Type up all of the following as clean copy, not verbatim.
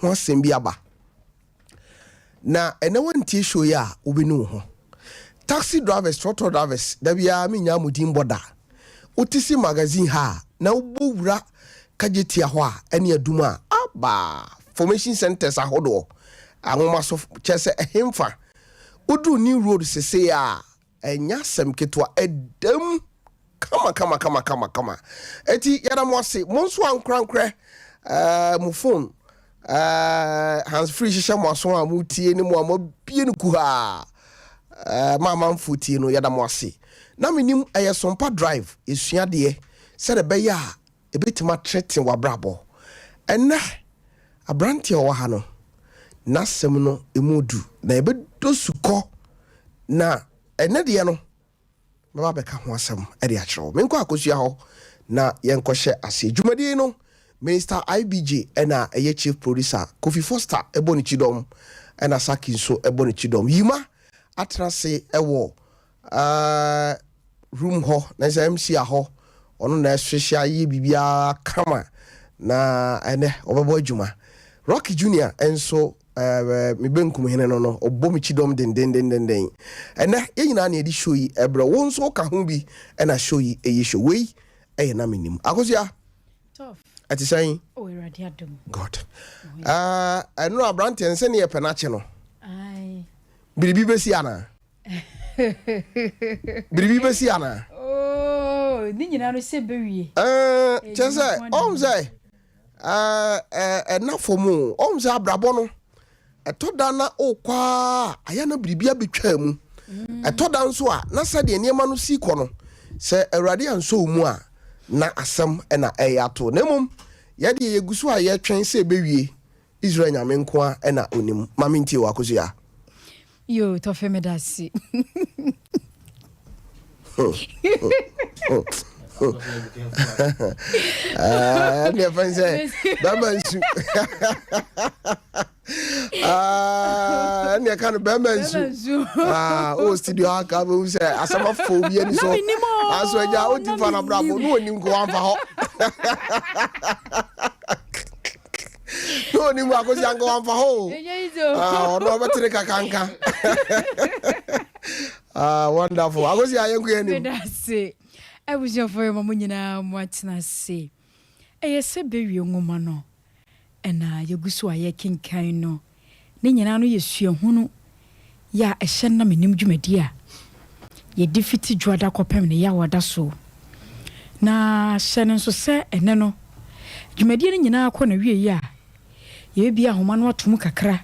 ho asɛm bi aba. Na ɛnɛ wantie show yi a wobɛnu wo ho. Taxi drivers, trɔtrɔ drivers, da biara menyaa mo din bɔ da. Wote si magazine ha a, na wobɔ wura Kagyetia hɔ a ɛne adum a aba formation centers ahodoɔ anwoma so kyerɛ sɛ ɛhemfa woduru New Road sesei a ɛnyɛ asɛm ketewa ɛdam kama kama kama kama kama. Eti yɛda mo ase mo nso ankorankorɛ ɛɛ mo phone ɛɛ hands free hyehyɛ mo aso a mo tie ne mo a mo abie no kuhaa ɛɛ ma amanfoɔ tie no yɛda mo ase. Na menim ɛyɛ Sompa Drive yɛsua adeɛ sɛdeɛ ɛbɛyɛ a ɛbɛtumi atrete w'abrabɔ. Ɛnnɛ aberanteɛ a ɔwɔ ha no n'asɛm no ɛmu du na yɛbɛdɔ sukɔ na ɛnnɛ deɛ no mɛba abɛka ho asɛm de akyerɛ wo. Menkɔ akosua hɔ na yɛnkɔhyɛ aseɛ. Dwumadie no, Minister IBJ na ɛyɛ Chief Producer, Kofi Foster bɔ ne kyidɔm ɛna Saki nso bɔ ne kyidɔm. Yima atena ase wɔ uh, room hɔ na sɛ MC ahɔ ɔno na ɛhyehyɛ ayɛ biribiara kama na ɛnɛ ɔbɛbɔ adwuma. Rocky Junior nso Ɛɛ, me benkum hene no no, ɔbɔ me kyidɔm dendendenden. Ɛnnɛ, yɛn nyinaa na yɛde show yi ɛbrɛ wo nso woka ho bi ɛna show yi ɛyɛ show. Wei ɛyɛ na menim. Akosua, ɛte sɛn? Oh, Awurade adom. God. Ɛɛ, ɛno aberanteɛ no sɛne yɛpɛ no akye no. Biribi bɛsi anaa? Biribi bɛsi anaa? Oh, ne nyinaa no sɛ bɛwie. Ɛɛ, kyerɛ sɛ, ɔhu sɛ, Ɛna fam o, ɔhu sɛ abrabɔ no, ɛtɔ da na ɔkɔ a, ayɛ na biribi abɛtwa mu. Ɛtɔ da nso a, na sɛdeɛ nneɛma no si kɔ no, sɛ Awurade ansɔ wo mu a, na asɛm na ɛyɛ ato. Na mmom, yɛdeɛ yɛgu so a yɛtwɛn sɛ ɛbɛwie. Israel Nyame nko ara na ɔnim. Ma mentie wo, Akosua. Yoo tɔfe meda ase. Ɛne ɛfɛn sɛ bɛrima nsu. Ɛne ɛka no bɛrima nsu. Wɔ studio ha ka bɛhu sɛ asɛm afɔ obi ani so. Nanso agya wodi fa no abrabɔ ne ɔnim ko wamfa hɔ. Na onim akosi anka wamfa hɔ o. Ah, ɔno ɔbɛtere kakanka. Ah, wonderful. Akosi ayɛ nko anim. Meda ase. Abusuafoɔ yɛ ma mo nyinaa mo atena ase. Ɛyɛ sɛ bɛwie nwoma no ɛna yɛgu so a yɛkenkan no. Ne nyinaa no yɛ suahunu yɛ a ɛhyɛ nna menim dwumadi a yɛdi fiti Dwoada kɔpem ne Yawoada so. Na hyɛ no nso sɛ ɛnnɛ no dwumadie no nyinaa kɔ n'awieeɛ a, yɛbɛbue ahoma no ato mu kakra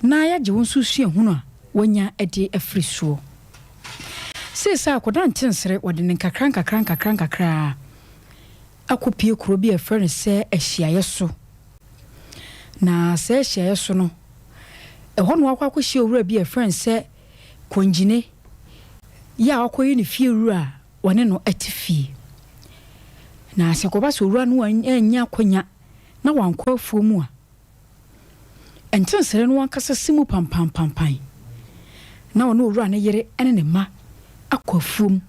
na yɛagye wo nso suahunu a woanya de afiri soɔ. Seesei akwadaa nkyensere wɔde no nkakra nkakra nkakra nkakra akɔpue kuro bi a yɛfrɛ no sɛ Ahyiaeɛ so. Na saa ahyiaeɛ so no, ɛhɔ na wakɔ akɔhyia owura bi a yɛfrɛ no sɛ Kongyine, yɛ a wakɔyɛ ne fie wura a wɔne no te fie. Na sɛ ɛkɔba sɛ owura no annya akwanya na wankɔ afuo mu a, nkyɛnsere no ankasa si mu pampampampan, na ɔne owura no yere ne ne mma akɔ afuom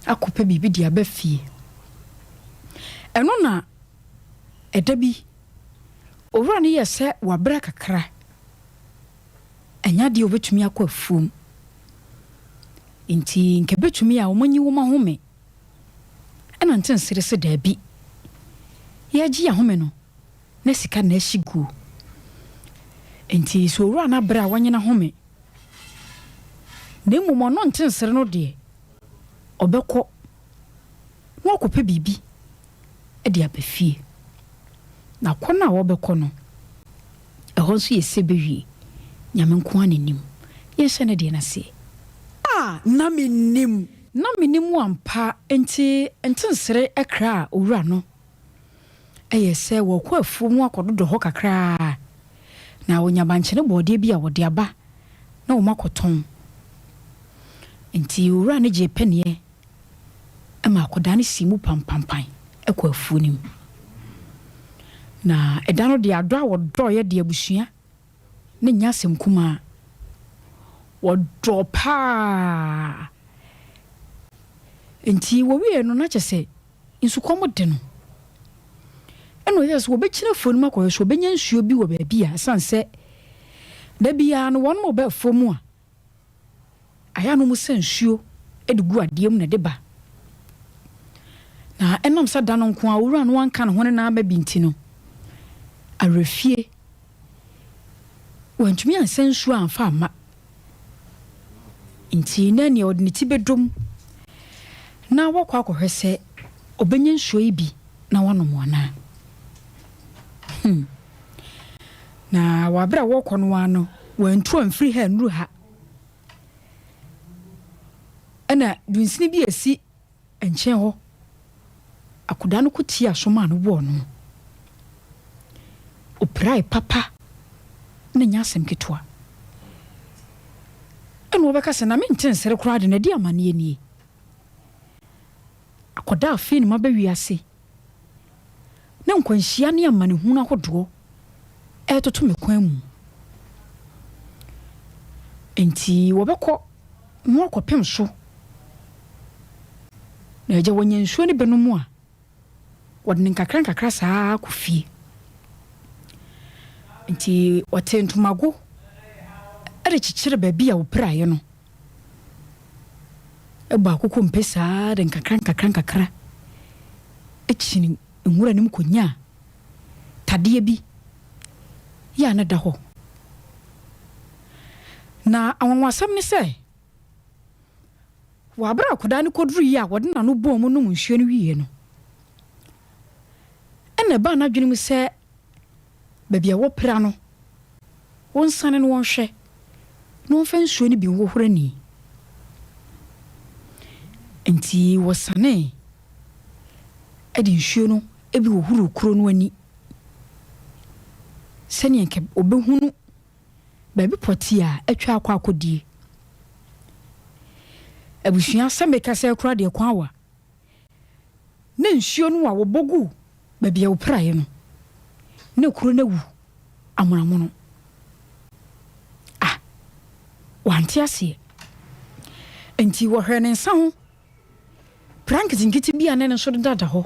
akɔpɛ biribi de aba fie. Ɛno na ɛda bi, owura no yɛɛ sɛ wabrɛ kakra, ɛnyɛ adeɛ a ɔbɛtumi akɔ afuom. Enti nka ɛbɛtumi a wɔnyi wɔn ahome. Ɛna Nkyensere se daabi, yɛregye yɛn ahome no, na sika na ahye guo. Enti sɛ owura no abrɛ a wɔnye no ahome. Na mmom ɔno Nkyensere no deɛ, ɔbɛkɔ na wakɔpɛ biribi de aba fie. Na kɔ no a wɔbɛkɔ no, ɛhɔ nso yɛ sɛ bɛwie. Nyame nko ara na nim. Yɛnhyɛ ne deɛ no aseɛ. A na mennim. Na mennim ampa, enti Nkyensere kraa owura no. Ɛyɛ sɛ wɔkɔ afuo mu akɔdodɔ hɔ kakra ara, na wɔnya bankyene bɔɔdeɛ bi a wɔde aba na wɔakɔtɔn. Enti owura no gyee pɛneɛ ma akwadaa no sii mu pampampan kɔɔ afuo no mu. Na ɛda no deɛ adɔ a wɔdɔeɛ de abusua no nyɛ asɛm kumaa. Wɔdɔɔ paa. Enti wɔwieeɛ no na kyerɛ sɛ nsukɔm de no. Ɛna ɔyɛɛ sɛ wɔbɛkyini afuo no mu akɔhwɛ sɛ wɔbɛnya nsuo bi wɔ baabi a ɛsiane sɛ da biara no wɔn wɔba afuo mu a ayɛ a na wɔsa nsuo de gu adeɛ mu na ɛde ba. Na ɛnam sɛ da no nko a owura no anka ne ho ne n'aba bi nti no, awerɛfie wantumi ansa nsuo amfa amma. Nti na nea ɔde ne ti bɛdom na wakɔ akɔhwɛ sɛ ɔbɛnya nsuo yi bi na wanom anaa. Na wɔ abere a wɔrekɔ no ara no, wantu amfiri ha annuru ha. Ɛna dunsini bi a ɛsi nkyɛn hɔ, akwadaa no kɔtiaa so maa no wɔɔ no. Ɔpirae papa na ɛnyɛ asɛm ketewa. Ɛna wɔbɛka sɛ, na mente nsere koraa de, na ɛde amanneɛ nie. Akwadaa a afei na maba wiase na nkwanhyia ne amanehunu ahodoɔ retoto me kwan mu. Enti wɔbɛkɔ na wɔakɔpem so, na agya wɔnya nsuo no bɛnom a, wɔde no nkakrankakra saa ara kɔ fie. Enti wɔtee ntomago de kyekyere baabi a wɔpiraeɛ no. Bɔ akoko mpe saa ara de nkakrankakra kyini nwura no mu kɔnyaa tadeɛ bi yɛ a na ɛda hɔ. Na anwanwasɛm ne sɛ, wɔ abere a akwadaa no kɔduruiɛ a wɔde n'ano bɔɔ mu nom nsuo no wieeɛ no, ɛna ɛbaa n'adwene mu sɛ baabi a wɔpira no, wɔnsane no wɔnhwɛ na wɔmfa nsuo no bi nhohoro ani. Enti wɔsanee de nsuo no bi hohoroo kuro no ani sɛdeɛ nka wɔbɛhunu baabi pɔtee a atwa akɔ akɔdie. Abusua, sɛ mekasa yi koraa deɛ kwan wa. Na nsuo no a wɔbɔ gu baabi a wɔpiraeɛ no, na kuro no awu amonamono. Ah, wante aseɛ. Enti wɔhwɛɛ ne nsa ho Pra nketenkete bi a na ɛno nso deda hɔ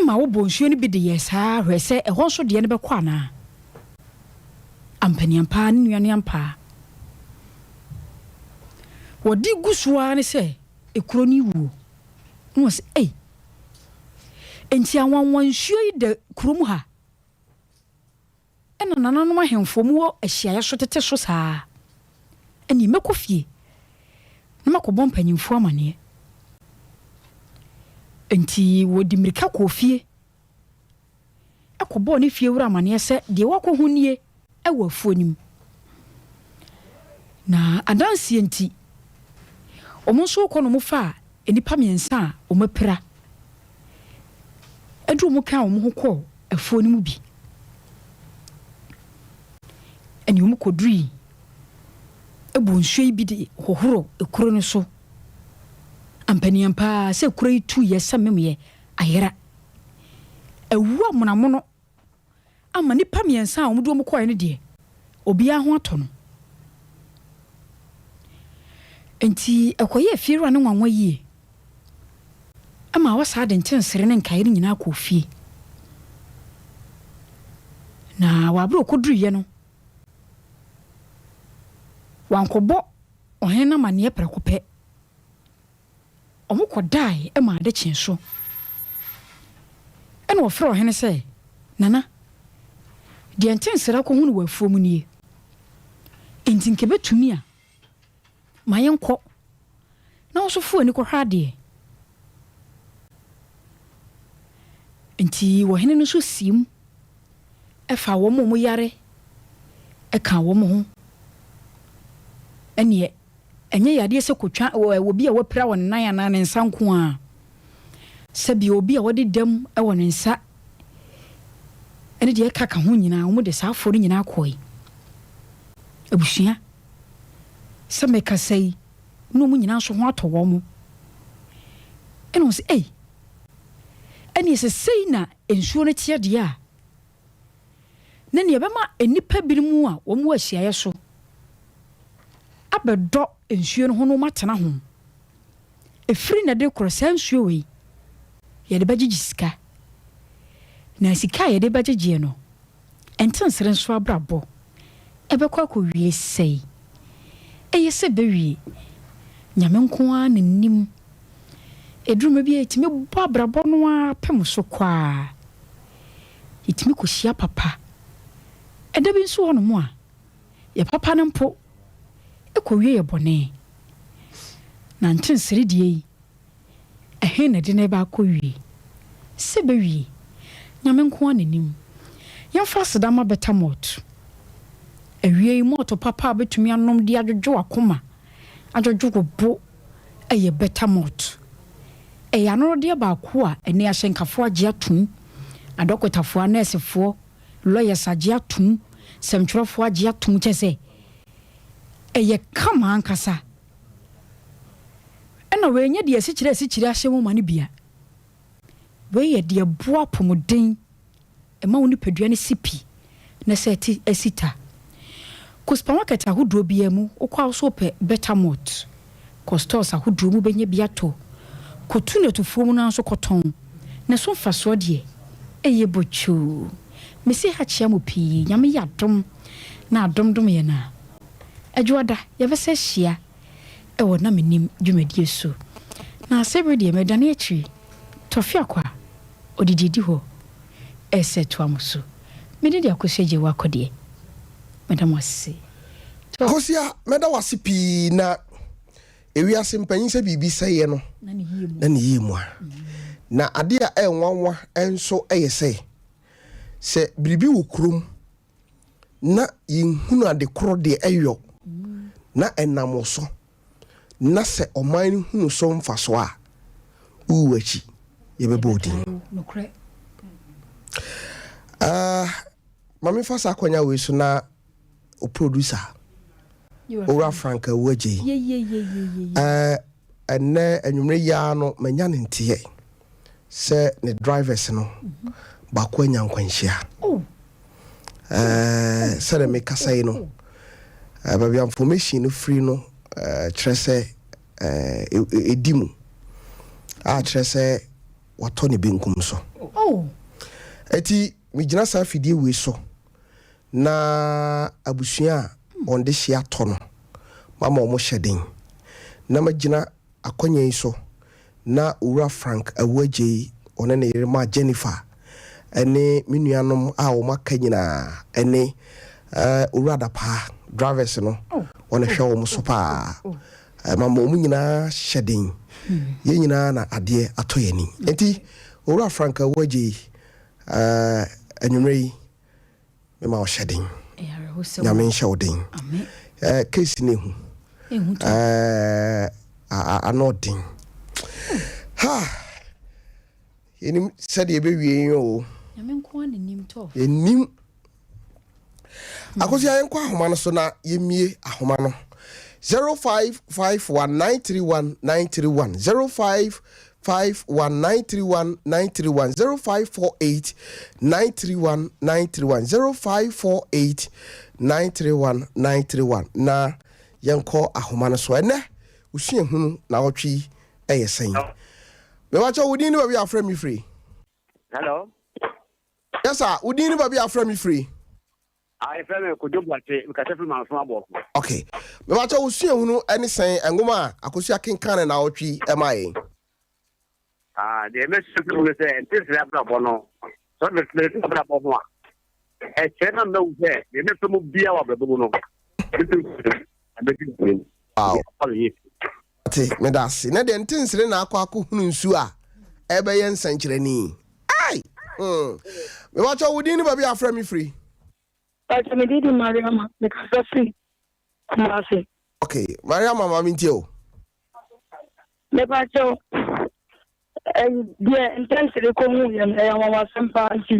ma wobɔɔ nsuo no bi de yɛɛ saa ara hwɛɛ sɛ ɛhɔ nso deɛ no bɛkɔ anaa. Ampaniampa ara, ne nua no ampa ara. Wɔde gu so ara ne sɛ ekuro no rewuo. Na wɔse, Ei! Enti anwanwa nsuo yi da kurom ha? Ɛna nananom ahemfo a wɔwɔ ahyiaeɛ so tete so saa. Ɛnneɛ mɛkɔ fie na makɔbɔ mpanimfoɔ amaneɛ. Enti wɔde mmirika kɔɔ fie kɔbɔɔ ne fiewura amaneɛ sɛ deɛ wakɔhu nie wɔ afuo no mu. Na adanseɛ nti, wɔn nso rekɔ no wɔfaa nnipa mmiɛnsa a wɔapira de wɔn kaa wɔn ho kɔɔ afuo no mu bi. Ɛnna wɔkɔdurii bɔɔ nsuo yi bi de hohoroo kuro no so. Ampaniampa ara sɛ kuro yi tuiɛ sɛ memeɛ ayera. Awu amonamono ama nnipa mmiɛnsa a wɔde wɔn kɔeɛ no deɛ, obiara ho atɔ no. Enti ɛkɔyɛɛ fiewura no nwanwa yie ma wɔsaa de nkyɛnsere ne nkaeɛ no nyinaa kɔɔ fie. Na wɔ aberɛ a ɔkɔduruiɛ no, wankɔbɔ ɔhene no amanneɛ prɛko pɛ. Wɔkɔdae ma ade kyee so. Ɛnna wɔfrɛɛ ɔhene sɛ, Nana, deɛ nkyɛnsee akɔhu no wɔ afuo mu nie. Enti nka ɛbɛtumi a, ma yɛnkɔ na wo nso fa w'ani kɔhwɛ adeɛ. Enti ɔhene no nso siim faa wɔn a wɔyare kaa wɔn ho. Ɛnneɛ Ɛnyɛ yadeɛ sɛ kotwa wɔ obi a wapira wɔ ne nan anaa ne nsa nko ara. Sɛbi obi a wadi dɛm wɔ ne nsa ne deɛ ɛka ka ho nyinaa, wɔde saa afoɔ no nyinaa kɔe. Abusua, sɛ mekasa yi, na wɔn nyinaa nso ho atɔ wɔn. Ɛna wɔn sɛ, ei, ɛneɛ sɛ sei na nsuo no teɛ deɛ a, ne nea ɛbɛma nnipa binom a wɔwɔ ahyiaeɛ so abɛdɔ nsuo no ho na wɔatena ho. Ɛfiri nnɛ de rekorɔ, saa nsuo wei, yɛde bɛgyegye sika. Na sika a yɛde bɛgyegyeɛ no, Ntensere nso abrabɔ ɛbɛkɔ akɔwie sɛi? Ɛyɛ sɛ bɛwie. Nyame nko ara na nim. Ɛduru mmerɛ bi a yɛtumi bɔ abrabɔ no ara pem so kɔ ara. Yɛtumi kɔhyia papa. Ɛda bi nso wɔ hɔnom a, yɛ papa no mpo kɔwie yɛ bɔne. Na ntensere deɛ yi, Ɛhe na ɛde no reba akɔwie? Sɛ ɛbɛwie, Nyame nko ara na nim. Yɛmfa aseda mma Beta Malt. Awiei, malt papa a wobɛtumi anom de adwodwo w'akoma, adwodwo wo bo yɛ Beta Malt. Ɛyɛ anorodeɛ baako a ɛnnɛ ahyɛnkafoɔ agye atom, adɔkotafoɔ, anɛɛsefoɔ, lawyers agye atom, sɛmtwerɛfoɔ agye atom, kyerɛ sɛ, ɛyɛ kama ankasa. Ɛna wei nyɛ deɛ asikyire asikyire ahyɛ mu ma no bia. Wei yɛ deɛ ɛboa apɔmuden, ɛma wo nipadua no si pi na sɛ ɛte asi ta. Kɔ supermarket ahodoɔ biara mu, wokɔ a wo so wopɛ Betamalt. Kɔ stores ahodoɔ mu wobɛnya bi atɔ. Kɔtu no atufoɔ mu no ara nso kɔtɔn. Na ɛso mfasoɔ deɛ, ɛyɛ botwoo. Mese ha kyea mo pii, Nyame yɛ adom na adom dom yɛn a, Adwoada, yɛbɛsa ahyia wɔ Na Mennim dwumadie so. Na sɛbere deɛ mɛdane akyiri, Tɔfe Akwa, ɔdidi adi hɔ ɛresɛ toa mo so. Me din de Akosua Gyewaa Kɔdeɛ. Meda mo ase. Tɔ. Akosua, mɛda wo ase pii na ewiase mpanyin sɛ biribi sɛeɛ no Na ne yie mu. na ne yie mu a. Na adeɛ a ɛyɛ nwanwa nso yɛ sɛ, sɛ biribi wɔ kurom na yɛnhunu ade korɔ deɛ ɛyɔ na ɛnam wo so na sɛ ɔman no hunu so mfasoɔ a, wowu akyi yɛbɛbɔ wo din. Uh, ma memfa saa akwanya wei so na o producer Owura Frank Awuagyei ɛnnɛ anwummerɛ yi ara no manya ne nteɛ sɛ ne drivers no baako anya nkwanhyia. Sɛdeɛ mekasa yi no, baabi a information no firi no kyerɛ sɛ ɛdi mu a kyerɛ sɛ watɔ ne benkum so. Ɛti megyina saa fidie wei so na abusua a wɔn dehye atɔ no, mama wɔn hyɛ den, na magyina akwanya yi so na Owura Frank Awu-Adjei, ɔne ne yere Ma Jennifer, ne me nuanom a wɔn aka nyinaa, ne Owura Adapaa, drivers no, wɔn hwɛ wɔn so paa. Mama wɔn nyinaa hyɛ den. Yɛn nyinaa na adeɛ atɔ yɛn ani. Enti, Owura Frank Awu-Adjei, anwummerɛ yi, mema wo hyɛ den. Nyame nhyɛ wo den. Eh, case no ehu. Eh, ano den. Ha! Yɛnim sɛdeɛ ɛbɛwie yi o. Yɛnim. Akosua yɛnkɔ ahoma no so na yɛmmie ahoma no. 0551 931 931 05 5 1 9 3 1 9 3 1 0 5 4 8 9 3 1 9 3 1 0 5 4 8 9 3 1 9 3 1 na yɛnkɔ ahoma no so ɛnɛ osuahunu na ɔtwe yi ɛyɛ sɛn mewakyɛ wo din ne baabi a afrɛ me firi. Hello. Yes sir, wo din ne baabi a afrɛ me firi. Ah, yɛfrɛ me Kojo Boakye, mekasa firi Manso Aboɔfo. Ok. Mepakyɛ wo suahunu ne sɛn nwoma a Akosua kenkan no naawɔtwe yi ɛmaa yɛn? Ah, deɛ mɛsua firi mu ne sɛ, ntensere abrabɔ no, sɛ mede to abrabɔ ho a, ɛkyerɛ ma mɛhu sɛ deɛ mɛfa mu biara wɔ abrabɔ mu no, mɛdi nkonim, na mɛdi nkonim. Wow. Deɛ afa me yie. Ate, meda ase. Na deɛ ntensere na akɔ akɔhunu nsuo a ɛbɛyɛ nsɛnkyerɛnne. Ai! Hmm. Mepakyɛ wo din ne baabi a afrɛ me firi? Pakyɛ me din de Mariama, me kasa firi Kumasi. Ok, Mariama ma me ntie o. Me pakyɛ ɛyi deɛ ntɛnsere kɔ hu yɛ no ɛyɛ anwanwasɛm paa nti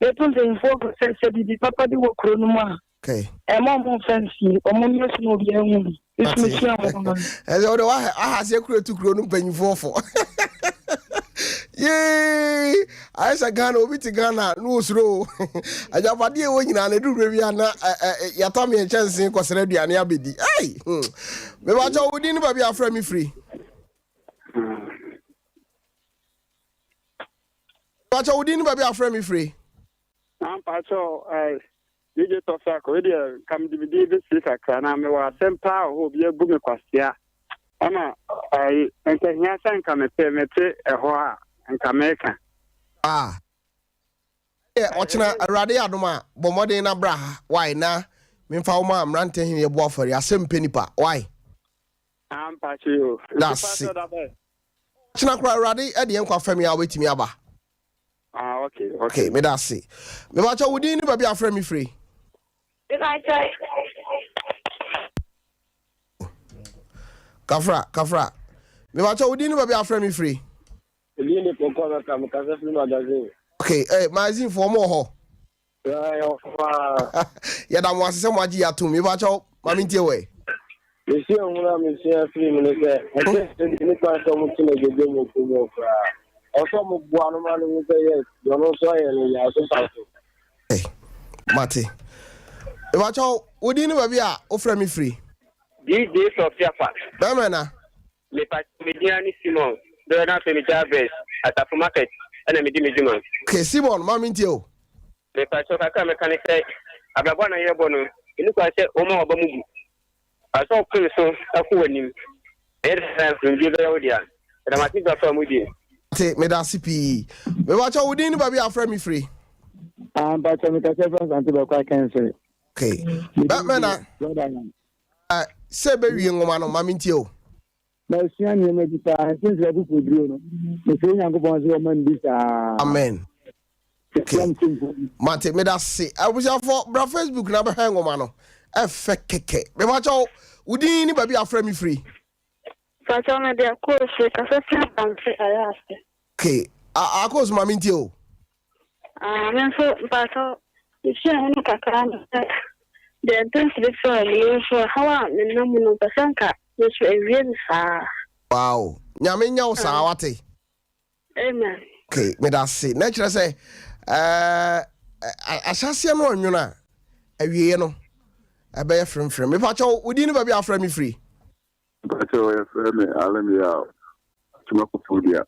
yɛtu mpanyinfoɔ fo sɛ sɛ biribi papa bi wɔ kuro no mu a Okay. Ɛma ɔmo nfa nsie, ɔmo mmɛ so na obiara nhu bi. Esu mesua ho no. Ɛsɛ wode waha aseɛ kuro tu kuro no mpanyinfoɔ fo. Yee! Ayɛ sɛ Ghana obi te Ghana na osuro o. Agyapadeɛ ɛwɔ nyinaa na ɛduru berɛ bi a na yɛatam yɛn kyɛnsee kɔsrɛ aduane abɛdi. Ei! Hmm. Mebakyɛ wo din ne baabi a afrɛ me firi. Pakyɛ wo din ne baabi a afrɛ me firi. Na mpakyɛ eh, DJ Tɔfako, wei deɛ nka mede me din bɛsie kakra na mewɔ asɛm paa wɔ hɔ obi abu me kwasea ɛna ɛyi nka hia sɛ nka mete mete ɛhɔ a nka meka. Ah. Ɛyɛ ɔkyena Awurade yɛ adom a bɔ mmɔden na bra ha why na memfa wo ma mmerante hene yɛbɔ afɔre asɛm pɛ nipa why. Ah mpakyɛ o. Dase. Ɔkyena koraa Awurade de yɛn nkwa fam yi a wobɛtumi aba. Ah okay okay. Okay meda ase. Mebakyɛ wo din ne baabi a afrɛ me firi. Mebakyɛ. Kafra kafra. Mebakyɛ wo din ne baabi a afrɛ me firi. Edin de Kɔkɔ Abɛka, mekasa firi magazine. Okay, eh, magazine foɔ mo wɔ hɔ? Yɛda mo ase sɛ mo agye yɛ atom. Mepa kyɛw, ma mentie wɔ ɛ. Mesua nhunu a mesua firi mu ne sɛ, ɛsɛ sɛ ne kwan sɛ ɔmo to no gyegye mu kɔ mu koraa. Ɔsɛ ɔmo boa no ma no hu sɛ yes, deɛ ɔno nso ayɛ no yɛ aso fa so. Hey, mate. Mepa kyɛw, wo din ne baabi a wofrɛ me firi? DJ Sofia Fa. Bɛmɛ na. Mepakyɛw me din ara ne Simon, berɛ na afei me Jabez, Asafo market na medi me dwuma. Okay Simon ma mentie o. Mepakyɛw kakra a mɛka ne sɛ abrabɔ a na yɛrebɔ no ɛni kwan sɛ woma w'aba mu bu. Fa sɛ ɔpem so kɔ w'anim. Ɛnyɛ dɛn na nkonimdie bɛyɛ wo dea. Meda mo ase dwa so a mudie. Mate, medase pii. Mepakyɛw wo din ne baabi a wofrɛ me firi? Ah mpakyɛw mekasa firi Asante Bɛkwa Kɛnsere. Okay. Bɛ mɛna. Sɛ bɛwie nwoma no, ma mentie o. Masua nneɛma bi paa, nkyensere akokoduro no, mesrɛ Nyankopɔn sɛ ɔma me bi saa. Amen. Okay. Mate, meda se. Abusuafo, bra Facebook na bɛhwɛ nwoma no. Ɛfɛ kɛkɛ. Mepakyɛw, wo din ne baabi a afrɛ me firi? Pakyɛw, mede Akoosu, kasa firi Bantse Ayaase. Okay. Akoosu, ma mentie o. Ah, me nso, mpakyɛw, mesua ho kakra ne sɛ, deɛ mpɛnsere faa mu no nso, ɔhaw a menam mu no, mpɛ sɛ nka me nso ɛwie me saa. Wow, Nyame nyɛ wo saa, wate? Amen. Okay, meda ase. Na kyerɛ sɛ, ɛɛ, ahyɛaseɛ no ɔnwono a, awieɛ no, ɛbɛyɛ fremfrem. Mepakyɛw, wo din ne baabi a wofrɛ me firi? Mpakyɛw yɛfrɛ me Alem Yaw Atuma Koforidua.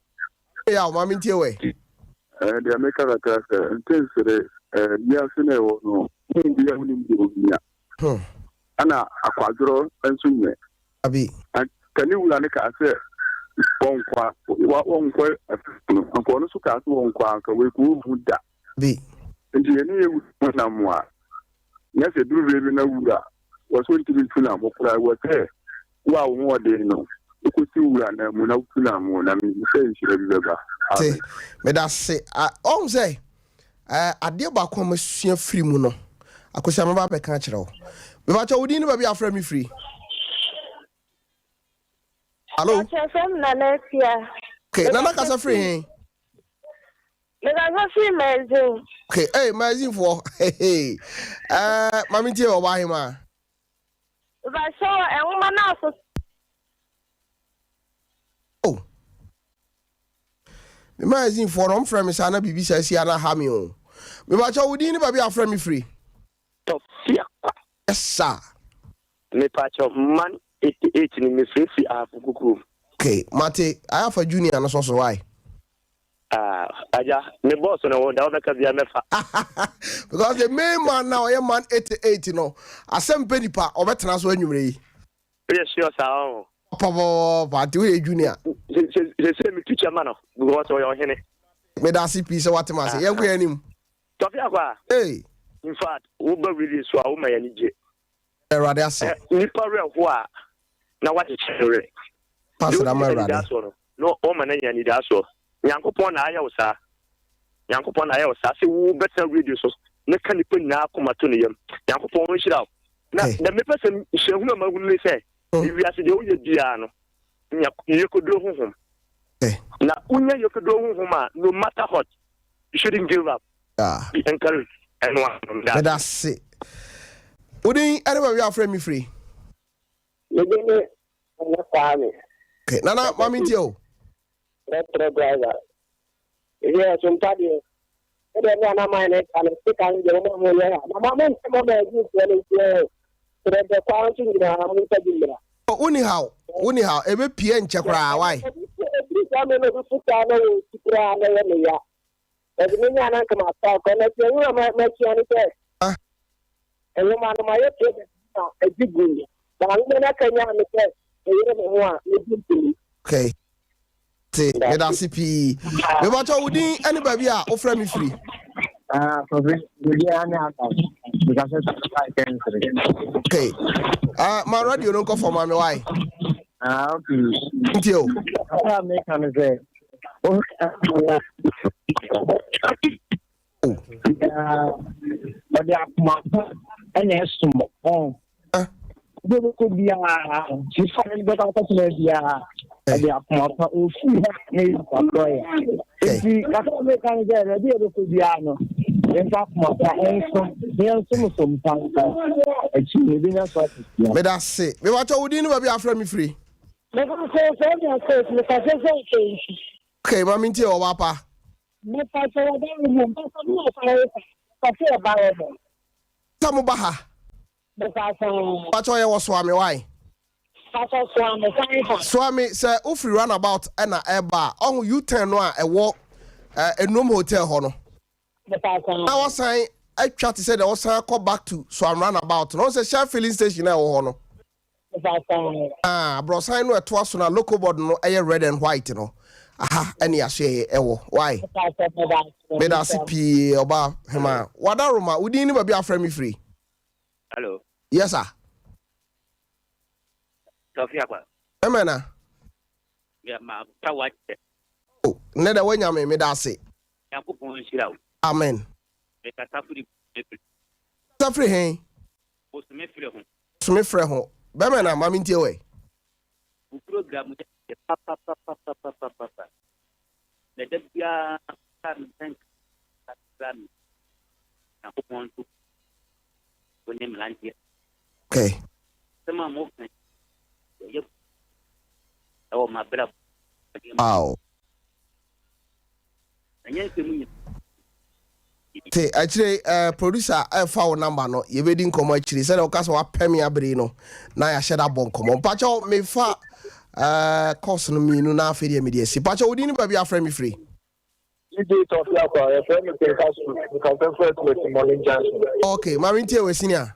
Yaw, ma mentie wo ɛ. Ɛɛ deɛ meka kakra sɛ ntensere ɛɛ wiase na ɛwɔ no ho bia wonim deɛ ohia. Ɛna akwadworɔ nso nyɛ. Abi. Anka ne wura no kaa sɛ wɔnkɔ a wɔnkɔ afuo no anka ɔno nso kaa sɛ wɔnkɔ a anka wei kò ɔnhu da. Bi. Nti yɛne yɛ wura nam a na sɛ duru baabi na wura wɔ sɛ ɔntumi ntu n'amo koraa wɔ sɛ wo a wo ho ɔden no wokɔsi wura no mu na wotu n'amo na menim sɛ nhyira bi bɛba. Te, meda se. Ɔhu sɛ, adeɛ baako a masua firi mu no, Akosua mɛba abɛka akyerɛ wo. Mepakyɛ wo din ne baabi a afrɛ me firi? Hello? Mepakyɛ fam Nana Afia. Okay, Nana kasa firi he? Mekasa firi Magazine. Okay, hey, Magazine foɔ. Hey, hey. Mame ntie ɔba ahema. Mepakyɛ nwoma no aso. Oh. Me magazine foɔ no ɔmfrɛ me saa na biribi saa si ana ha me o. Mepakyɛ wo din ne baabi a afrɛ me firi? Tɔfia kwa. Yes sir. Mepakyɛ man 88 no mefrɛ firi Ahafo Kukurom. Okay, mate Ayafa Junior no sɔ so why? Ah, agya, me boss no wo da wobɛka bia mɛfa. Because the main man na ɔyɛ man 88 no, asɛm pɛ nipa ɔbɛtena so anwummerɛ yi. Woyɛ sure saa ɔho? Pɔpɔpɔpɔ, ante woyɛ junior. Sɛ me tu kyɛ ma no because ɔyɛ ɔhene. Meda ase pii sɛ wate ma ase. Yɛnkɔ yɛn anim. Tɔfe akɔ a. Hey. In fact, woba really so a woma yɛn ani gye. Awurade ase. Nipa werɛ ho a na wakyekyere werɛ. Pastor ama Awurade. No na ɔma no anya anidasoɔ. Nyankopɔn na ayɛ wo saa. Nyankopɔn na ayɛ wo saa sɛ wobɛtena radio so na ka nipa nyinaa akoma to ne yam. Nyankopɔn nhyira wo. Na na mepɛ sɛ suahunu a mahunu ne sɛ ewiase deɛ woyɛ biara no nya yɛkɔduro honhom. Na wonya yɛkɔduro honhom a no matter what you shouldn't give up. Be encouraged. Ɛno ano meda ase. Wodin ɛne baabi a wofrɛ me firi? Mede ne Nana Kwame. Okay, Nana, ma mentie o. Trɔtrɔ driver. Ebi yɛ so mpa deɛ. Ɛdeɛ ne anaman ne ka no sika no deɛ wɔn a wɔyɛ ha. Na ma mo ntɛm ɔma adwumfoɔ no nti ɛ. Trɛtrɛ kwan so nyinaa mo nsa bi mmra. Woni haw, woni haw, ebe pie nkyɛ koraa, why? Ebi saa mi na obi futaa na wɔ ti koraa na ɛyɛ ne ya. Ɛde me nya na nka mafa akɔ na sɛ nwura ma matua ne sɛ nwoma no mayɛ project na ɛgye gu na nwoma no akanya me sɛ meyere me ho a medi ntumi. Okay. Te, meda ase pii. Mebakyɛ wo din ne baabi a wofrɛ me firi. Ah, Kofi, me din ne Adam. Mekasa firi Kɛnsere. Okay. Ma radio no nkɔ fam ma me wae. Ah, okay. Nti o. Ɔyɛ a meka no sɛ, ɔde akoma pa ɛna ɛsom ɔn. Wobɛkɔ biara, nipa no bɛkɔ akɔtena biara, ɔde akoma pa ofiri ha na yɛ nipa korɔ yɛ. Nti kakra a meka no sɛ baabi a yɛbɛkɔ biara no, yɛmfa akoma pa nsom na yɛnsom som pa nso akyi no yɛbɛnya so akatua. Meda se. Mepakyɛ wo din ne baabi a afrɛ me firi. Meka sɛ sɛ ɔnya sɛ meka sɛ sɛ nti. Okay, ma mentie ɔba pa. Mepa kyɛ wɔ dan mu mpasa mi wɔ kwan fa kɔsi ɛba wɔ hɔ. Sɛ mo ba ha. Mepa kyɛ. Pakyɛ yɛ wɔ Soame wai. Pakyɛ Soame kwan fa. Soame sɛ wo firi run about ɛna ɛba a ɔho U turn no a ɛwɔ Enuom hotel hɔ no. Mepa kyɛ. Na wasan atwa te sɛ deɛ ɔsan akɔ back to Soame run about no ɔho sɛ Shell filling station a ɛwɔ hɔ no. Ah, aborɔsan no ɛtoa so na local board no ɛyɛ red and white no. Aha, ɛne asoɛyɛ ɛwɔ. Why? Meda ase pii ɔba hema. Wada Roma, wo din ne baabi afrɛ me firi? Hello. Yes sir. Tɔfi akwa. Ɛmɛ na. Yeah, ma ta wa kyɛ. Oh, nnɛ dɛ wanya me, meda ase. Nyankopɔn nhyira wo. Amen. Mekasa firi. Kasa firi hen? Bosome frɛ ho. Bosome frɛ ho. Bɛmɛ na ma mentie wɛ. Wo program yɛ dɛ papapapapapapa. Na da biara a me nsa nka kakra me Nyankopɔn nso wo ne mmeranteɛ. Okay. Asɛm a moka yi yɛ ɛwɔ m'abrabɔ. Wow. Ɛnyɛ nsɛm nyinaa. Te akyire eh, producer ɛfa wo number no yɛbɛdi nkɔmmɔ akyire sɛdeɛ woka sɛ wapɛ me abere yi no na yɛahyɛ da bɔ nkɔmmɔ mpakyɛw mefa eh, course no mmienu na afei deɛ mede asi mpakyɛw wodin ne baabi afrɛ me firi. DJ Tɔfi Akwa, yɛfrɛ me Kenkaso, mekasa firi Atuwati Morning Junction. Ok, ma mentie wɔ senior.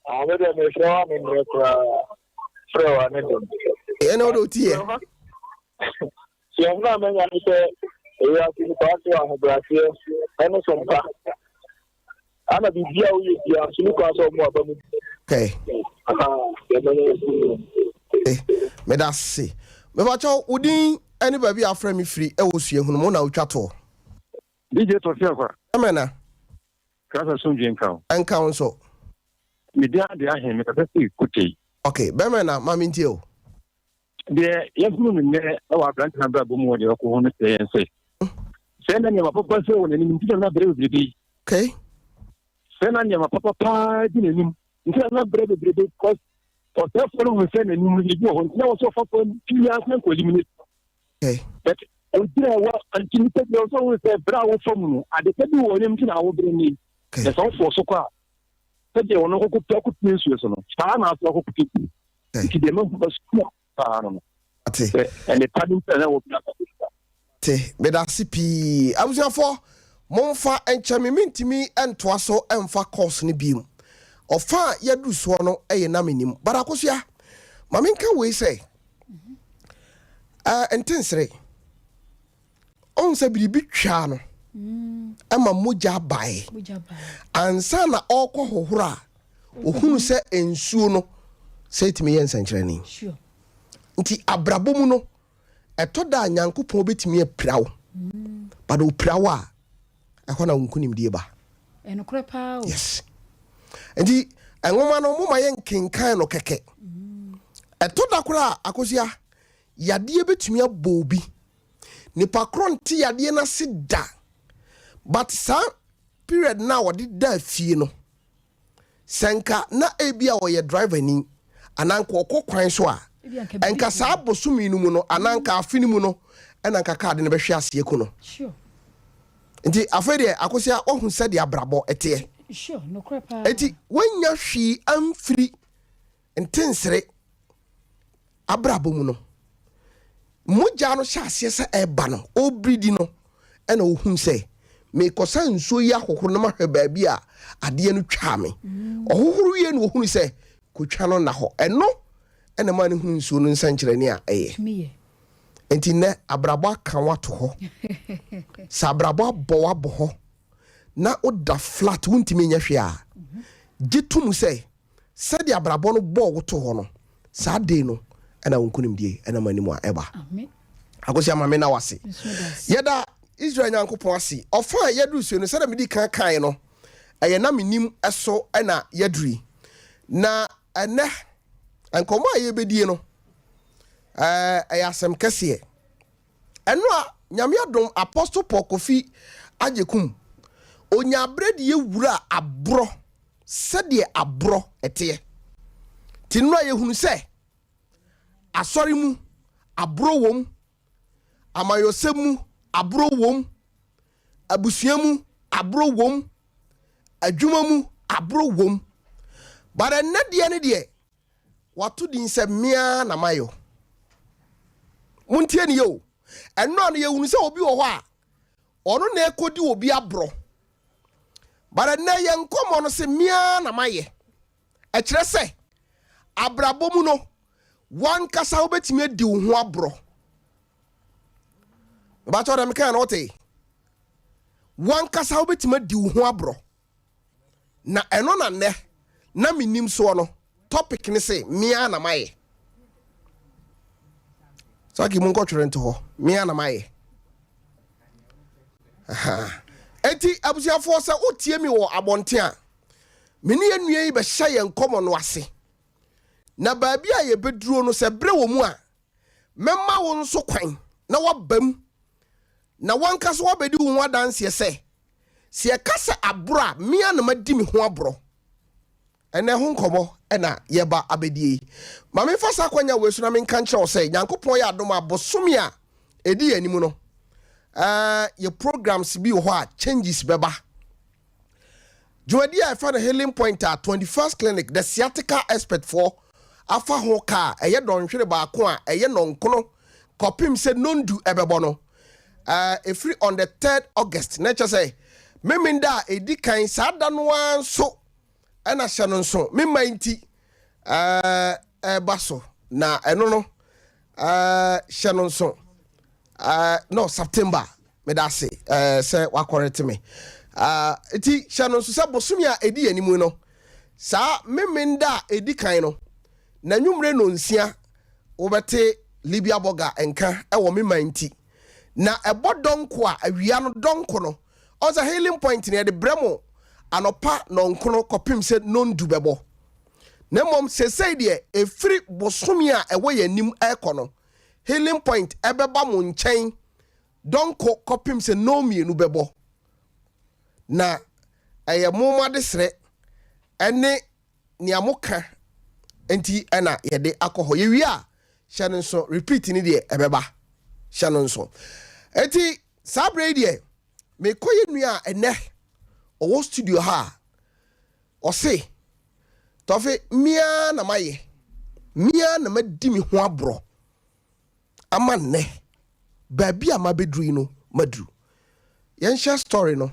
Ah, me deɛ mefrɛ wa me mmerɛ koraa frɛ wa ne dɛm. Ɛna wode wotiɛ? Suahunu a manya ne sɛ ewiase nipa ase wɔ ahobrɛaseɛ ɛne som pa. Ana biribi a woyɛ biara nso ne kwan sɛ ɔmo aba mu. Okay. Meda se. Mepakyɛw, wo din ne baabi a afrɛ me firi wɔ suahunu mu na wotwa toɔ. DJ Tɔfi Akwa. Amen. Christ asomdwie nka wo. Nka wo nso. Me din ade ahe, mekasa firi Kotei. Ok, bɛmɛ na ma mentie o. Deɛ yɛhunu no nnɛ wɔ aberante no abrabɔ mu wɔ deɛ ɔkɔ ho no kyerɛ yɛn sɛ, sɛ na nneɛma papa sɛ wɔ n'anim nti na na brɛ bebrebe yi. Okay. Sɛ na nneɛma papa paa di n'anim nti na na brɛ bebrebe because ɔsɛfoɔ no hu sɛ n'anim no biribi wɔ hɔ nti na wɔ sɛ ɔfa fam pii ansa nkɔ eliminate. Okay. But ogyina ɛwɔ nti nipa bi ɔsɛ ɔhu sɛ brɛ a wofa mu no adepa bi wɔ anim nti na awobrɛ ni. Okay. Na sɛ wofoɔ so kɔ a sɛdeɛ ɔno kɔkɔpɛ akɔpie nsuo so no saa na aso akɔkɔpie nti deɛ mahu masua paa no no sɛ ɛne pa no ntina na wɔbi akɔkɔpie. Te medase pii abusuafoɔ momfa nkyɛ me mentumi ntoa so mfa course no biom ɔfa a yɛaduru soɔ no yɛ na menim but Akosua ma menka wei sɛ uh, ntensere ɔhu sɛ biribi twaa no ɛma mogya baeɛ ansa na ɔrekɔ hohoro a ɔhunu sɛ nsuo no sɛ ɛtumi yɛ nsɛnkyerɛnne nti abrabɔ mu no ɛtɔ da a Nyankopɔn bɛtumi apira wo but ɔpira wo a ɛhɔ na wo nkonimdie ba. Ɛnokorɛ paa o. Yes. Nti nwoma no moma yɛ nkenkan no kɛkɛ. Ɛtɔ da koraa a Akosua yadeɛ bɛtumi abɔ obi. Nipa korɔ nte yadeɛ no ase da but saa period no a ɔde da fie no Sɛ nka na ebia ɔyɛ driverni anaa nka ɔkɔ kwan so a, nka saa bosome no mu no anaa nka afe no mu no ɛna nka kaade no bɛhwe ase aku no. Nti afei deɛ Akosua wahu sɛdeɛ abrabɔ ɛteɛ. Nti wanya hwee amfiri ntensere abrabɔ mu no, mogya no hyɛ aseɛ sɛ ɛba no, ɔbridi no ɛna ɔhunu sɛ. Merekɔsa nsuo yi ahohoro na mahwɛ baabi a adeɛ no twaa me. Ɔhohoro wie na ɔhunu sɛ kotwa no nna hɔ. Ɛno na ɛmaa no hunu nsuo no nsɛnkyerɛnne a ɛyɛ. Enti nnɛ, abrabɔ aka wo ato hɔ. Sɛ abrabɔ abɔ wo abɔ hɔ na woda flat wontumi nyɛ hwee a, gye to mu sɛ sɛdeɛ abrabɔ no bɔɔ wo too hɔ no, saa day no na wo nkonimdie nam anim a ɛba. Akosi ama me na wase. Yɛda Israel Nyankopɔn ase. Ɔfa a yɛduru so no, sɛdeɛ medi kan kaeɛ no, ɛyɛ na menim so na yɛaduru yi. Na ɛnɛ, nkɔmmɔ a yɛbɛdie no, ɛyɛ asɛm kɛseɛ. Ɛno a, Nyame adom, Apostle Paul Kofi Agyekum, ɔnyaa berɛ de yɛwura aborɔ sɛdeɛ aborɔ teɛ. Nti nnora yɛhunu sɛ asɔre mu aborɔ wom, amayɔsɛm mu aborɔ wom, abusua mu aborɔ wom, adwuma mu aborɔ wom. But ɛnnɛ deɛ no deɛ, wato din sɛ me ara na mayɔ. Montie ne yɛ o. Ɛnnora no yɛhunu sɛ obi wɔ hɔ a, ɔno na ɛkɔdi obi aborɔ. But ɛnnɛ yɛn nkɔmmɔ no se me ara na mayɛ. Ɛkyerɛ sɛ abrabɔ mu no, w'ankasa wobɛtumi adi wo ho aborɔ. Mebakyɛ ɔdɛ meka no wote? W'ankasa wobɛtumi adi wo ho aborɔ. Na ɛno na nnɛ na menim soɔ no, topic ne se me ara na mayɛ. Saki mu nkɔtwere nto hɔ, me ara na mayɛ. Enti abusuafoɔ sɛ wotie mi wɔ abɔnten a, me ne yɛn nua yi bɛhyɛ yɛn nkɔmmɔ no ase. Na baabi a yɛbɛduro no sɛ berɛ wɔ mu a, mɛma wo nso kwan na woaba mu na wankasa woabɛdi wo ho adanseɛ sɛ, sɛ yɛka sɛ aborɔ a, me ara na madi me ho aborɔ. Ɛnnɛ ho nkɔmmɔ na yɛreba abɛdie yi. Ma memfa saa akwanya wei so na menka nkyerɛ wo sɛ Nyankopɔn yɛ adom a bosome a ɛdi yɛn anim no, eh, yɛ programs bi wɔ hɔ a changes bɛba. Dwumadi a ɛfa no Healing Point a 21st Clinic, the sciatica expert foɔ afa ho ka a ɛyɛ dɔnhwere baako a ɛyɛ nɔnkono kɔpem sɛ nondu ɛbɛbɔ no, eh, ɛfiri on the 3rd August na ɛkyɛ sɛ Memenda a ɛdi kan saa da no ara nso ɛna hyɛ no nso me mma nti ɛɛ ɛba so na ɛno no ɛɛ hyɛ no nso ɛɛ no September meda ase ɛɛ sɛ wakɔrɛte me ɛɛ nti hyɛ no nso sɛ bosome a ɛdi yɛn anim no saa memenda a ɛdi kan no na nwumire nonsia wobɛte Libya bɔga nka ɛwɔ me mma nti na ɛbɔ dɔnko a awia no dɔnko no Ɔsɛ healing point no yɛde brɛ mo anɔpa nɔnkono kɔpem sɛ nondu bɛbɔ. Na mmom sesei deɛ ɛfiri bosome a ɛwɔ yɛn anim ɛrekɔ no, healing point ɛbɛba mo nkyɛn dɔnko kɔpem sɛ nonmienu bɛbɔ. Na ɛyɛ mo mo adesrɛ ɛne nea moka nti na yɛde akɔ hɔ. Yɛwie a, hyɛ no nso, repeat no deɛ ɛbɛba. Hyɛ no nso. Enti saa berɛ yi deɛ, mekɔ yɛ nua a ɛnɛ ɔwɔ studio ha a, ɔse, Tɔfe, me ara na mayɛ, me ara na madi me ho aborɔ. ama nnɛ baabi a mabɛduru yi no maduru. Yɛnhyɛ story no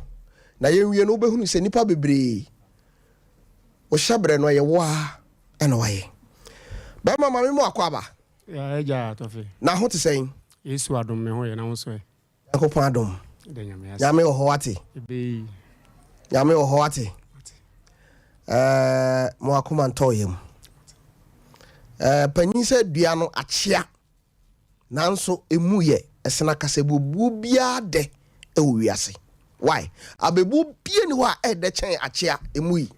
na yɛnwie no wobɛhunu sɛ nnipa bebree wo hyɛbrɛ no ɛyɛ wo ara ɛna wayɛ. Bɛrima ma me mu akɔ aba. Agya Tɔfe. Na ho te sɛn? Yesu adom me ho yɛ na wo nso ɛ? Nyankopɔn adom. Nyame wɔ hɔ wate. Nyame wɔ hɔ wate. Ɛɛ mo akoma ntɔ yam. Ɛɛ panyin sɛ dua no akyea nanso emu yɛ ɛsena kasabuobuo biara dɛ ɛwɔ wiase. Why? Abɛbuo bie ni hɔ a ɛdɛ kyɛn akyea emu yi.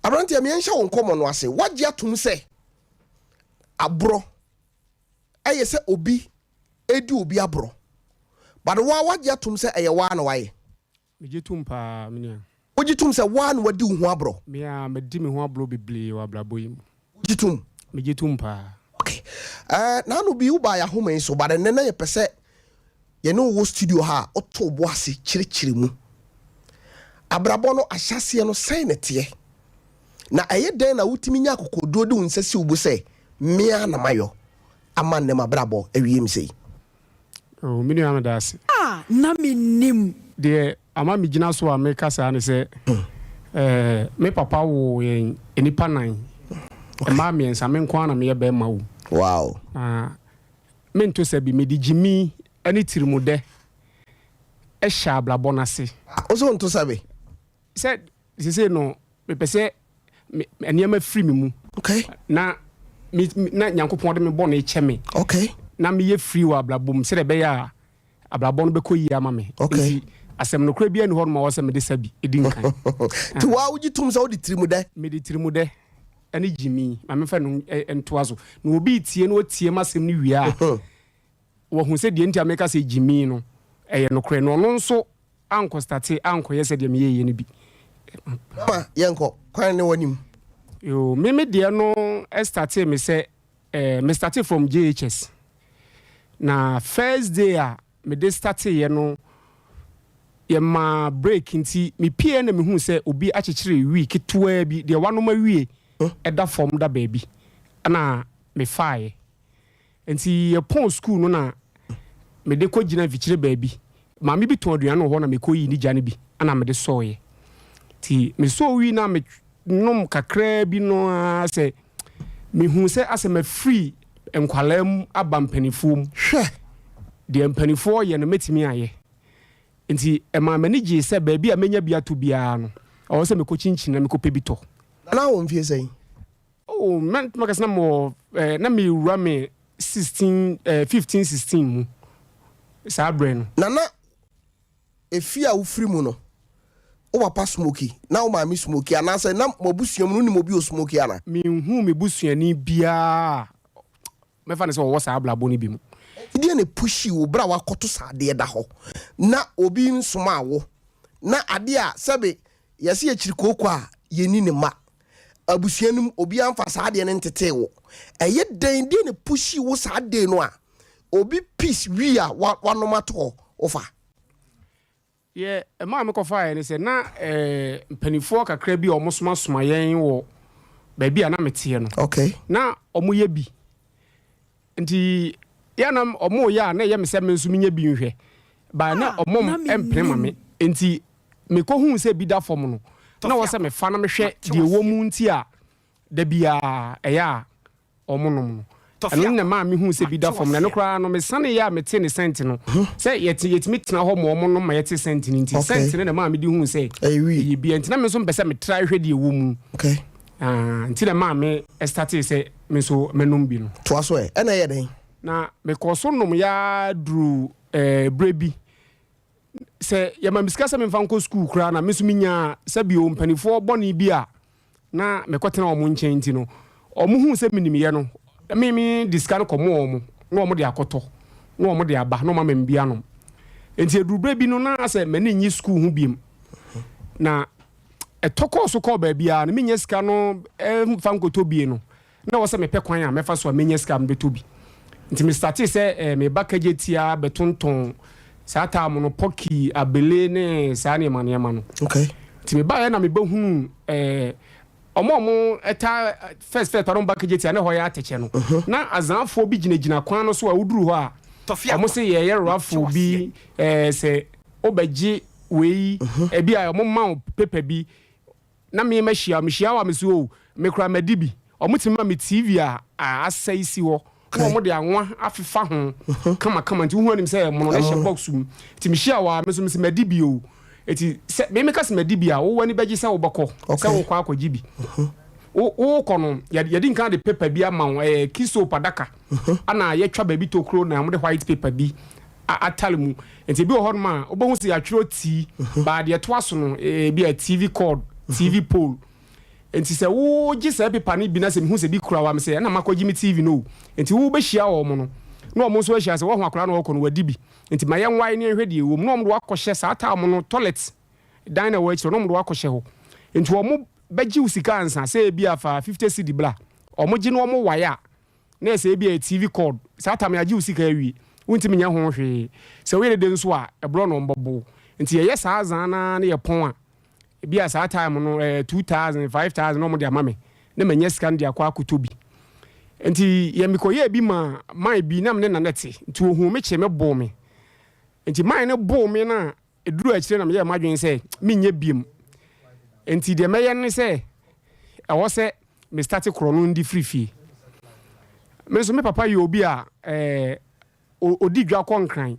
Aberanteɛ meɛnhyɛ wo nkɔmmɔ no ase. Wagye atom sɛ aborɔ ɛyɛ sɛ obi redi obi aborɔ but wo ara woagye atom sɛ ɛyɛ wo ara na woayɛ. Megye tom paa me nua. Wogye tom sɛ wo ara na woadi wo ho aborɔ? Me ara madi me ho aborɔ bebree wɔ abrabɔ yi mu. Wogye tom? Megye tom paa. Ok. Eh, naano bi wobaa yɛn ahoma yi so but ɛnnɛ na yɛpɛ sɛ Yɛne wo wɔ studio ha a, woto wo bo ase kyerɛkyerɛ mu. Abrabɔ no ahyɛaseɛ no, sɛn na ɛteɛ? Na ɛyɛ dɛn na wotumi nya akokoɔduro de wo nsa si wo bo sɛ, Me ara na mayɔ ama nnɛ m'abrabɔ awie me sei? Oh, me nua meda ase. A. Na mennim. Deɛ ama megyina so a meka saa ne sɛ, me papa woo yɛn nnipa nan, mmaa mmiɛnsa, me nko ara na meyɛ barima wom. Wow. Na mento sɛ bi, mede gyimi ne tirimudɛ hyɛ abrabɔ no ase. Wo so nto sɛ bi? Sɛ sesei no, mepɛ sɛ me nneɛma firi me mu. Okay. Na me na Nyankopɔn de me bɔne kyɛ me. Okay. Na meyɛ free wɔ abrabɔ mu sɛdeɛ ɛbɛyɛ a abrabɔ no bɛkɔ yie ama me. Okay. Nti asɛm nokorɛ biara nni hɔ nom a ɛwɔ sɛ mede sa bi di nkan. Nti waa wogye tom sɛ wode tirimudɛ? Mede tirimudɛ ne gyimi. Ma memfa no ntoa so. Na obi retie na ɔtie m'asɛm no wie a, wahu sɛ deɛ nti a meka sɛ gyimi no, ɛyɛ nokorɛ. Na ɔno nso ankɔstate ankɔyɛ sɛdeɛ meyɛeɛ no bi. Mama yɛnkɔ, kwan ne w'anim. Yoo, me me deɛ no startee me sɛ eh, me startee from JHS. Na first day a mede starteeɛ no, yɛmaa break nti mepieeɛ na mehuu sɛ obi akyekyere wii ketewaa bi, deɛ wanom awie ɛda fam da baabi, ɛna mefaaeɛ. Enti yɛpɔn sukuu no na mede kɔgyina mfikyire baabi. Maame bi tɔn aduane wɔ hɔ na mekɔyii ne gya no bi na mede sɔeɛ. Nti mesɔɔ wii no a menom kakraa bi no ara sɛ mehuu sɛ asɛ mafiri nkwadaa mu aba mpanimfoɔ mu. Hwɛ! Deɛ mpanimfoɔ yɛ no mɛtumi ayɛ. Nti ɛmaa m'ani gyee sɛ baabi a mɛnya bi atɔ biara no, ɛwɔ sɛ mekɔkyinkyini na mekɔpɛ bi tɔ. Na na wowɔ mfeɛ sɛn? Oh, mɛ mɛka sɛ na mewɔ eh, na mewura me 16 eh, 15 16 mu saa berɛ no. Na na efie a wofiri mu no, wo papa smoki, na wo maame smoki, anaasɛ na mo abusua mu no wonim obi a ɔsmoki anaa? Menhuu me busuani biara a mɛfa no sɛ ɔwɔ saa abrabɔ no bi mu. Ɛdeɛn na ɛpushii wo berɛ a woakɔto saa adeɛ da hɔ na obi nsomaa wo, na adeɛ a sɛbe yɛse yɛkyiri kooko a yɛnni ne mma, abusua no mu obiara mfa saa adeɛ no ntetee wo ɛyɛ dɛn deɛ na pushi wo saa day no a obi peace wii a wanom ato hɔ wofa. Deɛ ɛmaa mekɔfaeɛ ne sɛ na mpanimfoɔ kakra bi a wɔsomasoma yɛn wɔ baabi a na meteɛ no, na wɔyɛ bi. Nti yɛ na wɔyɛ a na ɛyɛ me sɛ me nso menyɛ bi nhwɛ, but na wɔmpene ma me. Nti Mekɔhuu sɛ bi da fam no, na ɛwɔ sɛ mefa na mehwɛ deɛ ɛwɔ mu nti a da biara ɛyɛ a wɔnom no. Ɛno na ɛmaa mehuu sɛ bi da fam no. Ɛno koraa no, mesaneeɛ a metee ne sɛnte no. Sɛ yɛte, yɛtumi tena hɔ ma wɔnom ma yɛte sɛnte no nti, sɛnte no na ɛmaa mede huu sɛ ɛyɛ bi. Ɛnti na me nso mepɛ sɛ metra hwɛ deɛ ɛwɔ mu. Ah, nti na ɛmaa me startee sɛ me nso mɛnom bi no. Toa so ɛ, ɛna ɛyɛ dɛn? Na mekɔɔ so nom yɛ ara duruu eh, berɛ bi. Sɛ yɛma me sika sɛ memfa nkɔ sukuu koraa na me nso menya sɛbio mpanimfoɔ bɔne bi a na mekɔtena wɔn nkyɛn nti no, wɔhuu sɛ menim yɛ no, me me de sika no kɔmo wɔn na wɔn de akɔtɔ na wɔn de aba na wɔn ama me bi anom. Nti ɛduru berɛ bi no na sɛ m'ani nnye sukuu ho biom. Na ɛtɔ kɔɔ so kɔɔ baabiara no menya sika no mfa nkɔtɔ bie no, Na ɛwɔ sɛ mepɛ kwan a mɛfa so a mɛnya sika a mebɛtɔ bi. Nti me startee sɛ eh, meba Kagyetia bɛtontɔn saa time no pɔki, abele ne saa nneɛma nneɛma no. Okay. Nti mebaeɛ na mebɛhunu eh, ɔmo a ɔmo ɛta first first pa na ɔmo ba Kagyetia na ɛhɔ yɛ atɛkyɛ no. Na azaafoɔ bi gyinagyina kwan no so a woduru hɔ a ɔmo se yɛyɛ raffle bi eh, sɛ wobɛgye wei, ebi a ɔmo ma wo paper bi Na me mahyia wo, mehyia wo a mese oh, me koraa madi bi. Wɔtumi ma me TV a asɛe si hɔ na wɔde anwa afefa ho kamakama nti wohu anim sɛ ɛmono na ɛhyɛ box mu. Nti mehyia wo a me nso mese madi bi o. Nti sɛ me meka sɛ madi bi a wo w'ani bɛgye sɛ wobɛkɔ sɛ wokɔ akɔgye bi. Wo wokɔ no yɛdi nkan de paper bi ama wo, ɛyɛ key soap adaka ana yɛatwa baabi tokuro na wɔde white paper bi atare mu. Nti ebi wɔ hɔnom a wobɛhu sɛ yɛatwerɛ T, baa deɛ ɛtoa so no ebi a TV cord, TV pole. Nti sɛ wogye saa pepa no bi na sɛ mehu sɛ bi kura wa me sɛ ɛna makɔgye me TV no o. Nti wobɛhyia wɔn no na wɔn nso ahyia sɛ wɔho akwadaa na ɔkɔ no wadi bi. Nti ma yɛnwae ne yɛnhwɛ deɛ ɛwɔ mu na wɔn de wakɔhyɛ saa tam no toilet dan na ɛwɔ akyire na wɔn de wakɔhyɛ hɔ. Nti wɔn bɛgye wo sika ansa sɛ ebi a fa 50 cedi bla. Wɔn gye na wɔn wae a na ɛsɛ ebia yɛ TV cord, saa tam yɛagye wo sika awie, wontumi nyɛ ho hwee. Sɛ woyɛ dede nso a, ɛborɔ na wɔbɛbo wo. Nti yɛyɛ saa zan no ara na yɛpɔn a, ebia saa time no ɛyɛ 2000, 5000 na wɔde ama me, na manya sika no de akɔ akɔtɔ bi. Nti yɛ mekɔyɛɛ bi maa man bi, na me ne Nanette, nti ohuu me kyee me boo me. Nti man no boo me no a ɛduruu akyire na meyɛɛ m'adwene sɛ menyɛ biom. Nti deɛ mɛyɛ ne sɛ ɛwɔ sɛ me starte korɔ no de firi fie. Me nso me papa yɛ obi a ɛɛ ɔdi dwa kɔ Nkran.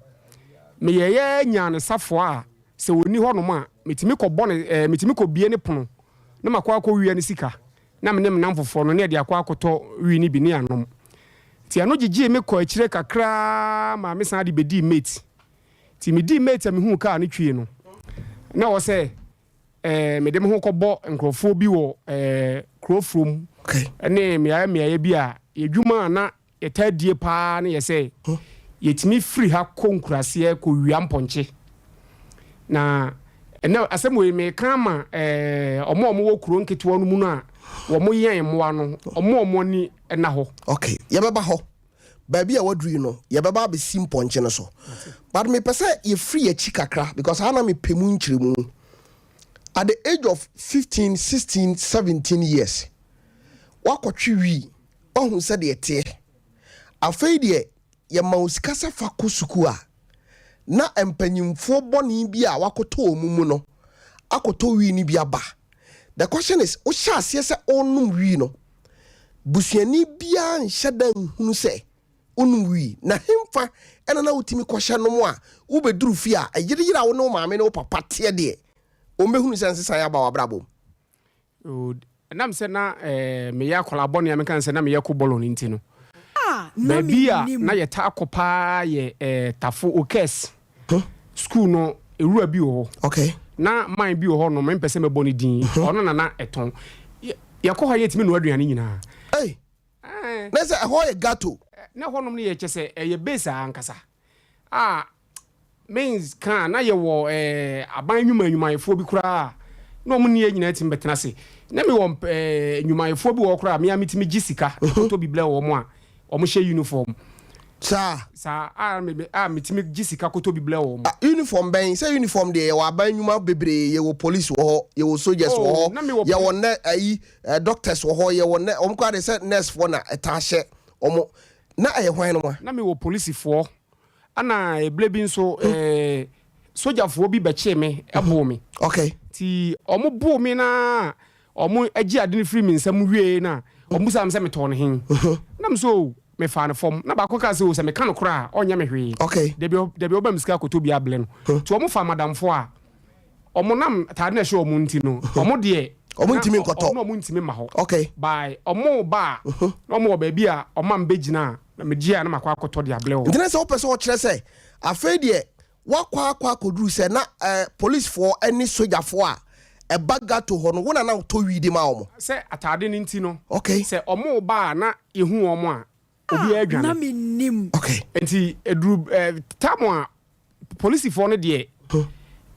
Meyɛeɛ ara nyaa no safoa a sɛ ɔnni hɔnom a, metumi kɔbɔ no ɛɛ metumi kɔbue ne pono na makɔ akɔwia ne sika na me ne me nnamfofoɔ no ne yɛde akɔ akɔtɔ wii no bi ne yɛanom. Nti ɛno gyegyee me kɔɔ akyire kakra ara maa me san de bɛdii mate. Nti medii mate a mehuu kaa no twie no, na ɛwɔ sɛ ɛɛ mede me ho kɔbɔ nkurɔfoɔ bi wɔ ɛɛ kuro from ne mmeaeɛ mmeaeɛ bi a yɛdwuma a na Yɛtaa die paa ne yɛ sɛ yɛtumi firi ha kɔ nkuraseɛ kɔwia mpɔnkye. Na ɛnɛ asɛm wei meka ama ɛɛ wɔn a wɔwɔ kuro nketewa no mu no a wɔyɛn mmoa no, wɔn a wɔn ani nna hɔ. Ok, yɛbɛba hɔ. Baabi a waduru yi no, yɛbɛba abɛsi mpɔnkye no so. But mepɛ sɛ yɛfiri yɛakyi kakra because ha na mepɛ mu nkyerɛmu. At the age of 15, 16, 17 years, woakɔtwe wii Woahu sɛdeɛ ɛteɛ? Afei deɛ yɛma wo sika sɛ fa kɔ sukuu a, na mpanyimfoɔ bɔne bi a wɔakɔtɔ wɔn mu no akɔtɔ wii no bi aba. The question is, wohyɛ aseɛ sɛ worenom wii no, busuani biara nhyɛ da nhunu sɛ wonom wii, na hemfa na na wotumi kɔhyɛ nom a wobɛduru fie a, ɛyereyere a wo ne wo maame ne wo papa teɛ deɛ, wɔbɛhunu sɛ nsesaeɛ aba w'abrabɔ mu? Ɛnam sɛ na meyɛ akwadaa bɔne a meka no sɛ na meyɛ kobɔlɔ no nti no, baabi a na yɛtaa kɔ paa yɛ Tafo Okes sukuu no, ewura bi wɔ hɔ. Na man bi wɔ hɔ nom, mempɛ sɛ mɛbɔ ne din, ɔno na na ɛtɔn. Yɛkɔ hɔ a yɛtumi noa aduane nyinaa. Na sɛ ɛhɔ yɛ gato. Na ɛhɔnom no yɛ kyɛ sɛ ɛyɛ base ankasa a Mains ka a, na yɛwɔ eh, aban nnwuma nnwumayɛfoɔ bi koraa a na wɔn ne yɛn nyinaa tumi bɛtena ase. Na mewɔ eh, nnwumayɛfoɔ bi wɔ hɔ koraa a me ara metumi gye sika kɔtɔ bi brɛ wɔn a wɔhyɛ uniform. Saa. Saa a me, a metumi gye sika kɔtɔ bi brɛ wɔn. Ah, uniform bɛn? Sɛ uniform deɛ yɛwɔ aban nnwuma bebree, yɛwɔ police wɔ hɔ, yɛwɔ soldiers wɔ Oh, hɔ, na mewɔ yɛwɔ nɛ ayi eh, doctors wɔ hɔ, yɛwɔ nɛ wɔn koraa deɛ sɛ nurse foɔ na ɛtaa hyɛ wɔn. Na ɛyɛ hwan nom a? Na mewɔ polisifoɔ Ɛna ɛberɛ bi nso eh, sogyafoɔ bi bɛkyee me boo me. Okay. Nti wɔn boo me na wɔn gye ade no firi me nsam wie na wɔn bisaa me sɛ metɔɔ no he. Na me so mefaa no fam. Na baako kaa sɛ o sɛ meka no korɔ a ɔnyɛ me hwee. Okay. Dabi dabi ɔba me sika akɔtɔ bi ablɛ no. Nti wɔn faa madamfoɔ a wɔn nam ataade na ɛhyɛ wɔn nti no wɔn deɛ. Wɔn ntumi nkɔtɔ. Na wɔn ntumi mma hɔ. Okay. By wɔn ba a na wɔn wɔ baabi a wɔn a mbɛgyina a Na megye a na makɔ akɔtɔ de ablɛ wɔn. Nti na sɛ wopɛ sɛ wɔkyerɛ sɛ afei deɛ woakɔ akɔ akɔduru sɛ na eh, policefoɔ ne sogyafoɔ a ɛba gato hɔ no wo na na wotɔ wii de ma wɔn. Sɛ ataade no nti no, Okay. sɛ wɔreba a na yɛhu wɔn a, obiara Na dwane. mennim. Okay. Nti ɛduru eh, tam a polisifoɔ no deɛ,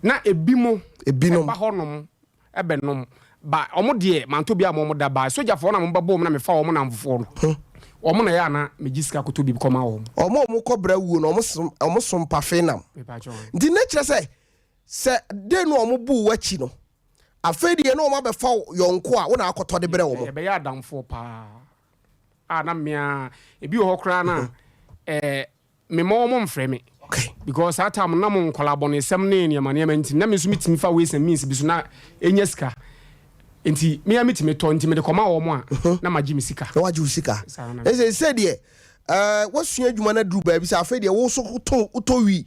na ebinom Ebinom. ba hɔnom bɛnom ba ɔmo deɛ mantɔ bi ama ɔmo da ba sogyafoɔ na ɔmo bɛbɔ ɔmo na mefa ɔmo namfofoɔ no ɔmo na ɛyɛ a na megye sika kɔtɔ bi kɔma ɔmo. Ɔmo a ɔmo kɔ bra wuo no ɔmo som ɔmo som pafe nam. Nti ne kyerɛ sɛ sɛ day no a ɔmo buu w'akyi no afei deɛ na ɔmo abɛfa wo yɔnko a wo na akɔtɔ de brɛ ɔmo. Yɛbɛyɛ adamfoɔ paa a na mea ebi wɔ hɔ koraa na ɛɛ. Me mma wɔn mfrɛ me. Okay. Because saa time na mo nkwadaa bɔnesɛm ne nneɛma nneɛma nti na me nso metumi fa ways and means bi so na enya sika. Nti me a metumi tɔ nti mede kɔma wɔn a mhm. na magye me sika. Na wagye wo sika. Ɛsɛ sɛ deɛ ɛɛ wasua adwuma no aduru baabi sɛ afei deɛ wo so wotɔ wotɔ wi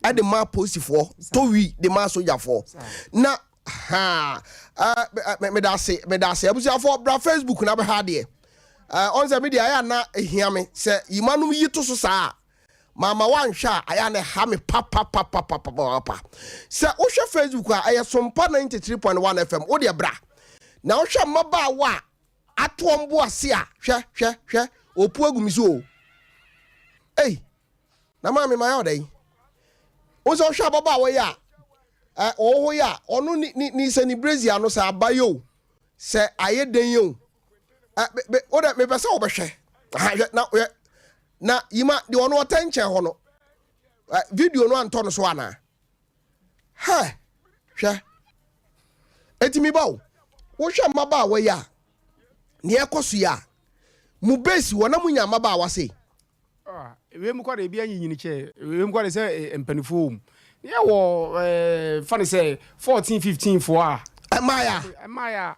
ɛde ma apolisifoɔ tɔ wi de ma asogyafoɔ na haa ɛɛ meda ase meda ase abusuafoɔ bra Facebook na bɛha adeɛ. Eh, ɔn sɛ me deɛ ayɛ a na ehia me sɛ yimanom yi to so saa a, mama woanhwɛ a ayɛ a na ɛha me papapapapapapa. Sɛ wohwɛ Facebook a ɛyɛ Sompa 93.1 FM, wo deɛ bra. Na wohwɛ mmabaawa a ato wɔn bo ase a, hwɛ, hwɛ, hwɛ, ɔpu agu me so o. Ei, na maame mayɛ ɔdɛ yi. Wo sɛ wohwɛ ababaawa yi a, eh, ɔwɔ hɔ yi a, ɔno ne, ne, ne sɛ ne brazier no sɛ aba yi o, sɛ ayɛ dɛn yi o, wo dɛ mepɛ sɛ wobɛhwɛ hwɛ na hwɛ na yima deɛ ɔno ɔtɛ nkyɛn hɔ no video no antɔ no so anaa hɛ hwɛ eti mi ba o wohwɛ mmabaawa yi a nea ɛkɔ so yi a mo base wɔ na mo nya mmabaawa sei. Ewiem kɔ de ebi anyinyini kyɛ. Ewiem kɔ de sɛ mpanimfoɔ wɔ mu. Yɛwɔ ɛɛ fa ne sɛ 14 15 foɔ a. Mmaaya. Mmaaya.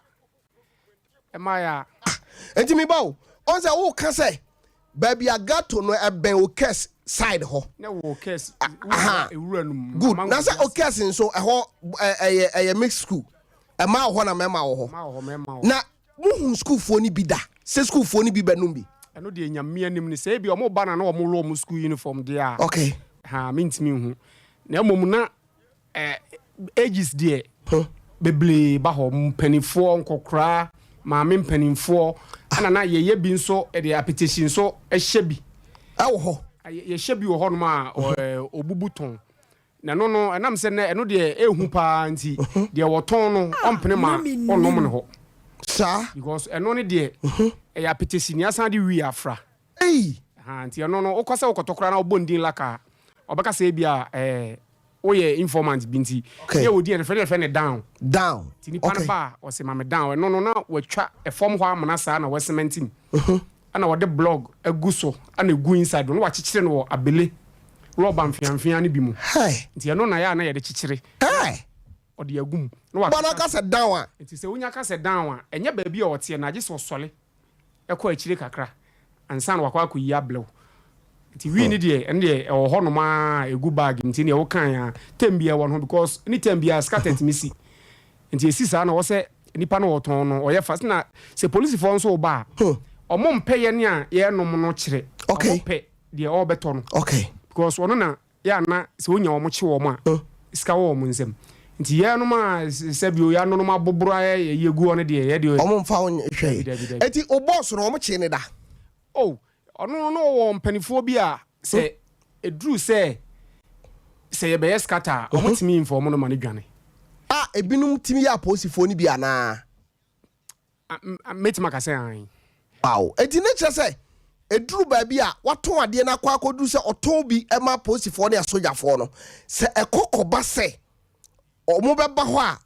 Mmaaya. Ah, nti mi ba o, ɔn sɛ woka sɛ baabi a gato no ɛbɛn Okes side hɔ. Ne wɔ Okes ewura no mu. Good. Na sɛ Okes nso ɛhɔ ɛyɛ ɛyɛ mixed school. Ɛmaa wɔ hɔ na mɛma wɔ hɔ. Mmaa wɔ hɔ mɛma wɔ hɔ. Na Mo hu sukuufoɔ no bi da sɛ sukuufoɔ no bi bɛ nom bi? Ɛno deɛ Nyame anim no sɛ ebi ɔmo ba na na ɔmo wɔ ɔmo school uniform deɛ a. Okay. Haa mentumi nhu. Na mmom na eh, ages deɛ bebree ba hɔ, mpaninfoɔ, nkɔkoraa, maame mpaninfoɔ, ɛna na yɛyɛ bi nso de apetesi nso hyɛ bi. Ɛwɔ hɔ? Yɛhyɛ bi wɔ hɔnom a ɔbubu tɔn. Na ɛno no, ɛnam sɛ na ɛno deɛ ɛhu paa nti, deɛ wɔtɔn no, ɔmpene ma ɔnnom ne hɔ. Saa. Because ɛno ne deɛ, ɛyɛ apetesi nea asan de wii afra. Ei! Ahaa, nti ɛno no, wokɔ sɛ wokɔtɔ koraa na wobɔ ne din laka a, ɔbɛka sɛ ebia ɛɛ, woyɛ informant bi nti. Okay. Yɛ wɔ din a yɛfrɛ no yɛfrɛ no down. Down. Nti nipa no ba a, ɔse ma me down. Ɛno no, na watwa ɛfam hɔ amena saa na wasemɛnte mu. Ɛna wɔde blog agu so ɛna egu inside no na wakyekyere no wɔ abele rɔba mfeamfea no bi mu. Nti ɛno na yɛ a na yɛde kyekyere. Ɔde agu mu na Bɔ no aka sɛ down a. Nti sɛ wonya ka sɛ down a, ɛnyɛ baabi a ɔteɛ no agye sɛ ɔsɔre kɔ akyire kakra ansa na wakɔ akɔyi ablɛw. Nti wii no deɛ ɛno deɛ ɛwɔ hɔ nom ara ɛgu bag mu nti neɛ wokae a term biara ɛwɔ no ho because ne term biara scatter tumi si. Nti esi saa na ɔwɔ sɛ nipa no ɔtɔn no ɔyɛ fast na sɛ polisifoɔ nso reba a ɔmo mpɛ yɛn a yɛrenom no kyerɛ ɔmo pɛ deɛ ɔrebɛtɔ no because ɔno na yɛ ana sɛ onya ɔmo kye wɔn a sika wɔ wɔn nsam nti yɛnom a sɛbi o yɛanonom aboboro ayɛ yɛ gu hɔ no deɛ yɛ deɛ ɔmo nfa ho hwɛ eti o bɔs no ɔmo kye ne da. Oh Ɔno no na ɔwɔ mpanifoɔ bi a sɛ ɛduru sɛ sɛ yɛbɛyɛ scatter a, wɔn tumi inform no ma no dwane. A ebinom tumi yɛ apolisifoɔ no bi anaa? Mɛtumi aka sɛ aane. Wow! Enti ne kyerɛ sɛ ɛduru baabi a watɔn adeɛ no akɔ akɔduru sɛ ɔtɔn bi ma apolisifoɔ ne asogyafoɔ no, sɛ ɛkɔ kɔba sɛ wɔbɛba hɔ a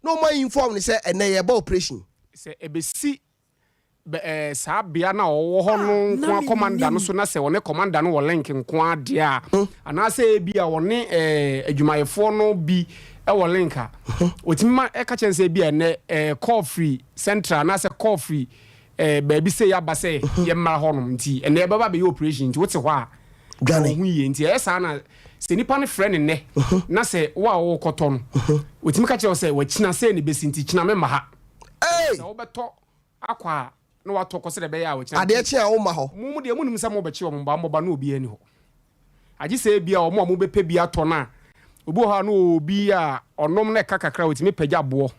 na wɔn a inform no sɛ ɛnnɛ yɛreba operation. Sɛ ɛbɛsi bɛ ɛɛ saa bea no a ɔwɔ hɔ no nko ara kɔmanda no so na sɛ ɔne kɔmanda no wɔ link nko ara deɛ a, anaasɛ ebi a ɔne ɛɛ adwumayɛfoɔ no bi wɔ link a, ɔtumi ma ɛka kyerɛ no sɛ ebi a ɛnɛ ɛɛ call firi central anaasɛ call firi ɛɛ baabi sei aba sɛ yɛmmra hɔnom nti ɛnɛ yɛbɛba abɛyɛ operation nti wote hɔ a Dwane. ho yie nti ɛyɛ saa na sɛ nipa no frɛ ne nnɛ na sɛ wo a wokɔtɔ no ɔtumi ka kyerɛ wo sɛ wakyina sei na ɛbɛsi nti kyina memma ha. Ei! Sɛ wobɛtɔ akɔ a, na woatɔ kɔ sɛdeɛ ɛbɛyɛ a ɔkyena. Adeɛ kye a womma hɔ. Mo mo deɛ monim sɛ mobɛkye wɔn ba mmɔba na obiara nni hɔ. Agye sɛ ebia wɔn a mobɛpɛ bi atɔ no a, obi wɔ hɔ a na ɔwɔ obi a ɔnom na ɛka kakra a ɔtumi pagya boɔ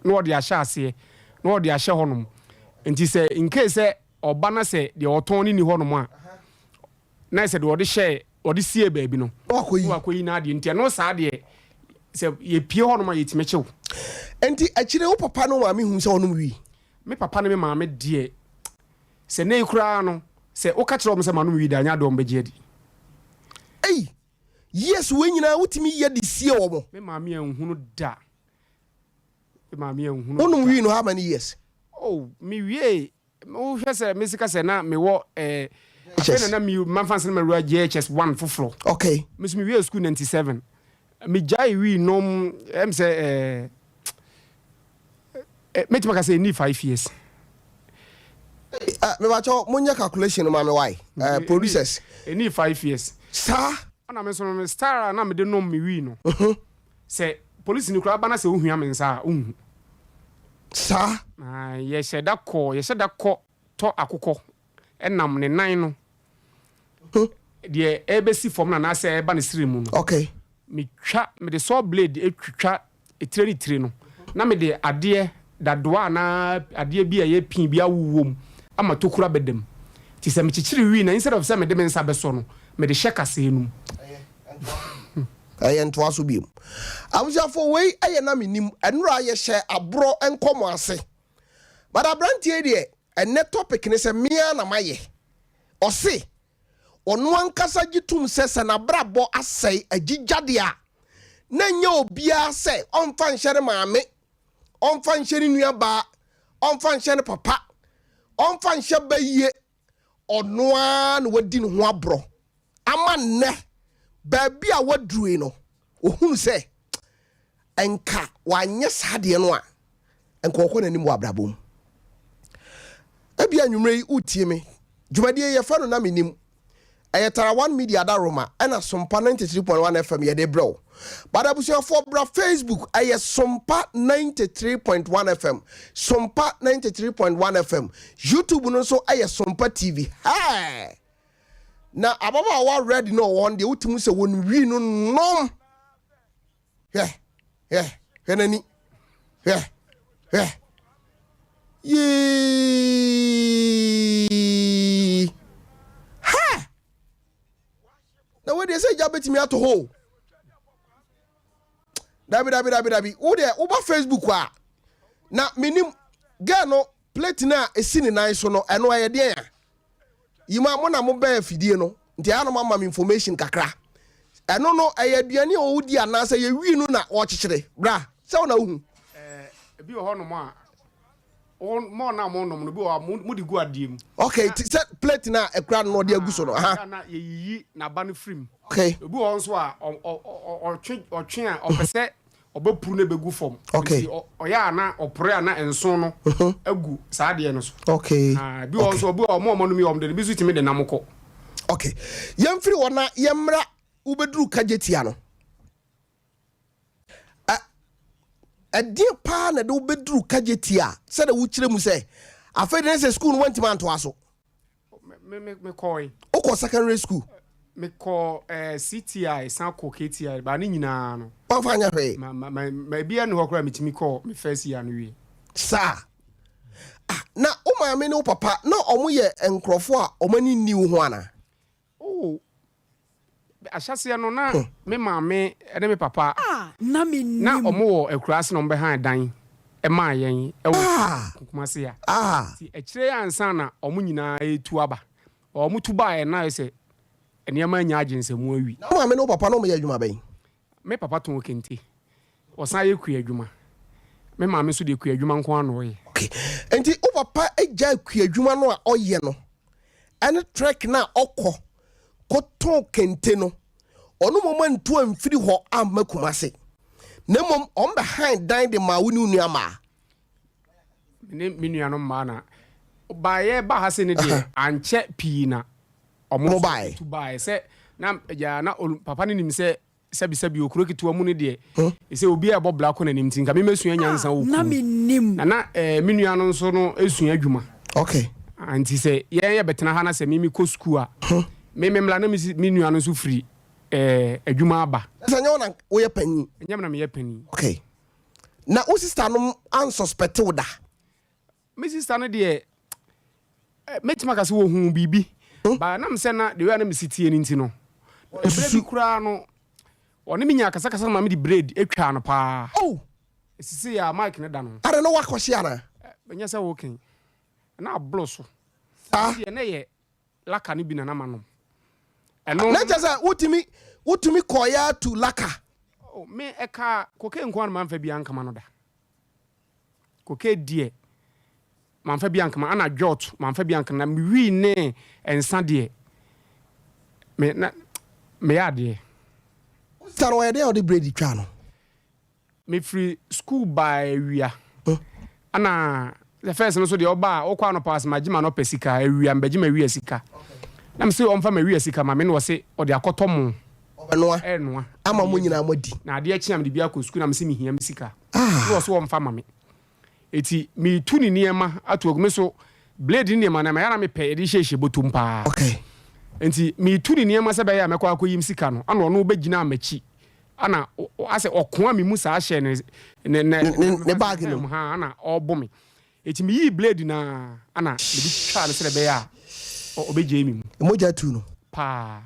na ɔde ahyɛ aseɛ na ɔde ahyɛ hɔnom. Nti sɛ in case sɛ ɔba na sɛ deɛ ɔtɔn no nni hɔnom a, na sɛ deɛ ɔde hyɛɛ ɔde siee baabi no na wakɔyi na wakɔyi n'adeɛ nti ɛno saa deɛ sɛ yɛpie hɔnom a yɛtumi kyew. Nti akyire wo papa ne wo maame hu sɛ ɔnom wii? Me papa ne me maame deɛ sɛ nnɛ yi koraa no sɛ woka kyerɛ wɔn sɛ manom wii da ɛnyɛ adeɛ wɔn bɛgye adi. Ei! Years wei nyinaa wotumi yɛ de sie wɔn? Me maame anhunu da. Me maame anhunu da. Wonom wii no how many years? Oh, mewiee Wohwɛ sɛ mesi ka sɛ na mewɔ eh, afei na na mi manfa nsɛn mawura JHS one foforɔ. Okay. Me nso mewie school 97. Megyae wii nom ɛm sɛ eh, eh, mɛtumi aka sɛ ɛnni 5 years. Uh, mebakyɛ monyɛ calculation no ma me wae uh, producers. Ɛnni 5 years. Saa. Ɛna me nso no me style a na mede nom me wii no. Uh-huh. Sɛ polisi no koraa ba na sɛ ohua me nsa a, onhu. Saa. Na yɛhyɛ da kɔ, yɛhyɛ da kɔ tɔ akokɔ nam ne nan no. Deɛ ɛrebɛsi fam no anaasɛ ɛreba ne srɛ mu no. Okay. Metwa, mede saw blade twitwa etire ne tire no, na mede adeɛ, dadoa anaa adeɛ bi a ɛyɛ pii bi awowɔ mu ama tokuro abɛda mu. Nti sɛ mekyekyere wii no a, instead of sɛ mede me nsa bɛsɔ no, mede hyɛ kasɛɛ no mu. Ɛyɛ ntoa so biom. Abusuafoɔ wei ɛyɛ na menim ɛnora yɛhyɛ aborɔ nkɔmɔ ase but abranteɛ yi deɛ ɛnɛ topic ne sɛ mea na mayɛ ɔse ɔno ankasa gye tom sɛ sɛ n'abrabɔ asɛe agyigya deɛ a na nyɛ obiara sɛ ɔmfa nhyɛ ne maame ɔmfa nhyɛ ne nua baa ɔmfa nhyɛ ne papa ɔmfa nhyɛ bayie ɔno ara na wadi ne ho aborɔ. ama nnɛ baabi a waduru yi no, ohunu sɛ nka wanyɛ saa adeɛ no a, nka ɔkɔ n'anim wɔ abrabɔ mu. Ebia anwummerɛ yi wotie me. Dwumadie yi yɛfrɛ no Na Menim. Ɛyɛ Tara One Media Adaworoma ɛna Sompa 93.1 FM yɛde brɛ wo. But abusuafoɔ bra Facebook ɛyɛ Sompa 93.1 FM, Sompa 93.1 FM. YouTube no nso ɛyɛ Sompa TV. Hɛɛ! Na ababaawa red no ɔwɔ hɔ no deɛ wotumi sɛ wɔn wii no nom. Hwɛ, hwɛ, hwɛ n'ani. Hwɛ, hwɛ. Yee. Ha! Na wo deɛ sɛ gya bɛtumi ato hɔ o. Dabi, dabi, dabi, dabi. Wo deɛ woba Facebook a, na menim girl no plate no a ɛsi ne nan so no, ɛno ɛyɛ deɛn a? Yima mo na mo bɛn afidie no nti ɛyɛ a na mo ama me information kakra. Ɛno no ɛyɛ aduane a ɔredi anaasɛ yɛ wii no na ɔrekyekyere? Bra, sɛ wo na wohu. Ebi wɔ hɔnom a, wɔn mo na mo nom no, ebi wɔ hɔ a mo mo de gu adeɛ mu. Okay, ti sɛ plate na ɛkura no na ɔde agu so no. Aha. Ɛyɛ a na yɛyiyi n'aba no firi mu. Okay. Ebi wɔ hɔ nso a, ɔ ɔ ɔ ɔtwe ɔtwe a ɔpɛ sɛ ɔbɛpuru no bɛgu fam. Okay. Nti ɔyɛ a na ɔpore a na nso no mhm. agu saa adeɛ no so. Okay. Ah, bi wɔ nso obi wɔ ɔmo ɔmo nom yɛ ɔmo de bi nso tumi de nam kɔ. Okay. Yɛmfiri hɔ na yɛmmra wobɛduru kagyetia no. Ɛdeɛ paa na ɛde wobɛduru kagyetia sɛdeɛ wokyerɛ mu sɛ afei de ne sɛ sukuu no woantumi antoa so. Me me me kɔe. Wokɔ secondary school? Me kɔ eh, CTI san kɔ KTI ba ne nyinaa no. Wamfa anyɛ hwee. Ma ma ma ma ebi ɛne hɔ koraa metumi kɔ me first year no wie. Saa. Ah, na wo maame ne wo papa na wɔn yɛ nkurɔfoɔ a wɔn ani nni wo ho anaa? Oh, ahyɛaseɛ no na me maame ne me papa A na na mennim. wɔn wɔ akuraase na wɔbɛhan dan maa yɛn wɔ Kumasi ha. Nti akyire yi ansa na wɔn nyinaa retu aba. Wɔtu baeɛ no na ayɛ sɛ nneɛma anya agye nsam awi. Na wo maame ne wo papa na wɔyɛ adwuma bɛn? Me papa tɔn kente. Ɔsan yɛ kuadwuma. Me maame nso deɛ kuadwuma nko ara na ɔyɛ. Okay. Nti wo papa gyae kuadwuma no a ɔyɛ no ɛne trek no a ɔkɔ kɔtɔn kente no, ɔno mmom antu amfiri hɔ amma Kumase. Na mmom ɔmbɛhan dan de maa wo ne wo nua mmaa. Me ne me nuanom mmaa na baeɛ ba ha se no deɛ ankyɛ pii na ɔmo nso tu baeɛ sɛ na gyaa na papa no nim sɛ Sɛbisɛbi o, kuro ketewa mu no deɛ, ɛsɛ obiara ɛbɔ bra kɔ n'anim nti nka me mɛsua nyansa wɔ Na kurom. mennim. Na na eh, me nua no nso no sua adwuma. Okay. Ah, nti sɛ yɛn yɛbɛtena ha na sɛ me mekɔ sukuu a, me me mmra na me si, me nua no nso firi eh, adwuma aba. Na sɛ ɛnyɛ wo na woyɛ panin? Ɛnyɛ me na meyɛ panin. Okay. Na wo sister nom ansuspect wo da? Me sister no deɛ mɛtumi aka sɛ wɔhuu biribi but nam sɛ na the way a na mesi tie no nti no ɛberɛ bi koraa no ɔne me nya akasakasa ma mede braid atwaa no paa. Oh! Ɛsisi a mic no da no. Ada na wakɔhye anaa? Ɛnyɛ sɛ woken na aboro so. Saa. Deɛ na ɛyɛ laka no bi na na manom. Ɛno. Na kyerɛ sɛ wotumi wotumi kɔɔeɛ atu laka. Oh, me ɛka cocaine nko ara na mamfa bi ankama no da. Cocaine deɛ mamfa bi ankama ɛna jot mamfa bi ankama na me wii ne nsa deɛ me na meyɛ adeɛ. Wo sista no ɔyɛ dɛn a ɔde braid twaa no? Me firi school baa awia ɛna the first no so deɛ ɔba a ɔkɔ anɔpa ase magye ma no ɔpɛ sika awia mbɛgye ma awia sika na me se ɔmfa ma awia sika ma me na ɔse ɔde akɔtɔ mo Ɔbɛnoa ɛnoa ama mo nyinaa moadi. Na adeɛ kye a mede bi akɔ sukuu na mese mehia me sika. Na ɔse ɔmfa ma me. Eti metu ne nneɛma ato agu me so blade ne nneɛma no ɛyɛ na mepɛ yɛde hyehyɛ bɔtɔm paa. Okay. Nti metu ne nneɛma sɛ bɛyɛ a mɛkɔ akɔyi me sika no ana ɔno bɛgyinaa m'akyi ana asɛ ɔkoa me mu saa hyɛ ne ne ne ne bag no mu ha ana ɔbɔ me. Eti meyii blade no ara ana mede twaa no sɛdeɛ ɛbɛyɛ a ɔbɛgyae me mu. Mogya tu no. Paa.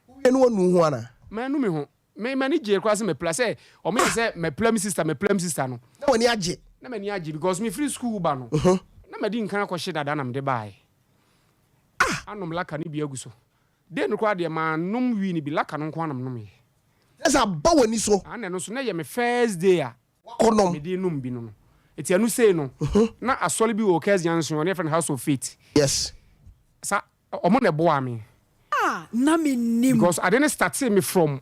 Wowie no wanu wo ho anaa? Manu me ho. Me m'ani gyee koraa sɛ mapira sɛ wɔn yɛ sɛ mapira me sister mapira me sister no. Na w'ani agye? Na m'ani agye because me firi school ba no na madi nkan akɔhye dada na mede baeɛ. Anom laka no bi agu so. Day no koraa deɛ manom wii no bi laka no nko ara na menomyɛ. Kyerɛ sɛ aba w'ani so. Aane na ɛno nso na ɛyɛ me first day a Wakɔnom. mede nom bi no no. Nti ɛno sei no na asɔre bi wɔ Okairs Junction hɔ na yɛfrɛ no House of Faith. Yes. Sa wɔn na ɛboaa me. Ah na me nim. Because ade no startee me from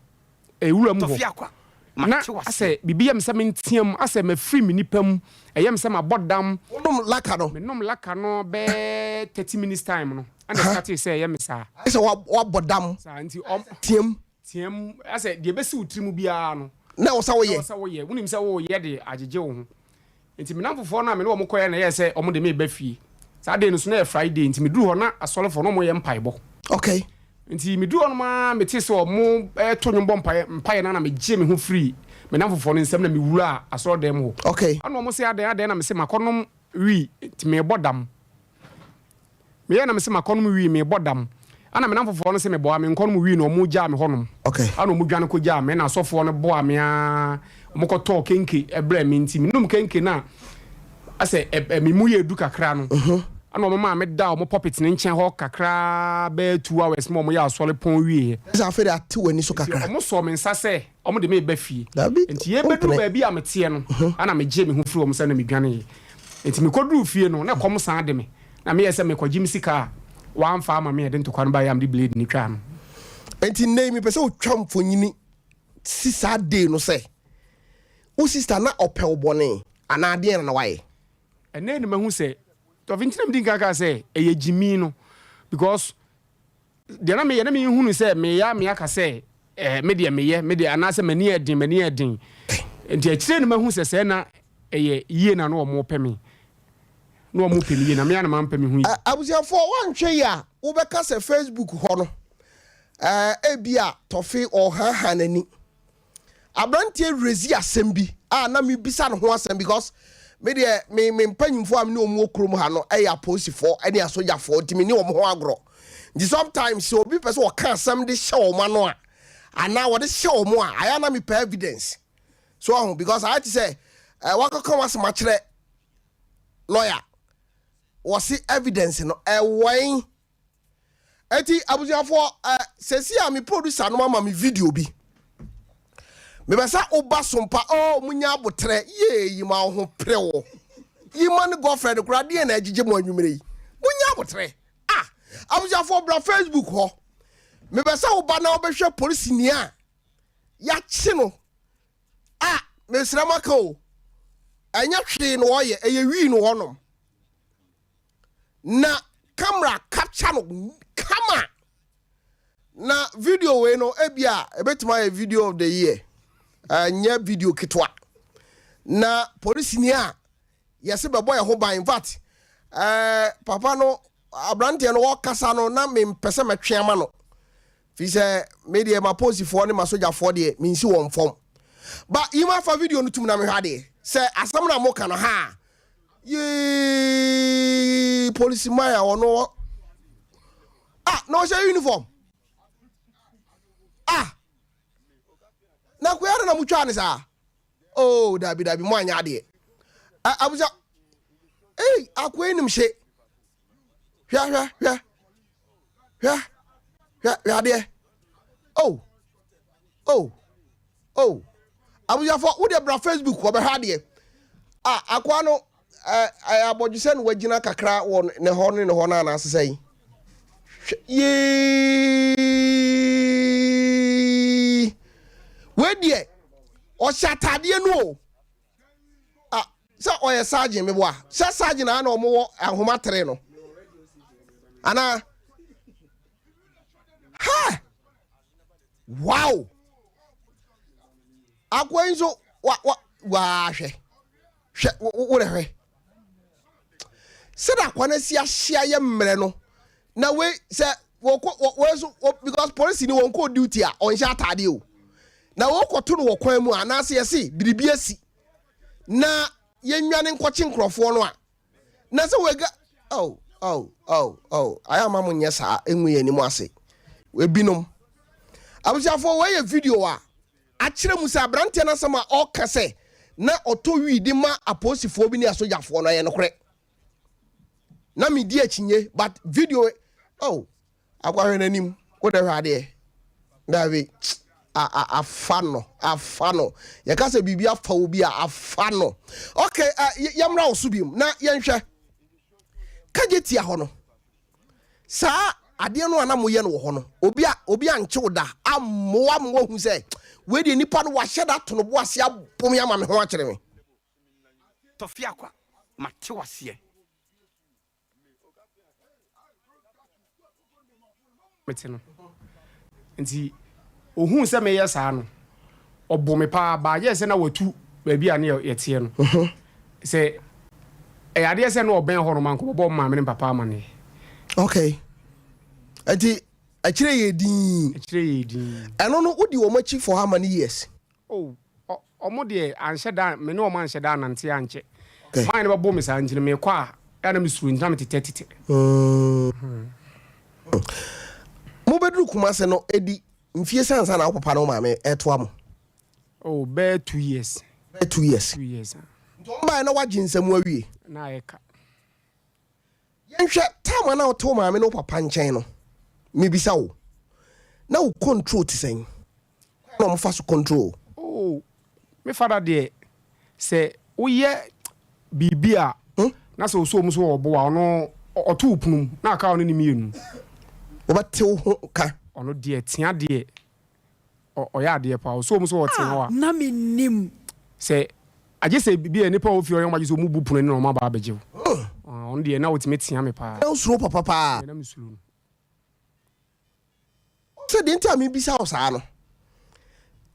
nwura mu hɔ. Na asɛ biribi yɛ me sɛ menteam, asɛ mafiri me nipa mu, ɛyɛ me sɛ mabɔ dam. Wonom laka no? Menom laka no bɛyɛ 30 minutes time no, ɛna ɛstartee sɛ ɛyɛ me saa. Ayɛ sɛ woabɔ dam. Saa nti ɔm. Team. Team, asɛ deɛ ɛbɛsi wo tiri mu biara no. Na ɛwɔ sɛ woyɛ. Na ɛwɔ sɛ woyɛ. Wonim sɛ woreyɛ de agyegye wo ho. Nti me nnamfofoɔ no a me ne wɔn kɔeɛ no ɛyɛɛ sɛ wɔde me reba fie. Saa day no nso na ɛyɛ Friday nti meduruu hɔ na asɔrefoɔ no wɔreyɛ mpaebɔ. Okay. Nti meduruu hɔ nom ara metee sɛ wɔreto nnwom bɔ mpaeɛ, mpaeɛ no ara na megyee me ho firii me nnamfofoɔ no nsam na mewuraa asɔredan mu hɔ. Okay. Ɛna wɔn se adɛn adɛn na mese makɔnom wii nti merebɔ dam. Meyɛɛ na mese makɔnom wii merebɔ dam. Ɛna me namfofoɔ no se meboa menkɔnom wii na ɔmo gyaa me hɔnom. Okay. Ɛna ɔmo dwane kɔgyaa me ɛna asɔfoɔ no boaa me aa ɔmo kɔtɔɔ kenke brɛɛ me nti menom kenke no a asɛ ɛ me mu yɛɛ du kakra no ɛna ɔmo maa me daa ɔmo pulpit no nkyɛn hɔ kakra bɛyɛ 2 hours ma ɔmo yɛɛ asɔre pɔn wieɛ. Sɛ afei de ate w'ani so Nti kakra. ɔmo sɔɔ me nsa sɛ ɔmo de me reba fie. Dabi, Nti yɛrebɛduru wompene. baabi a meteɛ no ɛna megyee me ho firii ɔmo nsam na medwaneeɛ. Enti mekɔduruu fie no, na ɛkɔm san de me. Na meyɛɛ sɛ merekɔgye me sika a wɔamfa amma me a ɛde ntɔkwa no baeɛ a mede blade no twaa no. Enti nnɛ yi mepɛ sɛ wotwa mfonini si saa day no sɛ wo sister na ɔpɛ wo bɔne anaa deɛn na na wayɛ? Ɛnnɛ yi na mahu sɛ, Tɔfe nti na medi nkan kaa sɛ ɛyɛ gyimii no because Deɛ na meyɛ na menhunu sɛ meyɛ a meaka sɛ eh, me deɛ meyɛ, me deɛ anaasɛ m'ani yɛ den, m'ani yɛ den. Nti akyire no mahu sɛ sɛɛ na ɛyɛ yie na na wɔpɛ me. Na wɔpɛ me yie na me ara na mampɛ me ho yie. Abusuafoɔ woanhwɛ yie a wobɛka sɛ Facebook hɔ no ebia Tɔfe ɔrehaha n'ani. Abranteɛ raise asɛm bi a na mebisa ne ho asɛm because me deɛ me me mpanyinfoɔ a me ne wɔn wɔ kurom ha no yɛ apolisifoɔ ne asogyafoɔ nti me ne wɔn ho agorɔ nti sometimes sɛ obi pɛ sɛ ɔka asɛm de hyɛ wɔn ano a anaa wɔde hyɛ wɔn a ayɛ na mepɛ evidence so ɔho because ayɛ te sɛ eh, wakɔka wɔn asɛm akyerɛ lawyer wɔse evidence no ɛwɔn Eti abusuafoɔ ɛ sɛsi a me producer no ama me video bi. Mebɛ sɛ woba so mpa oh munya abotrɛ yee yi ma wo ho pere wo. Yi ma ne girlfriend koraa deɛ na ɛgyegye mo anwummerɛ yi. Munya abotrɛ. Ah abusuafoɔ bra Facebook hɔ. Mebɛ sɛ woba na wobɛhwɛ polisini a yɛakye no a mesrɛ maka o ɛnyɛ hwee na ɔyɛ ɛyɛ wii no wɔnom. na camera capture no kama na video wei no ebi a ebetumi ayɛ video of the year ɛnyɛ video ketewa na polisini a yɛse bɛbɔ yɛn ho ban in fact ɛɛ papa no aberanteɛ no wɔkasa no na mempɛ sɛ mɛtwe ama no fi sɛ me deɛ mapolisifoɔ ne masogyafoɔ deɛ mensi wɔn fam ba yi ma fa video no tum na mehwɛ adeɛ sɛ asɛm na moka no ha Yee polisi man a ɔno ah na ɔhyɛ uniform ah na koya na mo twa ne saa oh dabi dabi mo anya adeɛ abusa ei akoya nim hye hwɛ hwɛ hwɛ hwɛ hwɛ hwɛ adeɛ oh oh oh abusuafo wo deɛ bra facebook wɔbɛhwɛ adeɛ a akoa no ɛɛ abɔdwesɛ no wagyina kakra wɔ ne hɔ ne ne hɔ no anaasɛ sɛn hwɛ yee wei deɛ ɔhyɛ ataadeɛ no o ah sɛ ɔyɛ sergeant meboa sɛ sergeant a na ɔmo wɔ ahoma tere no anaa ha wow akoa yi nso wa wa waahwɛ hwɛ wo wo hwɛ sɛdeɛ akoa no asi ahyia yɛ mmerɛ no na wei sɛ wɔkɔ wɔ wei nso wɔ because polisi ni wɔn kɔ duty a ɔnhyɛ ataadeɛ o na wɔkɔto no wɔ kwan mu a anaasɛ yɛse biribi asi na yɛnwane nkɔkye nkurɔfoɔ no a na sɛ wɔaga oh oh oh oh ayɛ ama mo nyɛ saa engu yɛn anim ase ebinom abusuafoɔ wei yɛ video a akyerɛ mu sɛ aberanteɛ no asɛm a ɔka sɛ na ɔtɔ wii de ma apolisifoɔ bi ne asogyafoɔ no ɛyɛ nokorɛ na medi akyinnye but video oh Akɔhwɛ n'anim, wo dɛ hwɛ adeɛ. Dabi, a a afa no, afa no. Yɛka sɛ biribi afa obi a, afa no. Okay, uh, yɛmmra wo so biom na yɛnhwɛ. Kagye tia hɔ no. Saa Adeɛ no a na moyɛ no wɔ hɔ no, obi a obi ankye wo da ammoa ma woahu sɛ wei deɛ nipa no wahyɛ da ato no bo ase abo me ama me ho akyere me. Tɔfiakwa, mate wo aseɛ. Mete no. Nti ohuu sɛ meyɛ saa no, ɔbo me paa baa yɛɛ sɛ na watu baabi a ne yɛteɛ no. Sɛ ɛyɛ adeɛ sɛ na ɔbɛn hɔ nom anka ɔbɛbɔ maame ne papa amaneɛ. Okay. Nti akyire yɛ din. Akyire yɛ din. Ɛno no wodi wɔn akyi for how many years? Oh, ɔmo deɛ anhyɛ da, me ne ɔmo anhyɛ da anante ankyɛ. Man no bɛbo me saa nti no mekɔ a, ɛyɛ a na mesuro nti na metetɛ tetɛ. Mobɛduru Kumase no ɛdi mfie sɛn ansa na wo papa ne wo maame ɛretoa mo? Oh, bɛyɛ 2 years. Bɛyɛ 2 years. 2 years. Nti ɔmo baeɛ na woagye nsamu awie? Na ayɛ ka. Yɛnhwɛ, time a na wote wo maame ne wo papa nkyɛn no, mebisa wo, na wo control te sɛn? Kwan na wɔfa so control wo? Oh, me father deɛ, sɛ woyɛ biribi a, na sɛ ɔsɔ wɔn so wɔ ɔbo a, ɔno ɔto wo pono mu, na aka ɔne ne mmienu. Wɔbɛte wo ho ka. Ɔno deɛ, tea deɛ, ɔyɛ adeɛ paa, ɔsɔ wɔn so wɔ ɔtea hɔ a. Na mennim. Sɛ, agye sɛ bi a nnipa a wɔwɔ fie hɔ yɛ wɔn adwene sɛ wɔbu pono ani na wɔaba abɛgye wo. Ɔno deɛ, na ɔtumi tea me paa. Na wosuro papa paa? Na mesuro no. Sɛ deɛ nti a mebisa wo saa no,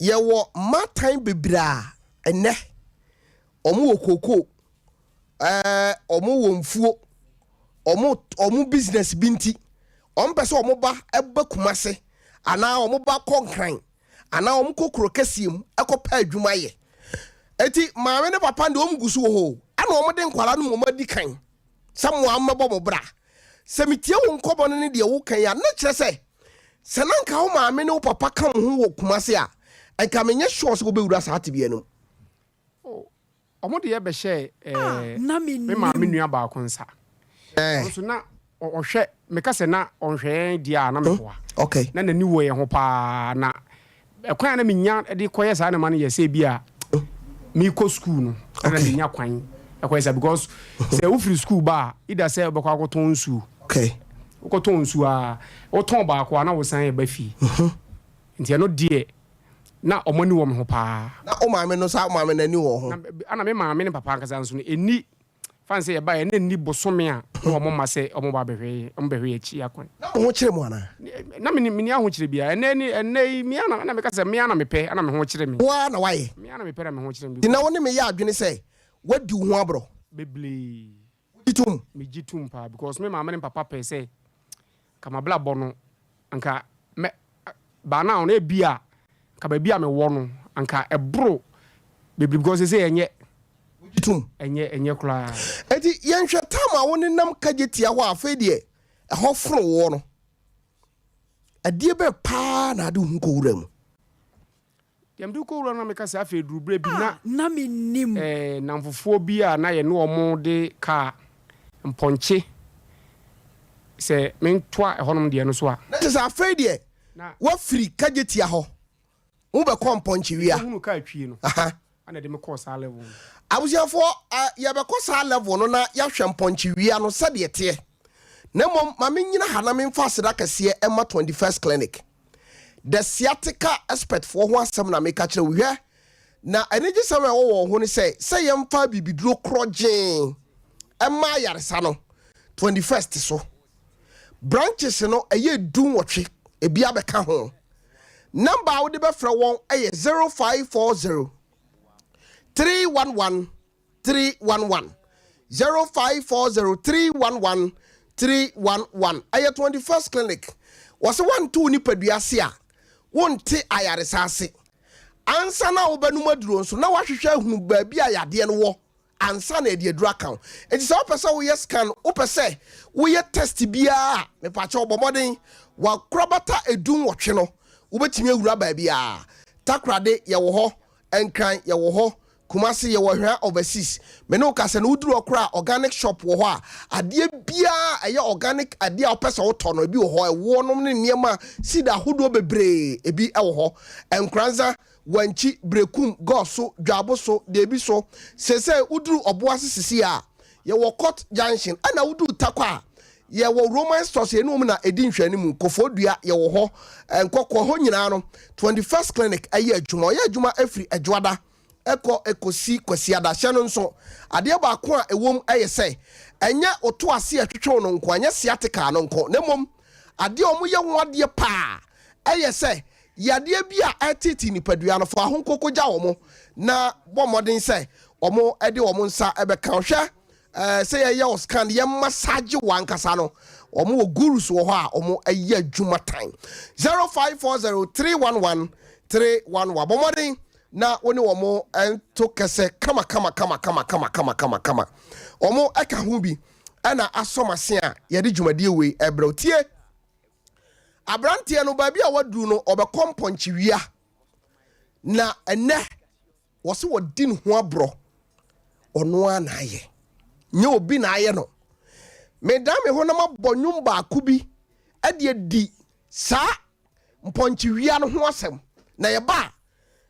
yɛwɔ mmaatan bebree a ɛnnɛ wɔn wɔ kookoo, ɛɛ wɔn wɔ mfuo, wɔn wɔn business bi nti, wɔn pɛ sɛ wɔn ba ɛba Kumase anaa wɔn ba kɔ Nkran anaa wɔn kɔ kuro kɛseɛ mu ɛkɔ pɛ adwuma yɛ. Eti maame ne papa deɛ wɔn gu so wɔ hɔ o, ɛna wɔn de nkwadaa no wɔn adi kan sɛ mo a mmɛbɔ mo bra. Sɛ metie wo nkɔmmɔ no ne deɛ woka yi a, na kyerɛ sɛ, sɛ na nka wo maame ne wo papa ka mo ho wɔ Kumasi a, nka menyɛ sure sɛ wobɛwura saa tebea no mu. Oh, wɔn de yɛ bɛhyɛɛ Ah, eh, na me maame mennim. nua baako nsa. Eh. Ɔno nso na ɔhwɛ, meka sɛ na ɔnhwɛ yɛn deɛ a na meboa. Okay. Na n'ani wɔ yɛn ho paa, na ɛkwan a na menya de kɔyɛ saa nneɛma no yɛ sɛ ebi a mekɔ sukuu no na menya kwan ɛkɔyɛ saa because sɛ wofiri sukuu ba a either sɛ wobɛkɔ akɔtɔn nsuo wokɔtɔn nsuo a wotɔn baako a na wosan ɛba fie nti ɛno deɛ na ɔmo ani wɔ me ho paa. Na wo maame no saa wo maame no ani wɔ ho? Ana me maame ne papa ankasa nso no ɛnni Fa no sɛ yɛbaeɛ na ɛnni bosome a na wɔn mma sɛ wɔn ba abɛhwɛ yɛn, wɔn bɛhwɛ yɛn akyi akwan. Na mo ho kyere mo anaa? Na menni, menni ahokyerɛ biara. Ɛnnɛ ni, ɛnnɛ yi, me ara na, na meka sɛ me ara na mepɛ, ɛna me ho kyere me. Wo ara na woayɛ. Me ara na mepɛ na me ho kyere me. Nti na wo ne me yɛ adwene sɛ woadi wo ho aborɔ? Bebree. Wogye tom? Megye tom paa because me maame ne me papa pɛɛ sɛ Nka m'abrabɔ no, anka mɛ, by now no ebia nka baabi a mewɔ no, anka ɛboro bebree because sese ɛnyɛ. Wogye tom? Ɛnyɛ, ɛnyɛ koraa. Enti yɛnhwɛ time a wonenam Kagyetia hɔ a afei deɛ ɛhɔ fono woɔ no, ɛdeɛ bɛn paa na ade wo ho kɔwura mu? Deɛ mede kɔ wura no na meka sɛ afei duru berɛ bi na. A na mennim. Eh, nnamfofoɔ bi a na yɛne wɔn de kaa mpɔnkye sɛ mentoa ɛhɔnom deɛ no so a. Na kyerɛ sɛ afei deɛ woafiri Kagyetia hɔ, wobɛkɔ Mpɔnkyewia. Mekɔhunuu kaa twie no, Aha. ɛna ɛde me kɔɔ saa level no. Abusuafoɔ, eh, yɛbɛkɔ saa level no na yɛahwɛ Mpɔnkyewia no sɛdeɛ ɛteɛ. Na mmom ma mennyina ha na memfa aseda kɛseɛ mma 21st Clinic. The sciatica expert foɔ ho asɛm na meka kyerɛ wo. Hwɛ, na anigyesɛm a ɛwɔ wɔn ho ne sɛ, sɛ yɛmfa abibiduro korɔgyee mma ayaresa no, 21st so. Branches no ɛyɛ 18, ebi abɛka ho. Number a wode bɛfrɛ wɔn yɛ 0540 311 311 0540 311 311 Ɛyɛ 21st Clinic. Wɔse woante wo nipadua ase a, wonte ayaresa ase. Ansa na wobɛnom aduro nso, na woahwehwɛ ahunu baabi a yadeɛ no wɔ ansa na yɛde aduro aka wo. Enti sɛ wopɛ sɛ woyɛ scan, wopɛ sɛ woyɛ test biara a, mepakyɛw bɔ mmɔden. W'akorabata 18 no, wobɛtumi awura baabiara. Takorade, yɛwɔ hɔ. Nkran, yɛwɔ hɔ. Kumasi yɛwɔ Hwea overseas. Me ne wo kasa no woduru hɔ koraa a organic shop wɔ hɔ a adeɛ biara a ɛyɛ organic adeɛ a wopɛ sɛ wotɔ no ebi wɔ hɔ ɛwoɔ nom ne nneɛma seed ahodoɔ bebree ebi wɔ hɔ. Nkoranza, Wankyi, Berekum, Gɔso, Dwaboso, Deebi so. Seesei woduru Ɔboase sisi a yɛwɔ Court Junction ɛna woduru Tarkwa a. Yɛwɔ Roman stores yɛne wɔn na ɛdi nhwɛanimu. Kofoɔdua yɛwɔ hɔ, Nkɔkɔ hɔ nyinaa no 21st Clinic ɛyɛ adwuma. Ɔyɛ adwuma ɛfiri Ɛdwoada ɛkɔ ɛkɔsi Kwasiada. Hyɛ no nso, adeɛ baako a ɛwom ɛyɛ sɛ ɛnyɛ woto ase a ɛtwetwe wo no nko, ɛnyɛ sciatica no nko, na mmom adeɛ a wɔyɛ ho adeɛ paa ɛyɛ sɛ yadeɛ bi a ɛreteetee nipadua no, fa ahonkoko gya wɔn na bɔ mmɔden sɛ wɔn de wɔn nsa bɛka wo. Hwɛ Eh, sɛ yɛyɛ wo scan, yɛ massage wo ankasa no, wɔn wɔ gurus wɔ hɔ a wɔn ɛyɛ adwuma tan. 0540 311 311. Bɔ mmɔden na wo ne wɔn nto kɛsɛ kama kama kama kama kama kama kama kama. Wɔn ɛka ho bi ɛna asɔ m'ase a yɛde dwumadie wei ɛbrɛ. Tie aberanteɛ no, baabi a waduru no, ɔbɛkɔ mpɔnkyewia na ɛnɛ Wɔse wɔdi ne ho aborɔ, ɔno ara na ayɛ, nyɛ obi na ayɛ no. Medan me ho na mabɔ nnwom baako bi de adi saa mpɔnkyewia no ho asɛm, na yɛba a,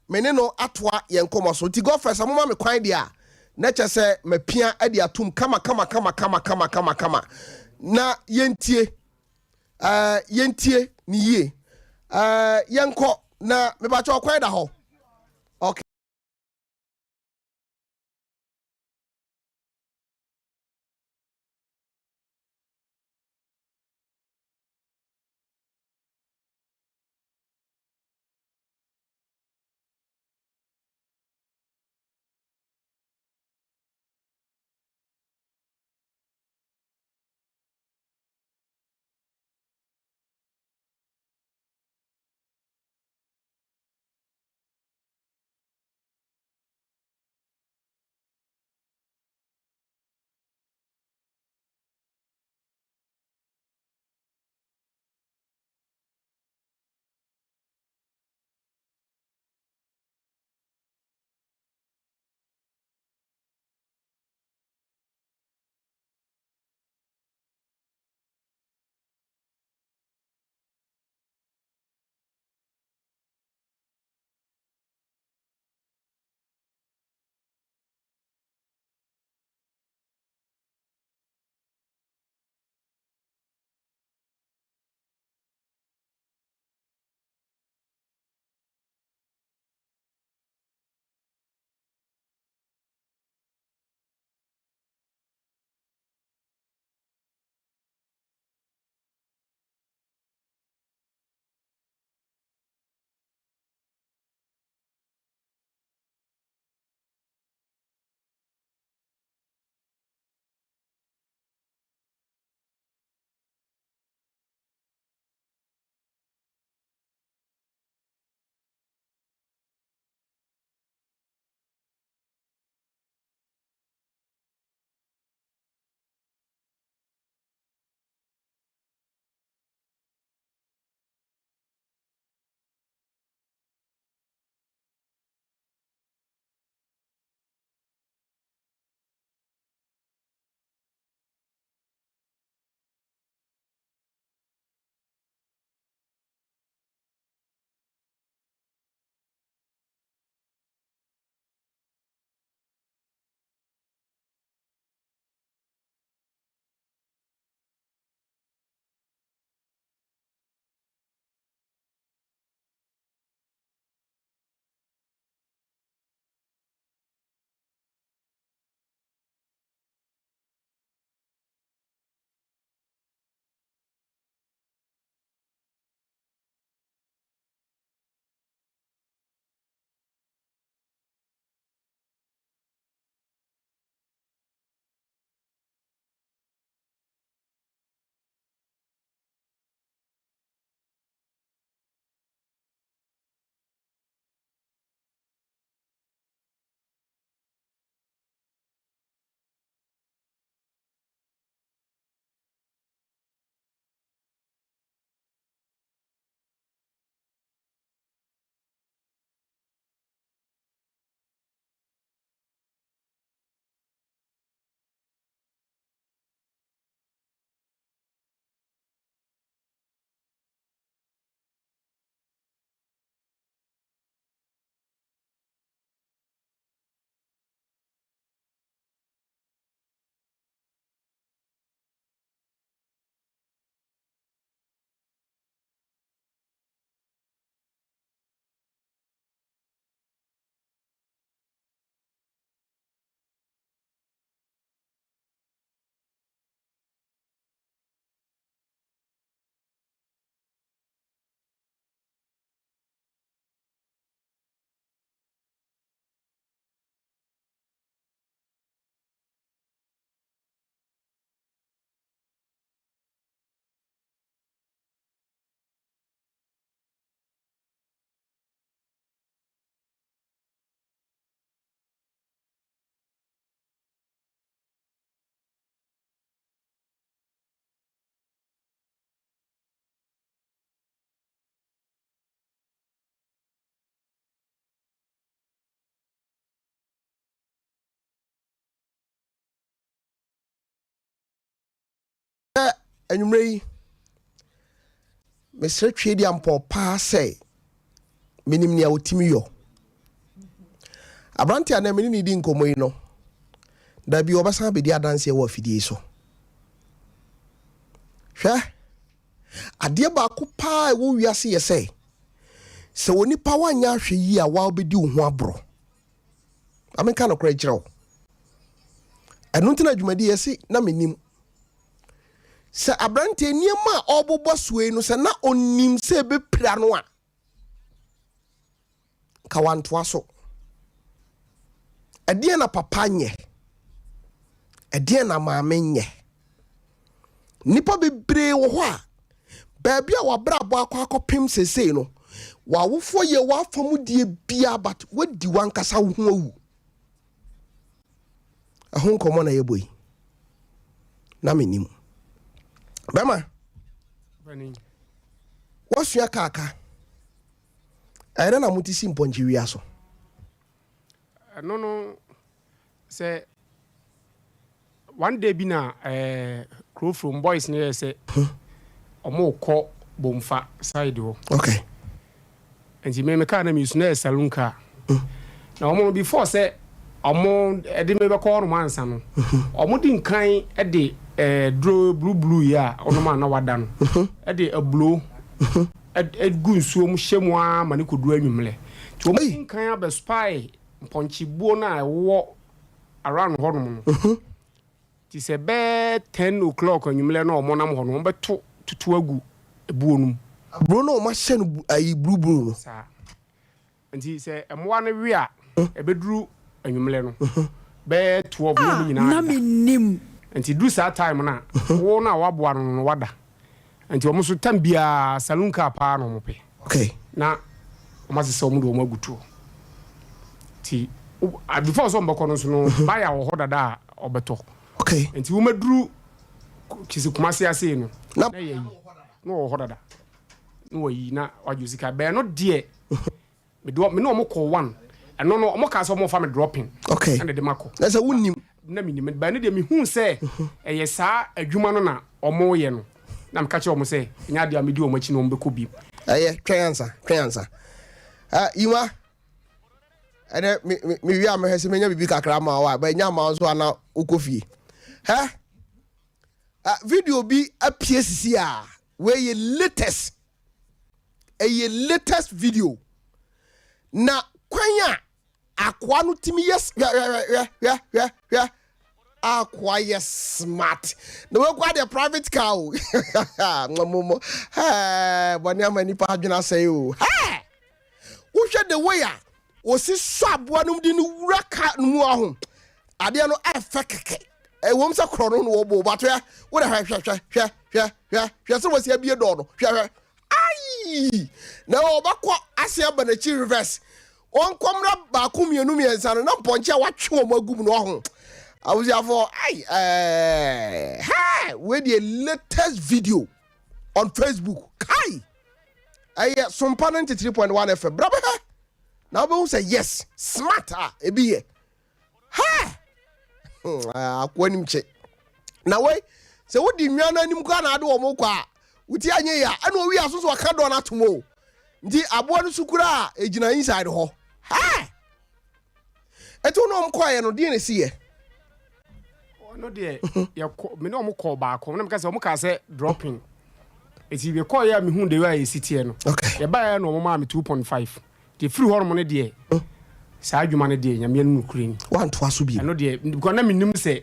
me ne no atoa yɛn nkɔmmɔ so. Nti Godfrey, sɛ moma me kwan deɛ a, na kyerɛ sɛ mapia de atom kama kama kama kama kama kama kama. Na yɛntie, uh, yɛntie ne yie. Uh, yɛnkɔ na mebakyɛ ɔkwan da hɔ. Okay. Anwummerɛ yi, mesrɛ Tweediampɔn paa sɛ menim nea ɔtumi yɔ. Aberante a na mene ne di nkɔmmɔ yi no, da bi ɔbɛsan abɛdi adanseɛ wɔ afidie yi so. Hwɛ, adeɛ baako paa ɛwɔ wiase yɛ sɛ, sɛ onipa woanyɛ ahwɛ yie a waa wobɛdi wo ho aborɔ. Ma menka nokorɛ nkyerɛ wo. Ɛno nti na dwumadi yɛse na menim. Sɛ aberanteɛ nneɛma a ɔrebobɔ soɔ yi no sɛ na ɔnim sɛ ɛbɛpira no a, nka wantoa so. Ɛdeɛn na papa nyɛ? Ɛdeɛn na maame nyɛ? Nnipa bebree wɔ hɔ a, baabi a w'abrabɔ akɔ akɔpem seesei no, w'awofoɔ yɛ w'afa mu deɛ biara but woadi w'ankasa wo ho awu. Ɛho nkɔmmɔ na yɛbɔ yi. Na menim. Bɛma, woasua kaaka. Ɛyɛ dɛ na mote si mpɔnkye wia so. Ɛno no, sɛ one day bi na eh, kuro from boys no yɛ sɛ ɔmo kɔ Bomfa side hɔ. Okay. Nti me me car na me use na yɛ saloon car. Na ɔmo no before sɛ ɔmo ɛde me bɛkɔ hɔnom ansa no, ɔmo di nkan ɛde eh, duro blue blue yi a ɔnom a na wada no, ɛde aburo ɛgu nsuo mu hyɛ mu ara ma ne kɔduru anwummerɛ. Nti ɔmo di nkan abɛ spy mpɔnkye buo no a ɛwɔ around hɔnom no. Nti sɛ bɛyɛ ten o'clock anwummerɛ na wɔn nam hɔ no, wɔn bɛto tutu agu buo no mu. Aburo no a wɔn ahyɛ no ayi buruburu no. Saa. Nti sɛ mmoa no we a, ɛbɛduru anwummerɛ no, bɛyɛ 12 na wɔn nyinaa Na adeda. mennim. Nti duru saa time no a, wo no a woaboa no no wada. Nti wɔn nso time biara saloon car paa na wɔn pɛ. Okay. Na wɔn asesa wɔn de wɔn agu toɔ. Nti before sɛ wɔn bɛkɔ no nso no, buyer wɔ hɔ dada a ɔbɛtɔ. Okay. Nti wɔn aduru kyesi Kumasi ase no, na yɛ yi na wɔwɔ hɔ dada. Na wɔyi na wagye sika. Bɛn no deɛ Me de me ne wɔn kɔɔ one. Ɛno no wɔn kaa sɛ wɔn fa me dropping. Okay. Ɛna de ma kɔ. Na sɛ wonim. Na mi nim. Bɛn no deɛ mi hu sɛ ɛyɛ saa adwuma no na wɔn yɛ no. Na mi ka kyerɛ wɔn sɛ ɛnyɛ adeɛ a mi di wɔn akyi na wɔn bɛkɔ bi. Ɛyɛ twɛn ansa twɛn ansa. Uh, Yima ɛnɛ me me me wi a mehwɛ sɛ menya biribi kakra ma wo a bɛnya ma wo nso ana wokɔ fie. Hɛ uh, video bi apue sisi a wei yɛ latest. Ɛyɛ latest video na kwan a akoa no tumi yɛ hwɛ hwɛ hwɛ hwɛ hwɛ hwɛ akoa yɛ smart na wakɔ adeɛ private car o mo hɛɛ bɔne ama nipa adwene asɛe o hɛɛ wohwɛ the way a wɔsi sɔ aboa no de no wura car no mu aho adeɛ no ɛfɛ kɛkɛ ɛwɔm sɛ korɔ no na wɔbɔ but hwɛ wode hwɛ hwɛ hwɛ hwɛ hwɛ hwɛ hwɛ sɛ wɔsi abie dɔɔ no hwɛ hwɛ ayi na ɔbɛkɔ ase aba n'akyi reverse ɔnkɔmmra baako mmienu mmiɛnsa no na mpɔnkye a watwe wɔn agu mu no ɔho abusuafoɔ ayi ɛɛ hɛ wei deɛ latest video on facebook kai ɛyɛ sompa 93.1 fm bra bɛhwɛ na wobɛhu sɛ yes smart a ebi yɛ Hɛ! Hmm, akoa nim kye. Na wei, sɛ wodi nnwan no anim koraa na ade wɔn kɔ a, woti anyɛ yi a, ɛna owi aso so ɔka dɔn atom o. Nti aboa no so koraa a, egyina inside hɔ. Hɛ! Ɛti wo ne wɔn kɔɔeɛ no, deɛ na esi yɛ? Ɔno deɛ, yɛkɔ, me ne wɔn kɔɔ baako, na meka sɛ wɔn kaa sɛ dropping. Eti yɛkɔɔeɛ a mehu the way a esi teɛ no. Okay. Yɛbaeɛ na wɔn maa me 2.5. Deɛ firi hɔnom no deɛ, saa adwuma no deɛ, Nyame anim nokorɛ ni. Woantoa so bio? Ɛno deɛ, because na mennim sɛ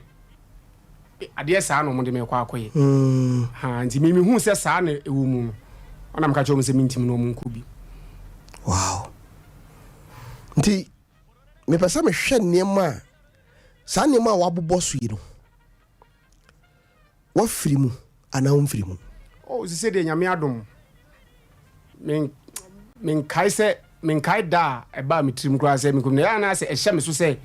adeɛ saa na wɔde me rekɔ akɔyɛ. Hmm. Ha, nti me mehuu sɛ saa na ɛwɔ mu no, ɔna meka kyerɛ wɔn sɛ mentimi na wɔn nkɔ bi. Wow. Nti, mepɛ sɛ mehwɛ nneɛma a, saa nneɛma a wɔabobɔ so yi no, Woafiri mu anaa womfiri mu? Oh, sese deɛ Nyame adom, men, menkae sɛ, menkae da a ɛbaa me tirim koraa sɛ menkɔ mu. Na ɛyɛ a na sɛ ɛhyɛ me so sɛ.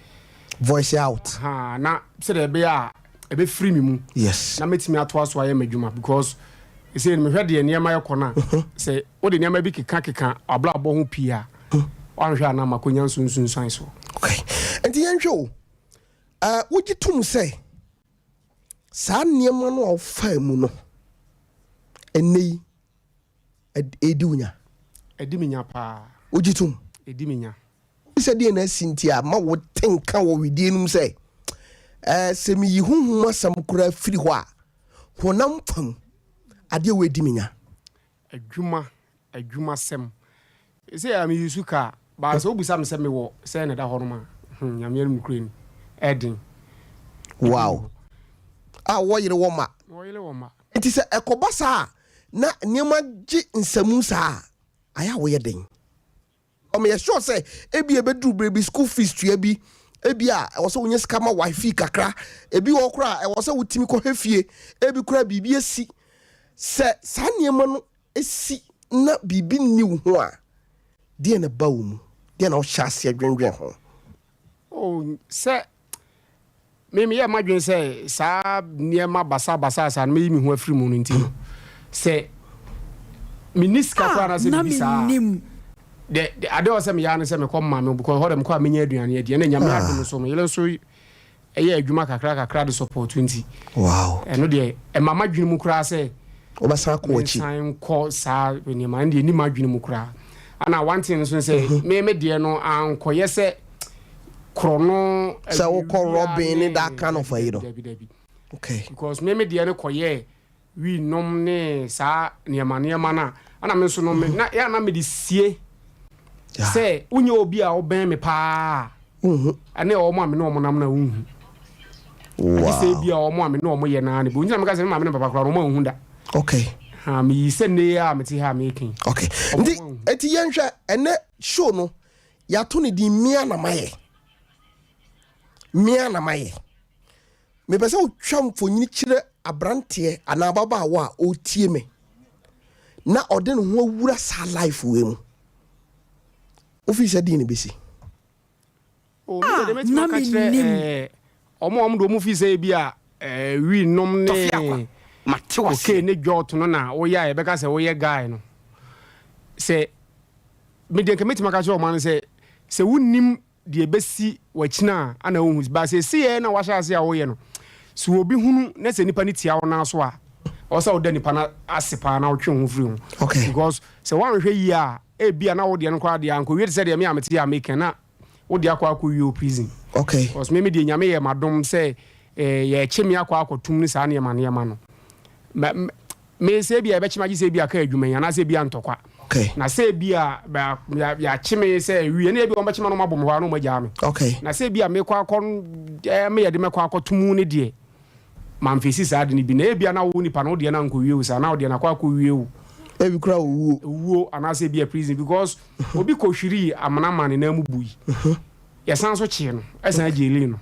Voice out. Ha, na sɛdeɛ ɛbɛyɛ a ɛbɛfiri me mu. Yes. Na mɛtumi atoa so ayɛ m'adwuma because ɛsei no mehwɛ deɛ nneɛma ɛkɔ no a, sɛ wode nneɛma bi keka keka w'abrabɔ ho pii a, woanhwɛ a na makɔnya nsunsunsan so. Okay. Nti yɛnhwɛ o, uh, wogye tom sɛ saa nneɛma no a wofaa mu no. Ɛnnɛ yi, ɛdi wo nya? Ɛdi me nya paa. Wogye tom? Ɛdi me nya. Sɛ deɛ na asi nti a ma wote nka wɔ wedeɛ no mu sɛ, ɛɛ sɛ meyi honhom asɛm koraa firi hɔ a, honam fam adeɛ wei di me nya. Adwuma, adwumasɛm. Seesei a me use car, but sɛ wobisa me sɛ mewɔ sɛn na ɛda hɔ nom a, hmm, Nyame anim nokorɛ ni, ɛden. Wow. A wɔ yere wɔ mma. Wɔ yere wɔ mma. Nti sɛ ɛkɔba saa a, na nneɛma gye nsamu saa a, ayɛ a woyɛ den? Meyɛ sure sɛ ebia ɛbɛduru berɛ bi school fees tua bi, ebia ɛwɔ sɛ wonya sika ma wife kakra, ebi wɔ hɔ koraa a ɛwɔ sɛ wotumi kɔhwɛ fie, ebi koraa biribi asi. Sɛ saa nneɛma no si na biribi nni wo ho a, deɛn na ɛba wo mu? Deɛn na wohyɛ aseɛ dwendwen ho? Oh, sɛ Me meyɛɛ m'adwene sɛ saa nneɛma basabasa saa no mɛyi me ho afiri mu no nti no, sɛ menni sika koraa anaasɛ Na biribi saa a, mennim. the, the, adeɛ a ɛwɔ sɛ meyɛ ara ne sɛ mekɔ mma me because hɔ deɛ mekɔ a mɛnya aduane adi. Ɛna Nyame adom nso, me yere nso yɛ adwuma kakra kakra de support nti, Wow. ɛno deɛ ɛma m'adwene mu koraa sɛ Wobɛsan akɔ w'akyi. mensan nkɔ saa nneɛma no deɛ ɛnni m'adwene mu koraa. Ɛna one thing nso ne sɛ, me me deɛ no ankɔyɛ sɛ korɔno sɛ wokɔ robin ne that kind of ayi no dabi dabi okay because me me deɛ no kɔyɛ wii nom ne saa nneɛma nneɛma no a ɛna me nso no me na yɛ na mede sie sɛ wonyɛ obi a wobɛn me paa ɛne wɔn a me ne wɔn nam na wonhu agye sɛ ebi a wɔn a me ne wɔn yɛ naa ne bi nti na meka sɛ me maame ne papa koraa no wɔn anhu da okay ha meyi sɛ nne a mete ha a meka yi okay nti eti yɛnhwɛ ɛnɛ show no Yɛato no din Mea Na Mayɛ. Mea Na Mayɛ. Mepɛ sɛ wotwa mfonini kyerɛ aberanteɛ anaa ababaawa a ɔretie me na ɔde ne ho awura saa life wei mu. Wofii sɛ deɛ na ɛbɛsi? Oh, me deɛ mɛtumi Na aka kyerɛ mennim. eh, ɔmo a ɔmo de ɔmo fii sɛ ebi a eh, wii nom ne Tɔfe akwa, mate wo aseɛ. cocaine ne jot no na woyɛ a yɛbɛka sɛ woyɛ guy no. Sɛ Me deɛ nka mɛtumi aka akyerɛ ɔman no sɛ, sɛ wonnim deɛ ɛbɛsi w'akyina a, ana wonhu. Ba seesei na wahyɛ ase a woyɛ no, sɛ obi hunu na sɛ nipa no tia wo nan so a, ɛwɔ sɛ woda nipa no ase paa na wotwe wo ho firi ho. Okay. Because sɛ woanhwɛ yie a, ebia na wo deɛ no koraa deɛ ankɔwie te sɛ deɛ me a mete a meka na wo deɛ akɔ akɔwie wo prison. Okay. Because me me deɛ Nyame yɛ m'adom sɛ eh, yɛkye me akɔ akɔtum ne saa nneɛma nneɛma no. Ma, me sɛ ebia yɛbɛkye me agye sɛ ebia ka adwuma yi anaasɛ ebia ntɔkwa. Okay. Na sɛ ebia yɛakye me sɛ wie ne ebia wɔbɛkye me na wɔabɔ me hɔ a na wɔagyaa me. Okay. Na sɛ ebia mekɔ akɔ eh, me yɛde mɛkɔ akɔto mu ne deɛ mamfesi saa ade no bi. Na ebia na wo nipa no wo deɛ no ankɔwie wo saa na wo deɛ no akɔ akɔwie wo. Ebi kura owuo. Owuo anaasɛ ebia prison because obi kɔhwirii amena ma ne nan mu bui. Yɛsan so kyee no ɛsan gyelii no.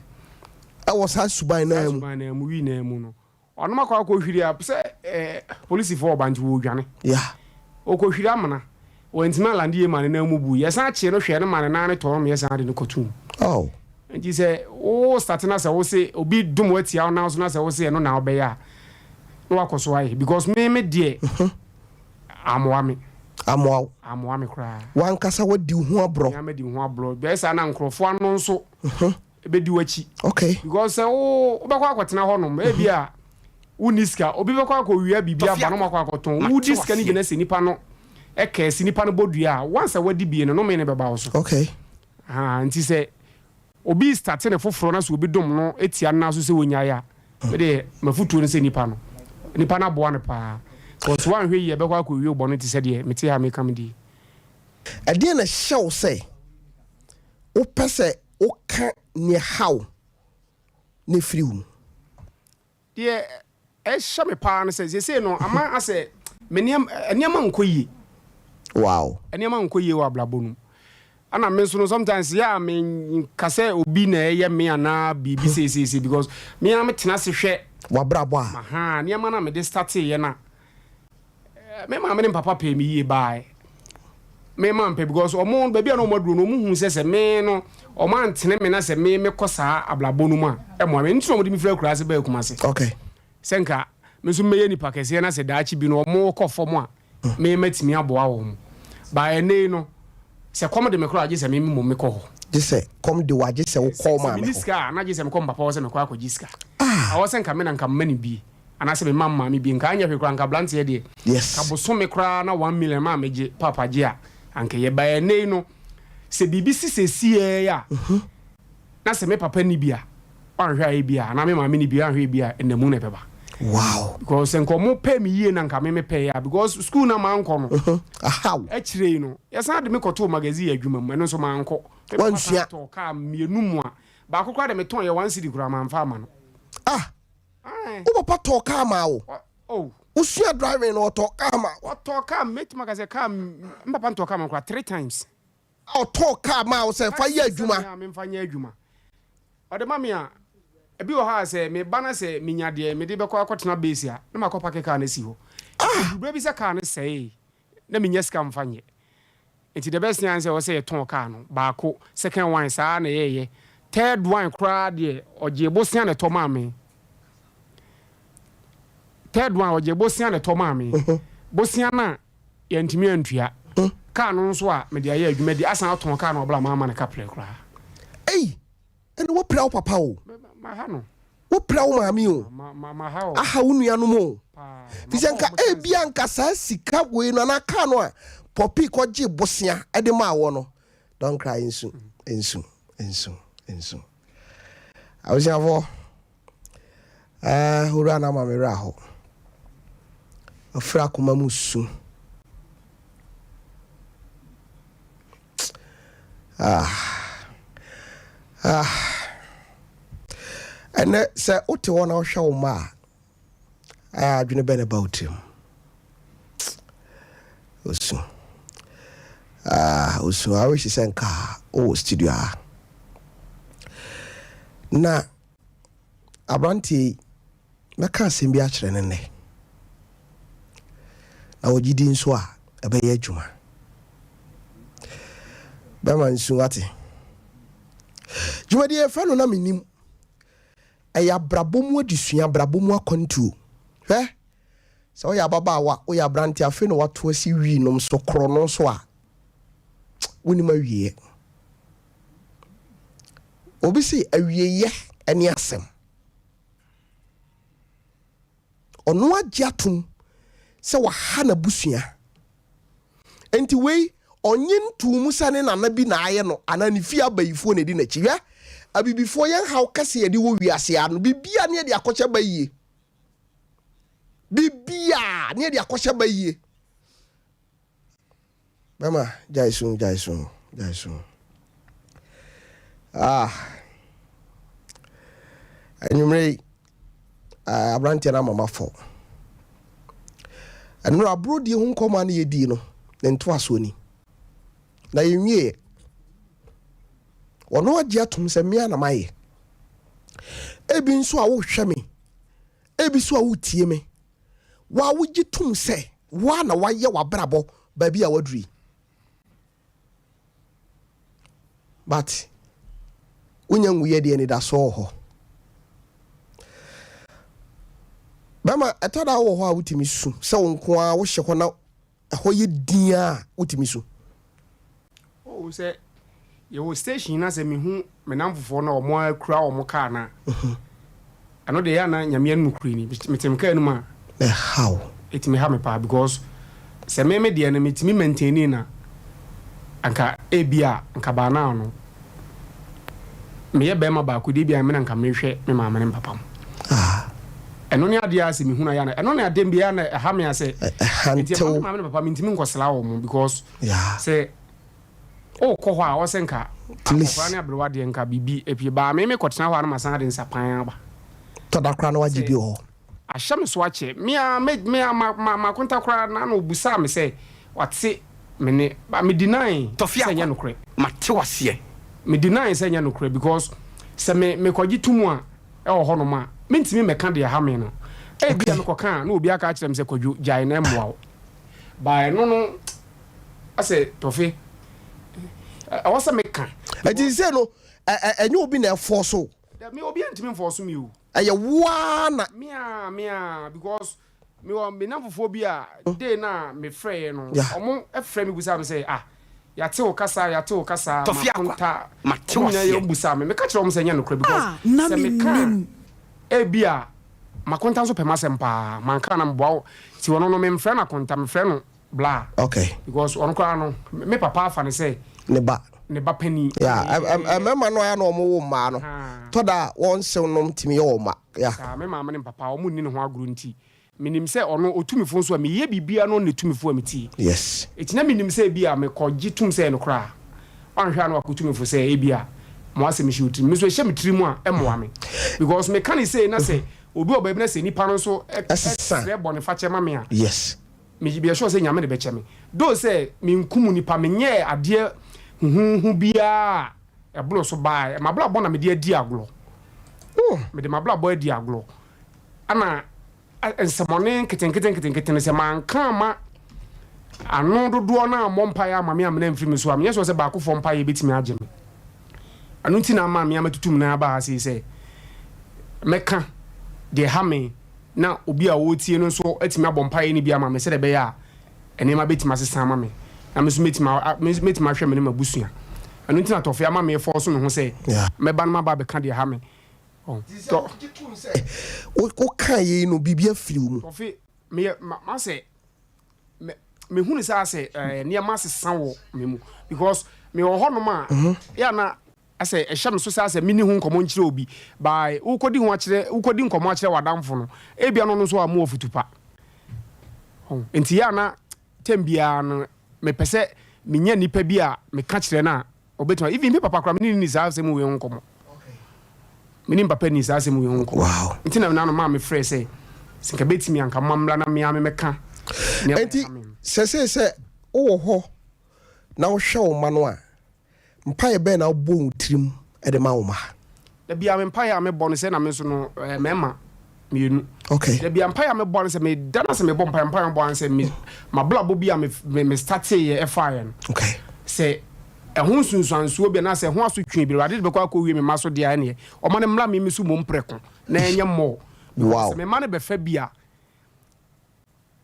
Ɛwɔ saa suban naa mu. Saa suban naa mu wii naa mu no. Ɔnom akɔ akɔhwiri a sɛ eh, polisifoɔ ɔba nti wɔredwane. Yeah. Ɔkɔhwiri amena. Wantumi alande yie ma ne nan mu bui. Yɛsan kyee no hwɛɛ no ma ne nan no tɔɔ no ma yɛsan de no kɔtoo mu. Oh. Nti sɛ wo starte na sɛ wo se obi dom wo atia wo nan so na sɛ wo se ɛno na wobɛyɛ a, na wakɔ so ayɛ. Because me me deɛ, amoa me. Amoa wo. Amoa me koraa. W'ankasa wadi wo ho aborɔ. Me ara madi me ho aborɔ. Bɛyɛ saa na nkurɔfoɔ ano nso. Bɛdi w'akyi. Okay. Because sɛ wo wobɛkɔ akɔtena hɔ nom, ebi a wonni sika, obi bɛkɔ akɔwia biribi aba na ɔmakɔ akɔtɔn. Wodi sika no bi na sɛ nipa no kɛse, nipa no bɔ dua a, once a wadi bie no, nnome no bɛba wo so. Okay. Ahaa, nti sɛ obi starte ne foforɔ na sɛ obi dom no tia no nan so sɛ ɔnyae a, me deɛ m'afotuo ne sɛ nipa no, nipa no aboa no paa. Because woanhwɛ yie a, ɛbɛkɔ akɔwie wo bɔne te sɛ deɛ mete ha meka me deɛ yi. Ɛdeɛn na ɛhyɛ wo sɛ wopɛ sɛ woka nea ɛhaw no firi wo mu? Deɛ ɛhyɛ me paa ne sɛ seesei no ama asɛ me nneɛma nneɛma nkɔ yie. Wow. Nneɛma nkɔ yie wɔ abrabɔ no mu. Ɛna me nso no sometimes yɛ a me nka sɛ obi na ɛyɛ me anaa biribi seeseesei because me ara metena ase hwɛ. W'abrabɔ a. Ahaa nneɛma no a mede starteeɛ no a. Me maame ne me papa pɛɛ me yie baae. Me ma mpɛ because ɔmo baabi a na ɔmo aduro no ɔmo hu sɛ sɛ me no ɔmo antene me na sɛ me mekɔ saa abrabɔ no mu a ɛmoa me. Nti na ɔmo de me firi akuraase baa Kumase. Okay. Sɛ nka me nso mɛyɛ nipa kɛseɛ na sɛ daakye bi no ɔmo kɔ fam a me matumi aboa wɔn. Ba ɛnɛ yi no sɛ kɔm de me koraa gye sɛ me mmom mekɔ hɔ. Gye sɛ kɔm de wo a gye sɛ wokɔ wo maame hɔ. Sɛ menni sika a na gye sɛ mekɔ me papa hɔ sɛ mekɔ akɔgye sika. Ah. Ɛwɔ sɛ nka me na nka mma no bi. Anaasɛ me mma maame bi nka anyɛ hwee koraa nka abranteɛ deɛ. Yes. Ka bosome koraa na 1 million maa megye papa gye a anka ɛyɛ. But ɛnnɛ yi no sɛ biribi si sesiei a na sɛ me papa nni bi a wanhwɛ a ebia anaa me maame nni bi a wanhwɛ ebia ɛnna mu na ɛbɛba. Wow. Because sɛ nka ɔmo pɛ me yie na nka me mepɛɛ a because school na mankɔ no. Ahaw. Akyire yi no yɛsan de me kɔtoo magazine adwuma mu ɛno nso mankɔ. Me papa san Wansua. tɔɔ kaa mmienu mu a baako koraa deɛ metɔn yɛ 1 cedi koraa mamfa ama no. Ah. Wo papa tɔɔ kaa maa wo? Oh. Wosua driving no ɔtɔɔ kaa maa wo? Ɔtɔɔ kaa mɛtumi aka sɛ kaa me papa ntɔɔ kaa ma koraa three times. Ɔtɔɔ kaa maa wo sɛ fa yɛ adwuma? Sɛ memfa nyɛ adwuma. Ɔde ma me a, ebi wɔ hɔ a sɛ meba na sɛ menya deɛ mede bɛkɔ akɔtena base a, na makɔ pake kaa no asi hɔ. Ɛduru berɛ bi sɛ kaa no sɛee na mennya sika mfa nyɛ. Nti the best thing ara ne sɛ ɛwɔ sɛ yɛtɔn kaa no baako, second one saa ara na yɛyɛ. Third one koraa deɛ ɔgyee bosea na ɛtɔ maa me. Third one ɔgyee bosea na ɛtɔ maa me. Bosea no a yɛantumi antua. Kaa no nso a mede ayɛ adwuma di asan atɔn kaa no ɔbla mamma no kaprɛ koraa. Ei! Ɛnna woapira wo papa o. Maha no. Wopira wo maame o. Aha wo nuanom o. Fi sɛ nka ebia nka saa sika wei no anaa kaa no a Poppy kɔgye bosea de maa wɔ no. Don't cry nsu, nsu, nsu, nsu. Abusuafoɔ, eh, owura no ama me werɛ aho. Ɔfiri akoma mu su. Ah, ah. Ɛnɛ sɛ wote hɔ na wohwɛ wo mma a, ɛyɛ adwene bɛn na ɛba wo tirim? Osu. Ah, osu. I wish sɛ nka wowɔ studio a. Na aberanteɛ yi, mɛka asɛm bi akyerɛ no nnɛ. Na ɔgye di nso a, ɛbɛyɛ adwuma. Bɛma nsu wate. Dwumadie yɛfrɛ no na menim. Ɛyɛ abrabɔ mu adesua, abrabɔ mu akwantuo. Hwɛ, sɛ woyɛ ababaawa, woyɛ aberante, afei na wato asi wii nom so, korɔ no so a, wonim awieɛ. Obi se awieɛ ne asɛm. Ɔno agye atom sɛ waha n'abusua. Enti wei, ɔnye ntoo mu sɛ ne nana bi na ayɛ no anaa ne fie abayifoɔ na ɛdi n'akyi. Hwɛ, abibifoɔ yɛn haw kɛse yɛde wɔ wiase ara no, biribiara ne yɛde akɔhyɛ bayie. Biribiara ne yɛde akɔhyɛ bayie. Bɛma, gyae su, gyae su, gyae su. Ah, anwummerɛ yi, ah, aberanteɛ no ama mafɔ. Ɛnora aburodie ho nkɔmmɔ a na yɛdii no, ne ntoasoɔ ni. Na yɛnwieɛ. Ɔno agye atom sɛ mmea na mayɛ. Ebi nso a wohwɛ me, ebi nso a wotie me, Wo a wogye tom sɛ wo ara na woayɛ w'abrabɔ baabi a woaduru yi. But wonya nwuiɛ deɛ anidasoɔ wɔ hɔ. Bɛma ɛtɔ da wɔ hɔ a wotumi su sɛ wo nko ara wohyɛ hɔ na ɛhɔ yɛ din a wotumi su. Oh sɛ yɛwɔ station na sɛ mehu me namfofoɔ na wɔn akura wɔn kaa no a, ɛno deɛ ɛyɛ a na Nyame anim kure ni, mete me kaa no mu a, Ɛha wo. ɛtumi ha me paa because sɛ me me deɛ no metumi maintaini no a, anka ebia anka by now no meyɛ bɛrima baako deɛ ebia me na nka mehwɛ me maame ne me papa mo. Ɛno ne adeɛ a sɛ mehunu ayɛ na ɛno ne adeɛ bi a na ɛha me a sɛ nti ɛma me maame ne papa mentumi nkɔsra wɔn because sɛ wokɔ hɔ a ɔsɛ nka akɔkora ne aberewa deɛ nka biribi apue baa me mekɔtena hɔ a na masan de nsapan aba. Tɔda koraa na wagye bi wɔ hɔ. Ahyɛ me so akyɛ. Me ara me me ara ma ma makonta koraa na na obusaa me sɛ wate me nne but me deny Tɔfe sɛ ɛnyɛ akwa, nokorɛ. mate wo aseɛ. Me deny sɛ ɛnyɛ nokorɛ because sɛ me mekɔgye to mu a ɛwɔ hɔnom a mentumi mmɛka deɛ ɛha me no. Ebia Okay. mekɔka a na obi aka akyerɛ me sɛ Kwadwo gyae na ɛmmoa wo. But ɛno no asɛ Tɔfe ɛwɔ sɛ meka Ɛnti because. sɛ no ɛ ɛ ɛnyɛ obi na ɛfɔɔso wo. Dabi obiara ntumi nfɔɔso me o. Ɛyɛ wo ara na. Me ara, me ara, because me wɔ me nnamfofoɔ bi a day no a me frɛeɛ no, wɔn frɛ me busaa me sɛ, ah, yɛate wo kasa, yɛate wo kasa, Tɔfe Akwa, makonta, mate wɔn nyinaa waseɛ. yɛ busaa me, meka kyerɛ wɔn sɛ ɛnyɛ nokorɛ because Ah, na sɛ meka mennim. a, ebi a. Makonta nso pɛ m'asɛm paa. Manka na meboa wo. Nti ɔno no memfrɛ no Akonta, mefrɛ no Bla. Okay. Because ɔno koraa no, me papa afa no sɛ. Ne ba. Ne ba panin. Yeah, mmarima no ara na wɔn wo mmaa no. Tɔ da a wɔn nsew nom tumi yɛ wɔn mma. Yeah. Saa, me maame ne me papa wɔn nni ne ho agorɔ nti, menim sɛ ɔno ɔtu me fo nso a, meyɛ biribiara no ɔno na ɛtu me fo a metie. Yes. Enti na menim sɛ ebia mekɔgye tom sɛ ɛyɛ nokorɛ a, wanhwɛ a na wakɔtu me fo sɛ ebia mo asɛm hyɛ wo tirim. Me nso ɛhyɛ me tirim a, ɛmmoa me. Because meka no sei na sɛ obi wɔ baabi na sɛ nipa no nso srɛ bɔnefakyɛ ma me a, Yes. me meyɛ sure sɛ Nyame na ɛbɛkyɛ me. Though sɛ menkum nipa, menyɛɛ adeɛ huhuuhu biara a ɛboro so baaɛ. M'abrabɔ na mede adi agorɔ. Mede m'abrabɔ adi agorɔ. Ɛna nsɛmɔne nketenkete nketenkete no sɛ manka ama ano dodoɔ no ammɔ mpaeɛ ama me amena amfiri me so a, menyɛ sure sɛ baakofoɔ mpaeɛ bɛtumi agye me. Ɛno nti na ama me a matutu me nan aba ha sei sɛ mɛka deɛ ɛha me na obi a ɔretie no nso atumi abɔ mpaeɛ no bi ama me sɛdeɛ ɛbɛyɛ a nneɛma bɛtumi asesa ama me na me nso mɛtumi mɛtumi ahwɛ me ne m'abusua. Ɛno nti na Tɔfe ama mefɔɔso me ho sɛ mɛba no maba abɛka deɛ ɛha me. Tɔ. Wokaa yei no, biribi afiri wo mu. Tɔfe, meyɛ, masɛ, mehunu sɛ asɛ nneɛma asesa wɔ me mu because mewɔ hɔnom a, yɛ na asɛ ɛhyɛ me so sɛ asɛ menni ho nkɔmmɔ nkyerɛ obi by wokɔdi ho akyerɛ wokɔdi nkɔmmɔ akyerɛ w'adamfo no ebia no no nso a mo afutu pa nti yɛ na tɛm biara no mepɛ sɛ menya nipa bi a meka kyerɛ no a Ɔbɛtumi even me papa koraa me ne no nni saa asɛm wei ho nkɔmmɔ. Me ne me papa nni saa asɛm wei ho nkɔmmɔ. Wow. Nti na nano maa me frɛ sɛ sɛ nka bɛtumi anka mma mmra na me ara me mɛka nneɛma Nti ɛha me no. sɛsei sɛ wowɔ hɔ na wohwɛ wo mma no a, mpaeɛ bɛn na wobɔ wo tirim de ma wo mma? Da biara me mpaeɛ a mebɔ no sɛ na me nso no ɛɛ mmarima mmienu. Okay. Da biara mpaeɛ a mebɔ no sɛ meda no ase mebɔ mpaeɛ mpaeɛ a mebɔ ano sɛ me m'abrabɔ bi a me me me starteeɛ ɛfaeɛ no. Okay. Sɛ ɛho nsunsuansoɔ bi anaasɛ ɛho asotwe bi Awurade de bɛkɔ akɔwie me mma so deɛ a ɛneɛ ɔma no mmra me me so mmom prɛko na ɛnyɛ more. Because Wow. sɛ me mma no bɛfa bi a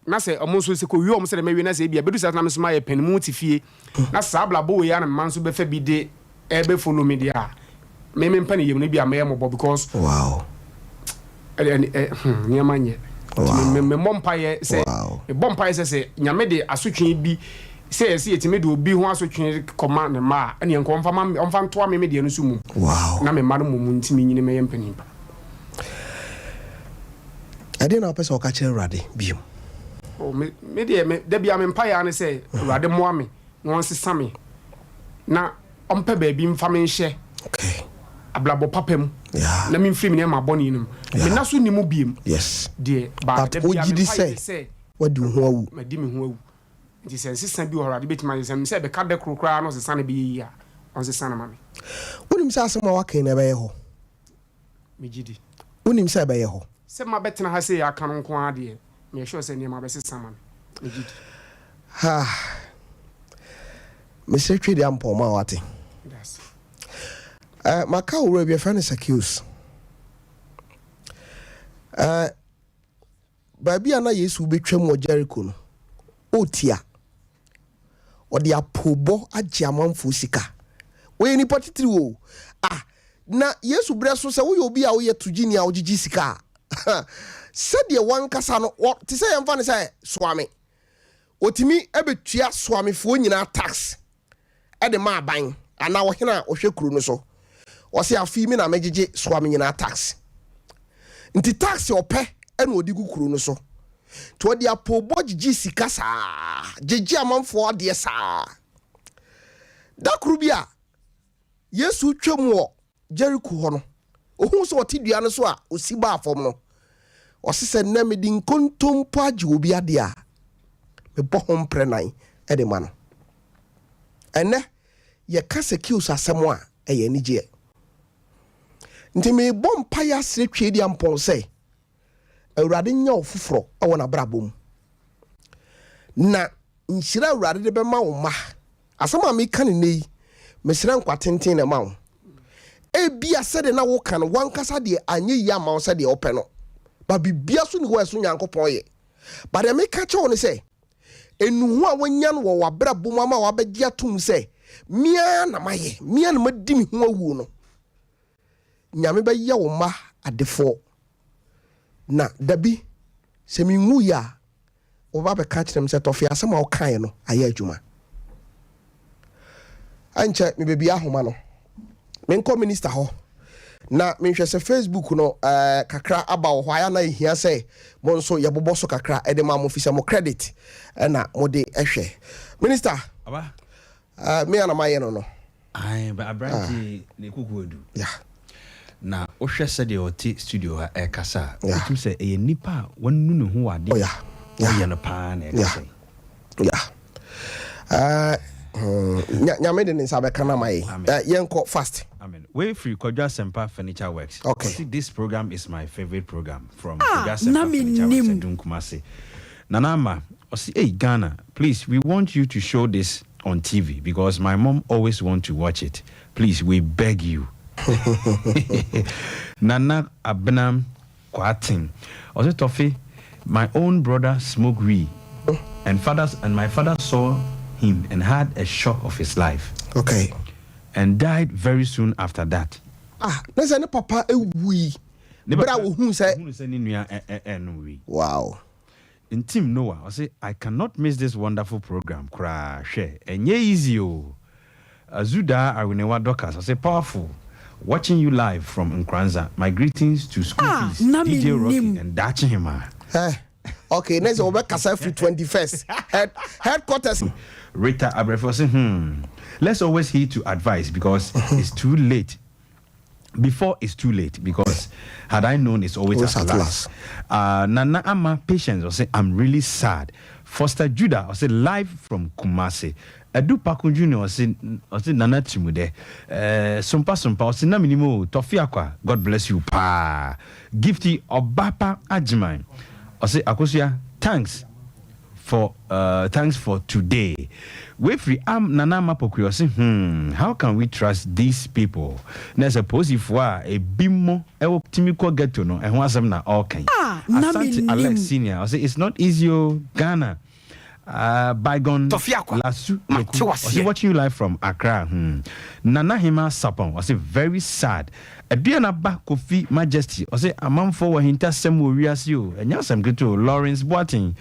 na sɛ ɔmo nso sɛ kɔwie ɔmo sɛdeɛ mɛwie na sɛ ebia bɛdu saa na me nso mayɛ pɛn mu te fie na saa abrabɔ wei ara na me mma nso bɛfa bi de ɛbɛ follow me deɛ a me me mpa ne yam no ebia mɛyɛ mɔbɔ because wow ɛde ɛ hmm nneɛma nyɛ nti me me mmɔ mpaeɛ sɛ mebɔ mpaeɛ sɛ sɛ nyame de asotwe bi sɛ yɛsɛ yɛtumi de obi ho asotwe kɔma ne mma a ɛneɛ nka ɔmfa ma ɔmfa ntoa me me deɛ no so mum wow na me mma no mmom ntumi nyini mɛyɛ mpanin pa. Ɛdeɛn na wopɛ sɛ woka kyerɛ Awurade bio? Oh, me, me deɛ, me, da biara me mpaeɛ ara ne sɛ Awurade mmoa me na ɔnsesa me na ɔmpɛ baabi mfa me nhyɛ okay. abrabɔ papa mu yeah. na memfiri me nneɛma bɔne no mu. Yeah. Menna so nni mu biem. Yes. Deɛ, ba, But da biara wogye me di mpaeɛ ne sɛ sɛ wadi wo ho awu? Madi me ho awu. Nti sɛ nsesa bi wɔ hɔ a Awurade bɛtumi ayɛ sɛ sɛ ɛbɛka da koro koraa na ɔsesa no bɛyɛ yie a, ɔnsesa no ma me. Wonim sɛ asɛm a woaka yi na ɛbɛyɛ hɔ? Megye di. Wonim sɛ ɛbɛyɛ hɔ? Sɛ mabɛtena ha sei aka no nko ara deɛ, meyɛ sure sɛ nneɛma bɛsesa ama me. Megye di. Ha! Mesrɛ Twedeampɔn ma wate. Meda ase. Eh, maka owura bi, yɛfrɛ no Zacchaeus. Eh, baabi a na Yesu bɛtwam wɔ Jericho no, ɔretia. Ɔde apoobɔ agye amanfoɔ sika. Ɔyɛ nipa titiriw o. Ah, na Yesu berɛ so sɛ woyɛ obi a woyɛ togyeni a wogyegye sika a, sɛdeɛ wankasa no, te sɛ yɛmfa no sɛ Soame. Ɔtumi bɛtua Soamefoɔ nyinaa tax. de ma aban anaa ɔhene a ɔhwɛ kuro no so. Ɔse afei me na megyegye soa me nyinaa tax. Nti tax ɔpɛ na ɔde gu kuro no so. Nti ɔde apoobɔ gyegye sika saa, gyegye amanfoɔ adeɛ saa. Da koro bi a Yesu retwam wɔ Jeriko hɔ no, ohuu sɛ ɔte dua no so a osi baa fam no, ɔse sɛ nnɛ mede nkontompo agye obi adeɛ a, mebɔ ho mprɛ nan de ma no. Ɛnnɛ, yɛka Sakeus asɛm a, ɛyɛ anigyeɛ. Nti mebɔ mpaeɛ asrɛ Tweediampɔn sɛ, Awurade nyɛ wo foforɔ wɔ n'abrabɔ mu. Na nhyira a Awurade de bɛma wo mma, asɛm a meka no nnɛ yi, mesrɛ nkwa tenten na ɛma wo. Ebia sɛdeɛ na woka no, w'ankasa deɛ anyɛ yie amma wo sɛdeɛ wopɛ no, ba biribiara so nni hɔ a ɛso Nyankopɔn yɛ. Ba deɛ meka kyerɛ wo ne sɛ, nnuho a woanya no wɔ w'abrabɔ mu ama wabɛgye atom sɛ, me ara na mayɛ, me ara na madi me ho awuo no, Nyame bɛyɛ wo mma adefoɔ. Na dabi, sɛ menwuiɛ a, wɔbɛba abɛka akyerɛ me sɛ, Tɔfe, asɛm a wokaeɛ no ayɛ adwuma. Ɛnkyɛ mebɛbie ahoma no, menkɔ minista hɔ na menhwɛ sɛ Facebook no eh, kakra aba wɔ hɔ ayɛ na ɛhia sɛ mo nso yɛbobɔ so kakra ɛde ma mo fi sɛ mo credit ɛna mode ɛhwɛ. Minista, eh, me ana mayɛ no no. Ae but aberante yi ne kuku adu. Na wohwɛ sɛdeɛ ɔte studio ha ɛrekasa a, wotumi sɛ ɛyɛ nipa a wanu ne ho wɔ adeɛ a ɔyɛ no paa na ɛkasa yi. Nyame de ne nsa bɛka no ama yɛn. Yɛnkɔ fast. Amen. Wei firi Kwadwo Asɛmpa Furniture Works. Okay. Ɔse this program is my favourite program from Ah, Kwadwo na Asɛmpa Furniture Works mennim. Adum Kumasi. Nana Ama, ɔse ei Ghana, please we want you to show this on TV because my mom always want to watch it please we beg you Nana Abena Kwarteng ɔse Tɔfe my own brother smoke wee and father and my father saw him and had a shock of his life okay and died very soon after that. Ah ne sɛ ne papa wui bere a ohuu sɛ. Ohunu sɛ ne nua ɛɛnom wii. Wow. Ntim Noah ɔse I cannot miss this wonderful program koraa hwɛ ɛnyɛ easy oo Azudaa Awenewa Dorcas ɔse powerful watching you live from Nkoranza my greetings to school Ah fees na DJ Rocky mennim. and Daakye Hemaa. Eh okay ne sɛ wɔbɛkasa afiri 21st head headquarters. Rita Abrɛfo ɔse hmm let's always heed to advice because it's too late before it's too late because had I known it's always, always at, at last. last. Nana Ama Patience ɔse I'm really sad. Foster Judah ɔse live from Kumasi. Adu Paku Junior ɔse ɔse Nana Trimudɛ. Sompa Sompa ɔse na menim o Tɔfe Akwa God bless you paa. Gifty Ɔbapa Agyeman ɔse Akosua thanks for uh, thanks for today. Wei firi am Nana Ama Pokuya ɔse hmm how can we trust these people na ɛsɛ polisifoɔ a ebi mo ɛwɔ tumi kɔ ghetto no ɛho asɛm na ɔɔka yi. Ah na Asante mennim. Alex Senior ɔse it's not easy o Ghana uh, Bygone Tɔfe Akwa, Lasu mate Doku wo ɔse aseɛ. watching you live from Accra hmm Nana Hema Sapon ɔse very sad Aduana ba Kofi Majesty ɔse amanfoɔ wɔ ahintasɛm wɔ wiase o ɛnyɛ asɛm ketewa o Lawrence Boateng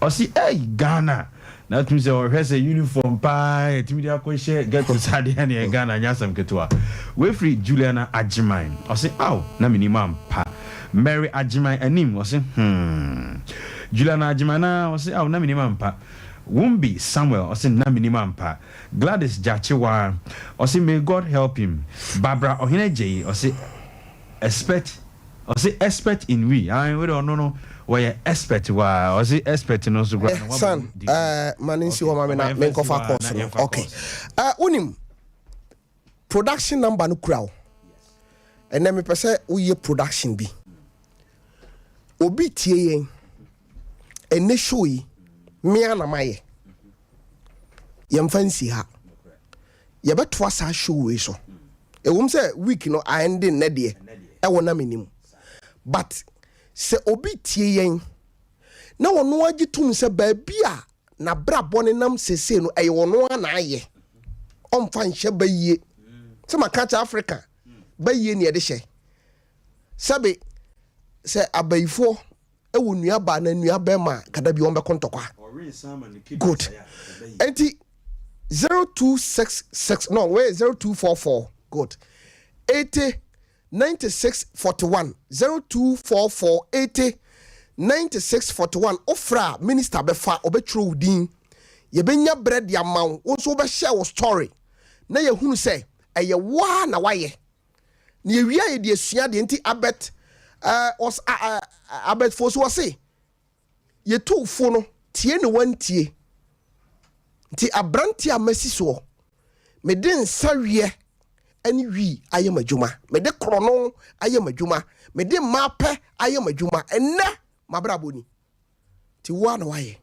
ɔse ei Ghana na atumi sɛ ɔhwɛ sɛ uniform paa yɛtumi de akɔhyɛ ghetto saa deɛ neɛ Ghana ɛnyɛ asɛm ketewa Wei firi Juliana Agyeman ɔse aw na menim ampa Mary Agyeman Anim ɔse hmm Juliana Agyeman naa ɔse aw na menim ampa Wumbi Samuel ɔse na menim ampa Gladys Gyakye-Waa ɔse may God help him Barbara Ɔhene Agyei ɔse expert ɔse expert in we ae wei deɛ ɔno no wɔyɛ expert waa ɔse expert no nso koraa no wabɔ San mu degree eh, ma no nsi okay hɔ ma me ɔma na yɛmfa nsi menkɔfa hɔ a course na no yɛmfa okay course eh, wonim production number no kura wo ɛnɛ mepɛ sɛ woyɛ production bi obi tie yɛn ɛnɛ show yi mea na mayɛ yɛmfa nsi ha yɛbɛtoa saa show wei so ɛwom sɛ week no aɛnde nnɛ deɛ ɛwɔ na menim but sɛ obi tie yɛn na ɔno agye tom sɛ baabi a n'abrabɔ ne nam sesei no ɛyɛ ɔno a na ayɛ ɔmfa nhyɛ bayie sɛ maka kyɛ Africa bayie ne ɛde hyɛ sɛbe sɛ abayifoɔ wɔ nua baa na nua bɛrima a kada bi wɔn bɛko ntɔkwa good nti 0266 no wait 0244 good 80 96 41 0244 80 96 41 wofrɛ a minister bɛfa ɔbɛtwerɛ wo din yɛbɛnya berɛ de ama wo wo nso wobɛhyɛ wo story na yɛhunu sɛ ɛyɛ wo a na wayɛ Na yɛwie a yɛde asua adeɛ nti Albert uh, ɔs, uh, uh, Albert Fosu ɔse yɛtu fo no tie ne wantie nti aberanteɛ a masi soɔ mede nsa wiɛ ne wii ayɛ m'adwuma mede korɔno ayɛ m'adwuma mede mmaa pɛ ayɛ m'adwuma ɛnnɛ mabrabɔ ni Nti wo ara na woayɛ.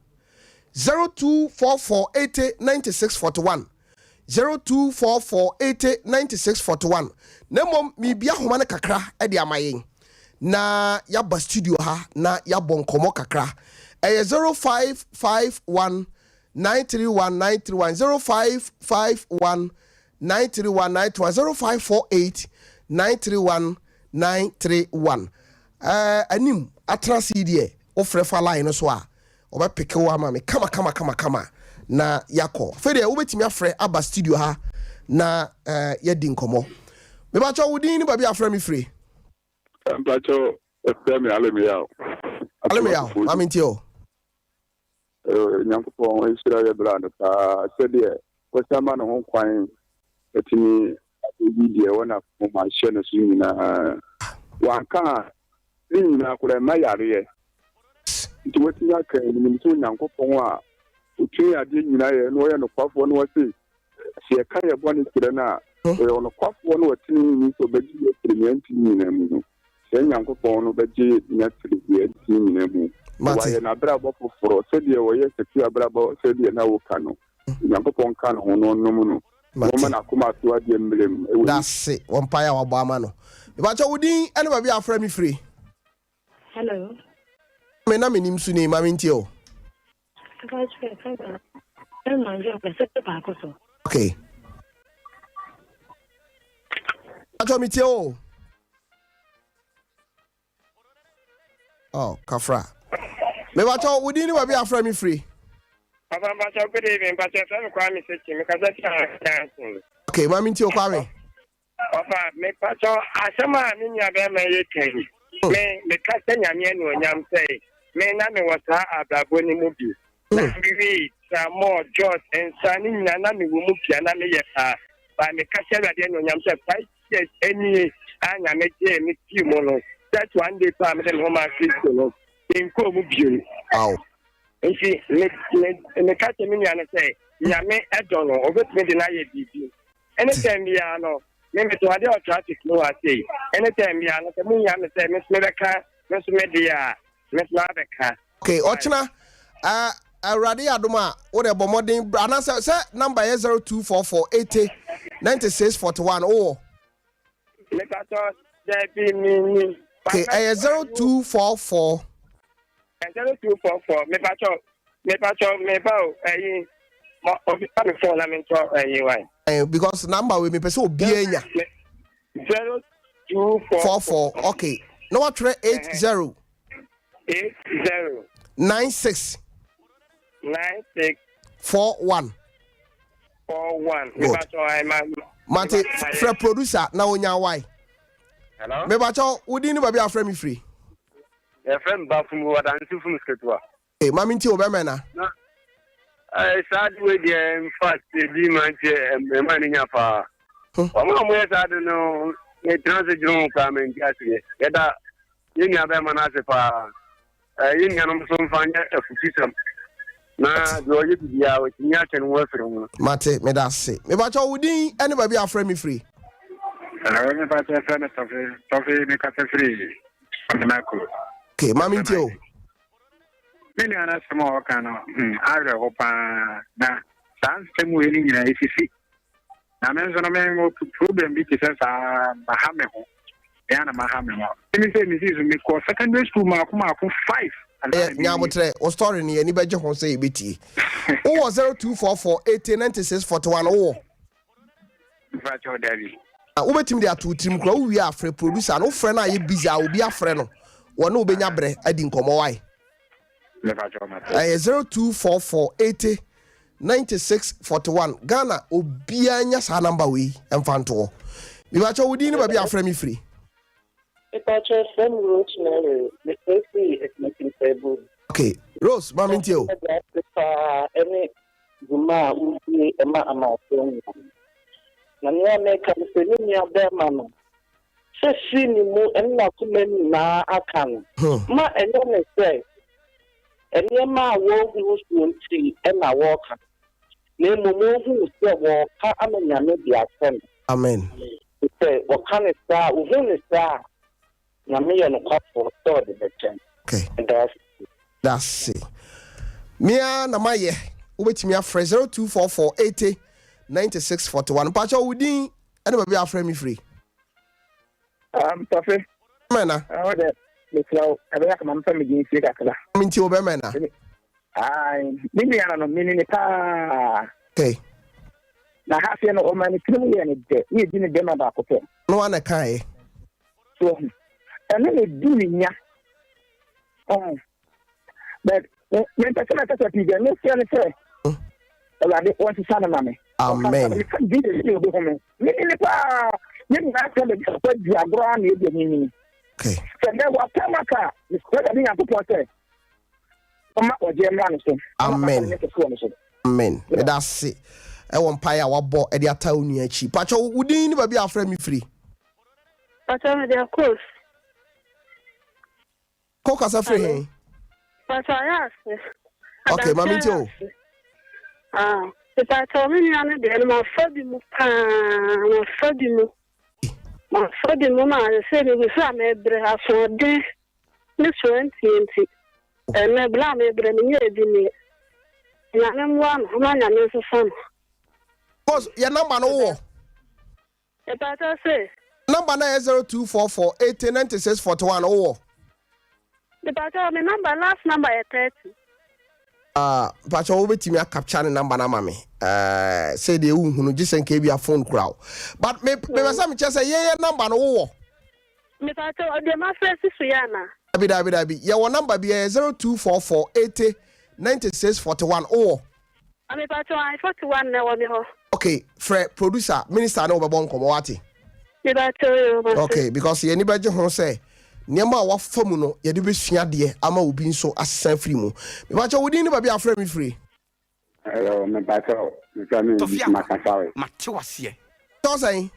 0244 80 96 41 0244 80 96 41 Na mmom merebia homa no kakra de ama yɛn na yɛaba studio ha na yɛabɔ nkɔmmɔ kakra. Ɛyɛ 0551 931 931 0551 931 931 0548 931 931 Ɛɛ anim. atena ase yi deɛ wofrɛ fa line no so a ɔbɛpeke wo ama me kama kama kama kama na yɛakɔ. Afei deɛ wobɛtumi afrɛ aba studio ha na eh, yɛadi nkɔmmɔ. Mebakyɛ wo din ne baabi afrɛ me firi. Mpakyɛ ɛfrɛ me Alemeyaw. Alemeyaw, maame ntie o. Nyankopɔn nhyira yɛ bra no paa sɛdeɛ wasa ma ne ho kwan atumi abɛyi deɛ ɛwɔ n'akoma ahyɛ no so nyinaa. Wanka a ne nyinaa koraa ɛma yareɛ. Nti watumi aka yi, menim sɛ Onyankopɔn a ɔtumi adeɛ nyinaa yɛ na ɔyɛ nokwafoɔ na ɔse sɛ yɛka yɛ bɔne kyerɛ no a, ɔyɛ ɔnokwafoɔ na ɔteneneeni sɛ ɔbɛgye yɛ afiri nea ɛntene nyinaa mu no. Saa Nyankopɔn no bɛgye no afiri deɛ ɛntene nyinaa mu, na Mate. wayɛ n'abrabɔ foforɔ sɛdeɛ ɔyɛ Safira abrabɔ sɛdeɛ na woka no. Onyankopɔn nka ne ho na ɔnnom no, na Mate. ɔmma n'akoma so adeɛ mmrɛ mu wɔ Yesu. Dase wɔ mpaeɛ a wabɔ ama no. Mepakyɛ wo din ne baabi a afrɛ me firi? Hello. Me na menim su ni, ma mentie o. Okay. Pakyɛ metie o. Oh, kafra. Mepakyɛ wo din ne baabi a afrɛ me firi? Papa mpakyɛ good evening mpakyɛ fɛ me Kwame Sekyi mekasa fi Ahansi. Okay, ma mentie o Kwame. Ɔfa, mepakyɛ asɛm a me nua bɛrima yi ka yi, me meka sɛ Nyame anuonyam sɛ me na mewɔ saa abrabɔ no mu bi. Na me wee, tramɔɔ, jɔs, nsa ne nyinaa na mewɔ mu bi a na meyɛ paa. But meka hyɛ Awurade anuonyam sɛ 5 years nie a Nyame gyee me fii mu no, just one day paa mede me ho maa Kristo no, menkɔɔ mu bio. Nti me me meka kyerɛ me nua no sɛ Nyame dɔ no, ɔbɛtumi de no ayɛ biribi. Anytime biara no, me metɔn adeɛ wɔ traffic mu ha sei. Anytime biara no, sɛ mo hia me sɛ me nso mebɛka me nso me deɛ a, me nso mabɛka. Okay, ɔkyena uh, Awurade yɛ adom a, wo deɛ bɔ mmɔden bra anaasɛ sɛ number yɛ 0244 80 96 41 wowɔ? Mepatɔ daabi menni. Okay, ɛyɛ 0244. 0244 mepatɔ mepatɔ meba o ɛyi obi fa me phone na mentɔ ɛyi wan. Eh, because number wei mepɛ sɛ obiara nya. 0244. 44 okay na watwerɛ 80. 80. 96. 96. 41. 41. Good. Mate frɛ producer na onya wae. Hello. Mebakyɛw wo din ne baabi a afrɛ me firi. Yɛfrɛ me Bafum wɔ Adansi fum Sketewa. Ee, ma me ntie o bɛmɛ na. Na eh, saa de wei deɛ in fact ebi ma nti ɛma ne nya paa. Wɔn a wɔyɛ saa de no metena ase dwene ho koraa mente aseɛ. Yɛda yɛn nua bɛrima no ase paa. Eh, yɛn nuanom nso mfa nyɛ afutusɛm na deɛ ɔyɛ biribiara ɔtumi atwe ne ho afiri ho. Mate, meda ase. Mebakyɛ wo din ne baabi a afrɛ me firi. Hello, mebakyɛ frɛ me Tɔfe, Tɔfe mekasa firi Ɔmenakuro. Okay, ma mentie o. Me nua no asɛm a ɔka no, hmm, awerɛho paa. Na saa nsɛm wei no nyinaa ɛsisi. Na me nso no me problem bi te sɛ saa maha me ho. Ɛyɛ na maha me ho. Me sɛ me si so mekɔ secondary school maako maako five. Ɛyɛ nyabotrɛ wo story no yɛni bɛgye ho sɛ yɛbɛtie. Wowɔ 0244 80 96 41 wowɔ? Mpakyɛw dabi. Wobɛtumi de ato wo tirim koraa wowie a frɛ producer no wofrɛ no a yɛ busy a obi afrɛ no wɔne wobɛnya berɛ adi nkɔmmɔ wae. Ɛyɛ 0244 80 96 41 Ghana obiara nya saa number wei mfa nto hɔ. Mepakyɛw wo din ne baabi a afrɛ me firi. Mepakyɛw frɛ me Rose Mary mefrɛ firi Akumasim Kwaburu. Ok Rose ma mentie o. Meda ase paa ɛne dwuma a wodie ɛma amanfoɔ nyinaa. Na nea meka ne sɛ me nua bɛɛma no sɛ firi ne mu ɛne n'akoma nyinaa aka no ma ɛnyɛ ne sɛ nneɛma a wɔrehunu soɔ nti na wɔreka, na mmom wɔhunu sɛ wɔreka ama Nyame de akyɛ no. Amen. Sɛ wɔka no saa a, wɔhu no saa a, Nyame yɛ nokwafoɔ sɛ ɔde bɛkyɛ no. Okay. Meda ase. Dase. Me ara na mayɛ. Wobɛtumi afrɛ 0244 80 96 41. Mpakyɛ wo din ɛne baabi a afrɛ me firi. Um, Tɔfe. Mɛna. Ɛhɔ dɛ, mesrɛ wo, ɛbɛyɛ kama mfa me din sie kakra. Nti wo bɛmɛna. Ae, me nua no no, mene ne paa. Okay. Na ha aseɛ no, ɔma ne tirim yɛ ne dɛ, ne ɛdi ne bɛma baako pɛ. No ana kaeɛ. So, ɛno na ɛdi ne nya. Ɔn. But mempɛ sɛ mɛkasa pii deɛ mesrɛ ne sɛ Awurade wɔnsesa no ma me. Amen. Meka ne din de obi ho me. Mene ne paa. Ne nyinaa sɛ baabi a papa di agorɔ a na ɛdi anyini. Okay. Sɛ dɛ wapam aka a mesrɛ Awurade Nyankopɔn sɛ ɔma ɔgyeɛ mmra ne so. Amen. Amen. Meda ase ɛwɔ mpaeɛ a wabɔ ɛde ata wo nua akyi. Pakyɛ wo din ne baabi a afrɛ me firi. Pakyɛ mede akos. Kɔ kasa firi he? Pakyɛ ayɛ ase. Okay, ma mente o. Ah, mepakyɛ me nua no deɛ no mafa bi mu paa, mafa bi mu. Mafa bi mu ma sɛ megu so a mebrɛ asoɔden ne soantie nti. Ɛnɛ berɛ a mebrɛ menyɛ bi nie. Nyame mmoa no, ma Nyame nsesa no. Boss, yɛ number no wowɔ? Mepakyɛw se. Number no yɛ 0244 80 96 41 wowɔ? Mepakyɛw me number last number yɛ 30. Ah, mepakyɛw wobɛtumi a capture ne number no ama me? Eh, sɛ deɛ wohu no gye sɛ nka ebia phone kura wo. But me mepɛ sɛ mekyerɛ sɛ yɛyɛ number no wowɔ? Mepakyɛw deɛ mafrɛ si so yɛ anaa? Dabi dabi dabi, yɛwɔ number bi ɛyɛ 0244 80 96 41 wowɔ? Ah mepakyɛw ae 41 na ɛwɔ me hɔ. Ok frɛ producer minister ne wo bɛbɔ nkɔmmɔ wate. Mepakyɛw yoo mate. Ok because yɛn ani bɛgye ho sɛ nneɛma a wafa mu no yɛde bɛsua adeɛ ama obi nso asesa afiri mu. Mepakyɛw wo din ne baabi a afrɛ me firi? Hello mepakyɛw mefrɛ me Bismarck Asare. Mate waseɛ. Tɔ sɛn?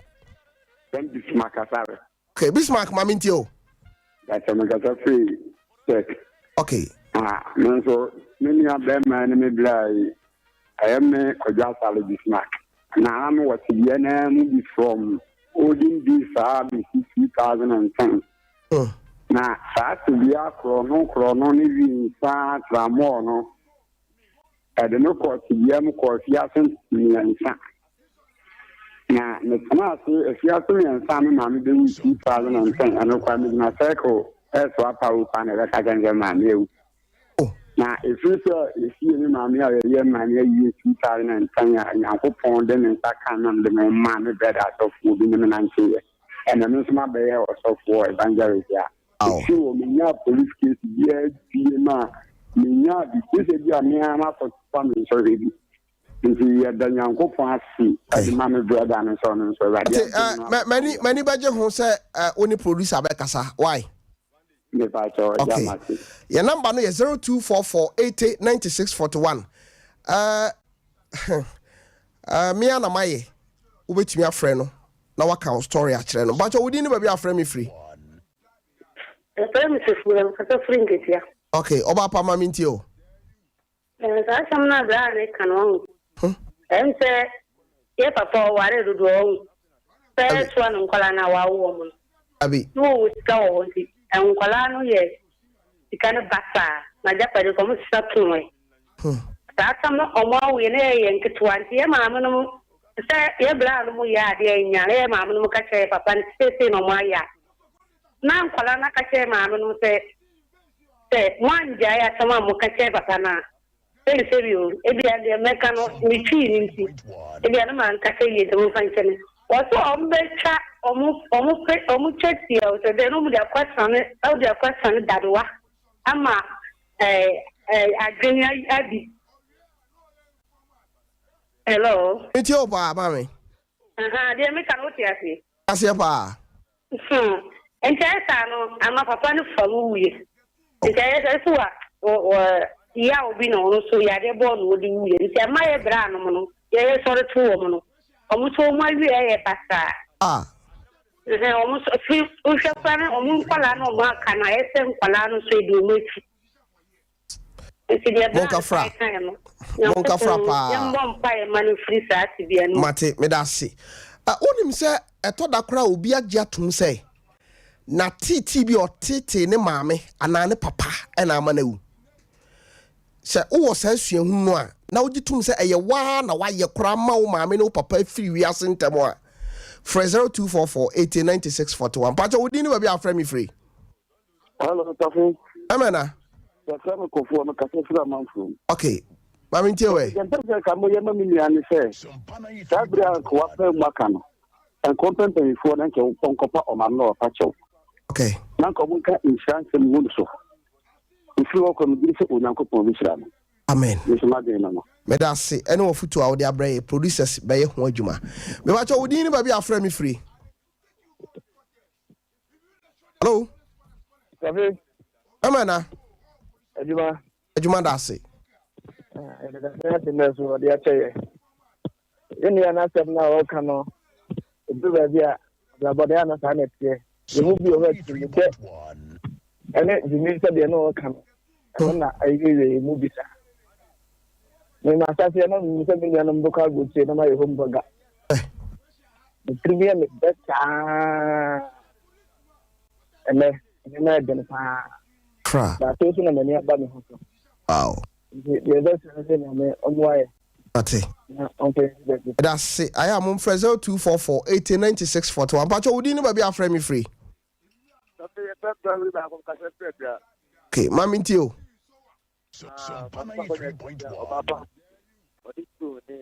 Frɛ me Bismarck Asare. Okay, Bismarck ma mentie o. Dakyɛ mekasa firi Czech. Okay. Ah, me nso me nua bɛrima ne me bra yi, ɛyɛ me Kwadwo Asare Bismarck. Na na mewɔ tebea no ara mu bi from olden days saa bɛsi 2010. Na saa tebea korɔno korɔno ne wi nsa tramɔɔ no, Ɛde no kɔɔ tebea mu kɔɔ afiase mmiɛnsa. Na metenaa ase afiase mmiɛnsa a me maame bɛwu 2010. Ɛno koraa megyina circle ɛresoa pawo paa na ɛbɛka kyerɛ me sɛ maame awu. Na ɛfiri sɛ yɛsiee me maame a yɛyɛ maame ayie 2010 a Nyankopɔn de ne nsa kaa me a mede me ho maa me brɛda asɔfoɔ bi ne me nanteeɛ. Ɛnɛ me nso mabɛyɛ ɔsɔfoɔ evangelist a Ɛfiri hɔ menyaa police case biara bie ma menyaa bi gye sɛ bi a me ara makɔfa me nsɔhwɛ bi nti yɛda Nyankopɔn ase ɛde ma me brother no sɛ ɔno nso Awurade Ate, eh, m'ani m'ani bɛgye ho sɛ eh, wo ne producer bɛkasa why? Mepakyɛ ɔgya Okay. mate. Yɛn number no yɛ 0244 80 96 41. Eh, eh, me ara na mayɛ. Wobɛtumi afrɛ no na waka wo story akyerɛ no. Mpakyɛ wo din ne baabi a afrɛ me firi? Yɛfrɛ me Sefua, mekasa firi Nketia. Ok, ɔba pa ma mentie o. Eh, saa asɛm no a bra ne ka no wahu. Ɛm sɛ yɛ papa ɔware dodoɔ wahu. Sɛ soa no nkwadaa no a wawo wɔn no. Abi. Na wɔwɔ sika wɔ hɔ nti nkwadaa no yɛ sika no basaa na agyapade nso wɔn sesa too ɛ. Saa asɛm no wɔn awo yɛ na yɛyɛ nketewa nti yɛ maame nom sɛ yɛ bra nom yɛ adeɛ nya na yɛ maame nom ka kyerɛ yɛ papa no seesei na wɔn ayɛ a na nkwadaa no aka kyerɛ maame nom sɛ sɛ mo angyae asɛm a mo ka kyerɛ papa no a Sɛbi o, ebia deɛ mɛka no me twii no nti, ebia na mankasa yie nti momfa nkyɛ me. Wɔse wɔn bɛtwa wɔn wɔn pe wɔn twa tia o sɛ dɛn na wɔn de akɔ asane wɔn de akɔ asane dadewa ama ɛɛ ɛɛ adwene abi. Hello. Metie wo paa maame. Ahaa deɛ meka no wote aseɛ. Aseɛ paa. Hmm. Nti ayɛ saa no ama papa no fa mu wuiɛ. Nti ayɛ sɛ so wa wɔ yaw bi na ɔno nso yadeɛ bɔɔ no ɔde wuiɛ. Nti ama yɛ brɛ anom no yɛyɛ sɔre to wɔn no wɔn nso wɔn awie yɛ basaa. Ah. Ɛhɛn wɔn nso fi wohwɛ koraa no wɔn nkwadaa no wɔn aka no ayɛ sɛ nkwadaa no nso edi wɔn akyi. Nti deɛ bere a Monkafra. mesan kaeɛ no, Monkafra Nyankopɔn, paa. yɛmmɔ mpaeɛ mma no mfiri saa tebea no mu. Mate, meda ase. Ɛ, wonim sɛ ɛtɔ da koraa a obi agye atom sɛ n'ateetee bi a ɔteetee ne maame anaa ne papa na ama no awu. Sɛ wowɔ saa suahunu no a, na wogye tom sɛ ɛyɛ wo ara na woayɛ koraa ma wo maame ne wo papa afiri wiase ntɛm a, frɛ 0244 80 96 41. Mpakyɛ wo din ne baabi a wofrɛ me firi? Hello, Tafo. Amen na. Yɛfrɛ me Kofoɔ, mekasa firi amanfoɔ mu. Okay, ma me ntie wɛ. Deɛ mpɛ sɛ nka moyɛ ma me nua ne sɛ, saa berɛ a nka wapɛ mu aka no, nka ɔmpɛ mpanimfoɔ na nka ɔnkɔpa ɔmaame na ɔpa kyɛw. Okay. Na nka ɔmo nka nhyira nsɛm ngu no so. Ɛfiri hɔ kɔ megye di sɛ Onyankopɔn bɛhyira no. Amen. Me nso m'adwene no no. Meda ase ɛne w'afotuo a wode abrɛ yɛ producers bɛyɛ ho adwuma. Mepakyɛ wo din ne baabi a afrɛ me firi. Hello. Kofi. Ɛma na. Adwuma. Adwuma da ase. Yɛda Nyame ase nnɛ so ɔde akyɛ yɛ. Yɛn nua n'asɛm no a ɔreka no, ɛduru baabi a abrabɔ deɛ ana saa na ɛteɛ. Yɛn mu bi wɔ hɔ a tumi sɛ ɛne gyimi sɛdeɛ na ɔreka no, ɛno na ɛyeyɛ yɛn mu bi saa. Mema asaseɛ na menim sɛ me nuanom bɛkɔ aburokyire na mayɛ home burger. Me tirim yɛ me dɛ saa. Ɛnɛ, nneɛma yɛ den paa. Fra. Na afei nso na m'ani aba me ho so. Wow. Nti deɛ ɛbɛsɛ ne sɛ Nyame ɔmmoa yɛ. Ate. Na ɔmfa yɛn nsi baabi. Ɛda ase. Ayɛ a momfrɛ 0244 80 96 41. Mpakyɛ wo din ne baabi a afrɛ me firi. Sɔfo yɛfrɛ me Brahuri baako mekasa firi Abira. Okay, ma mentie o. Ah, maame papa na ɛdi ɔba pa. Ɔde sukuu ne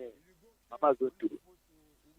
mama zonto.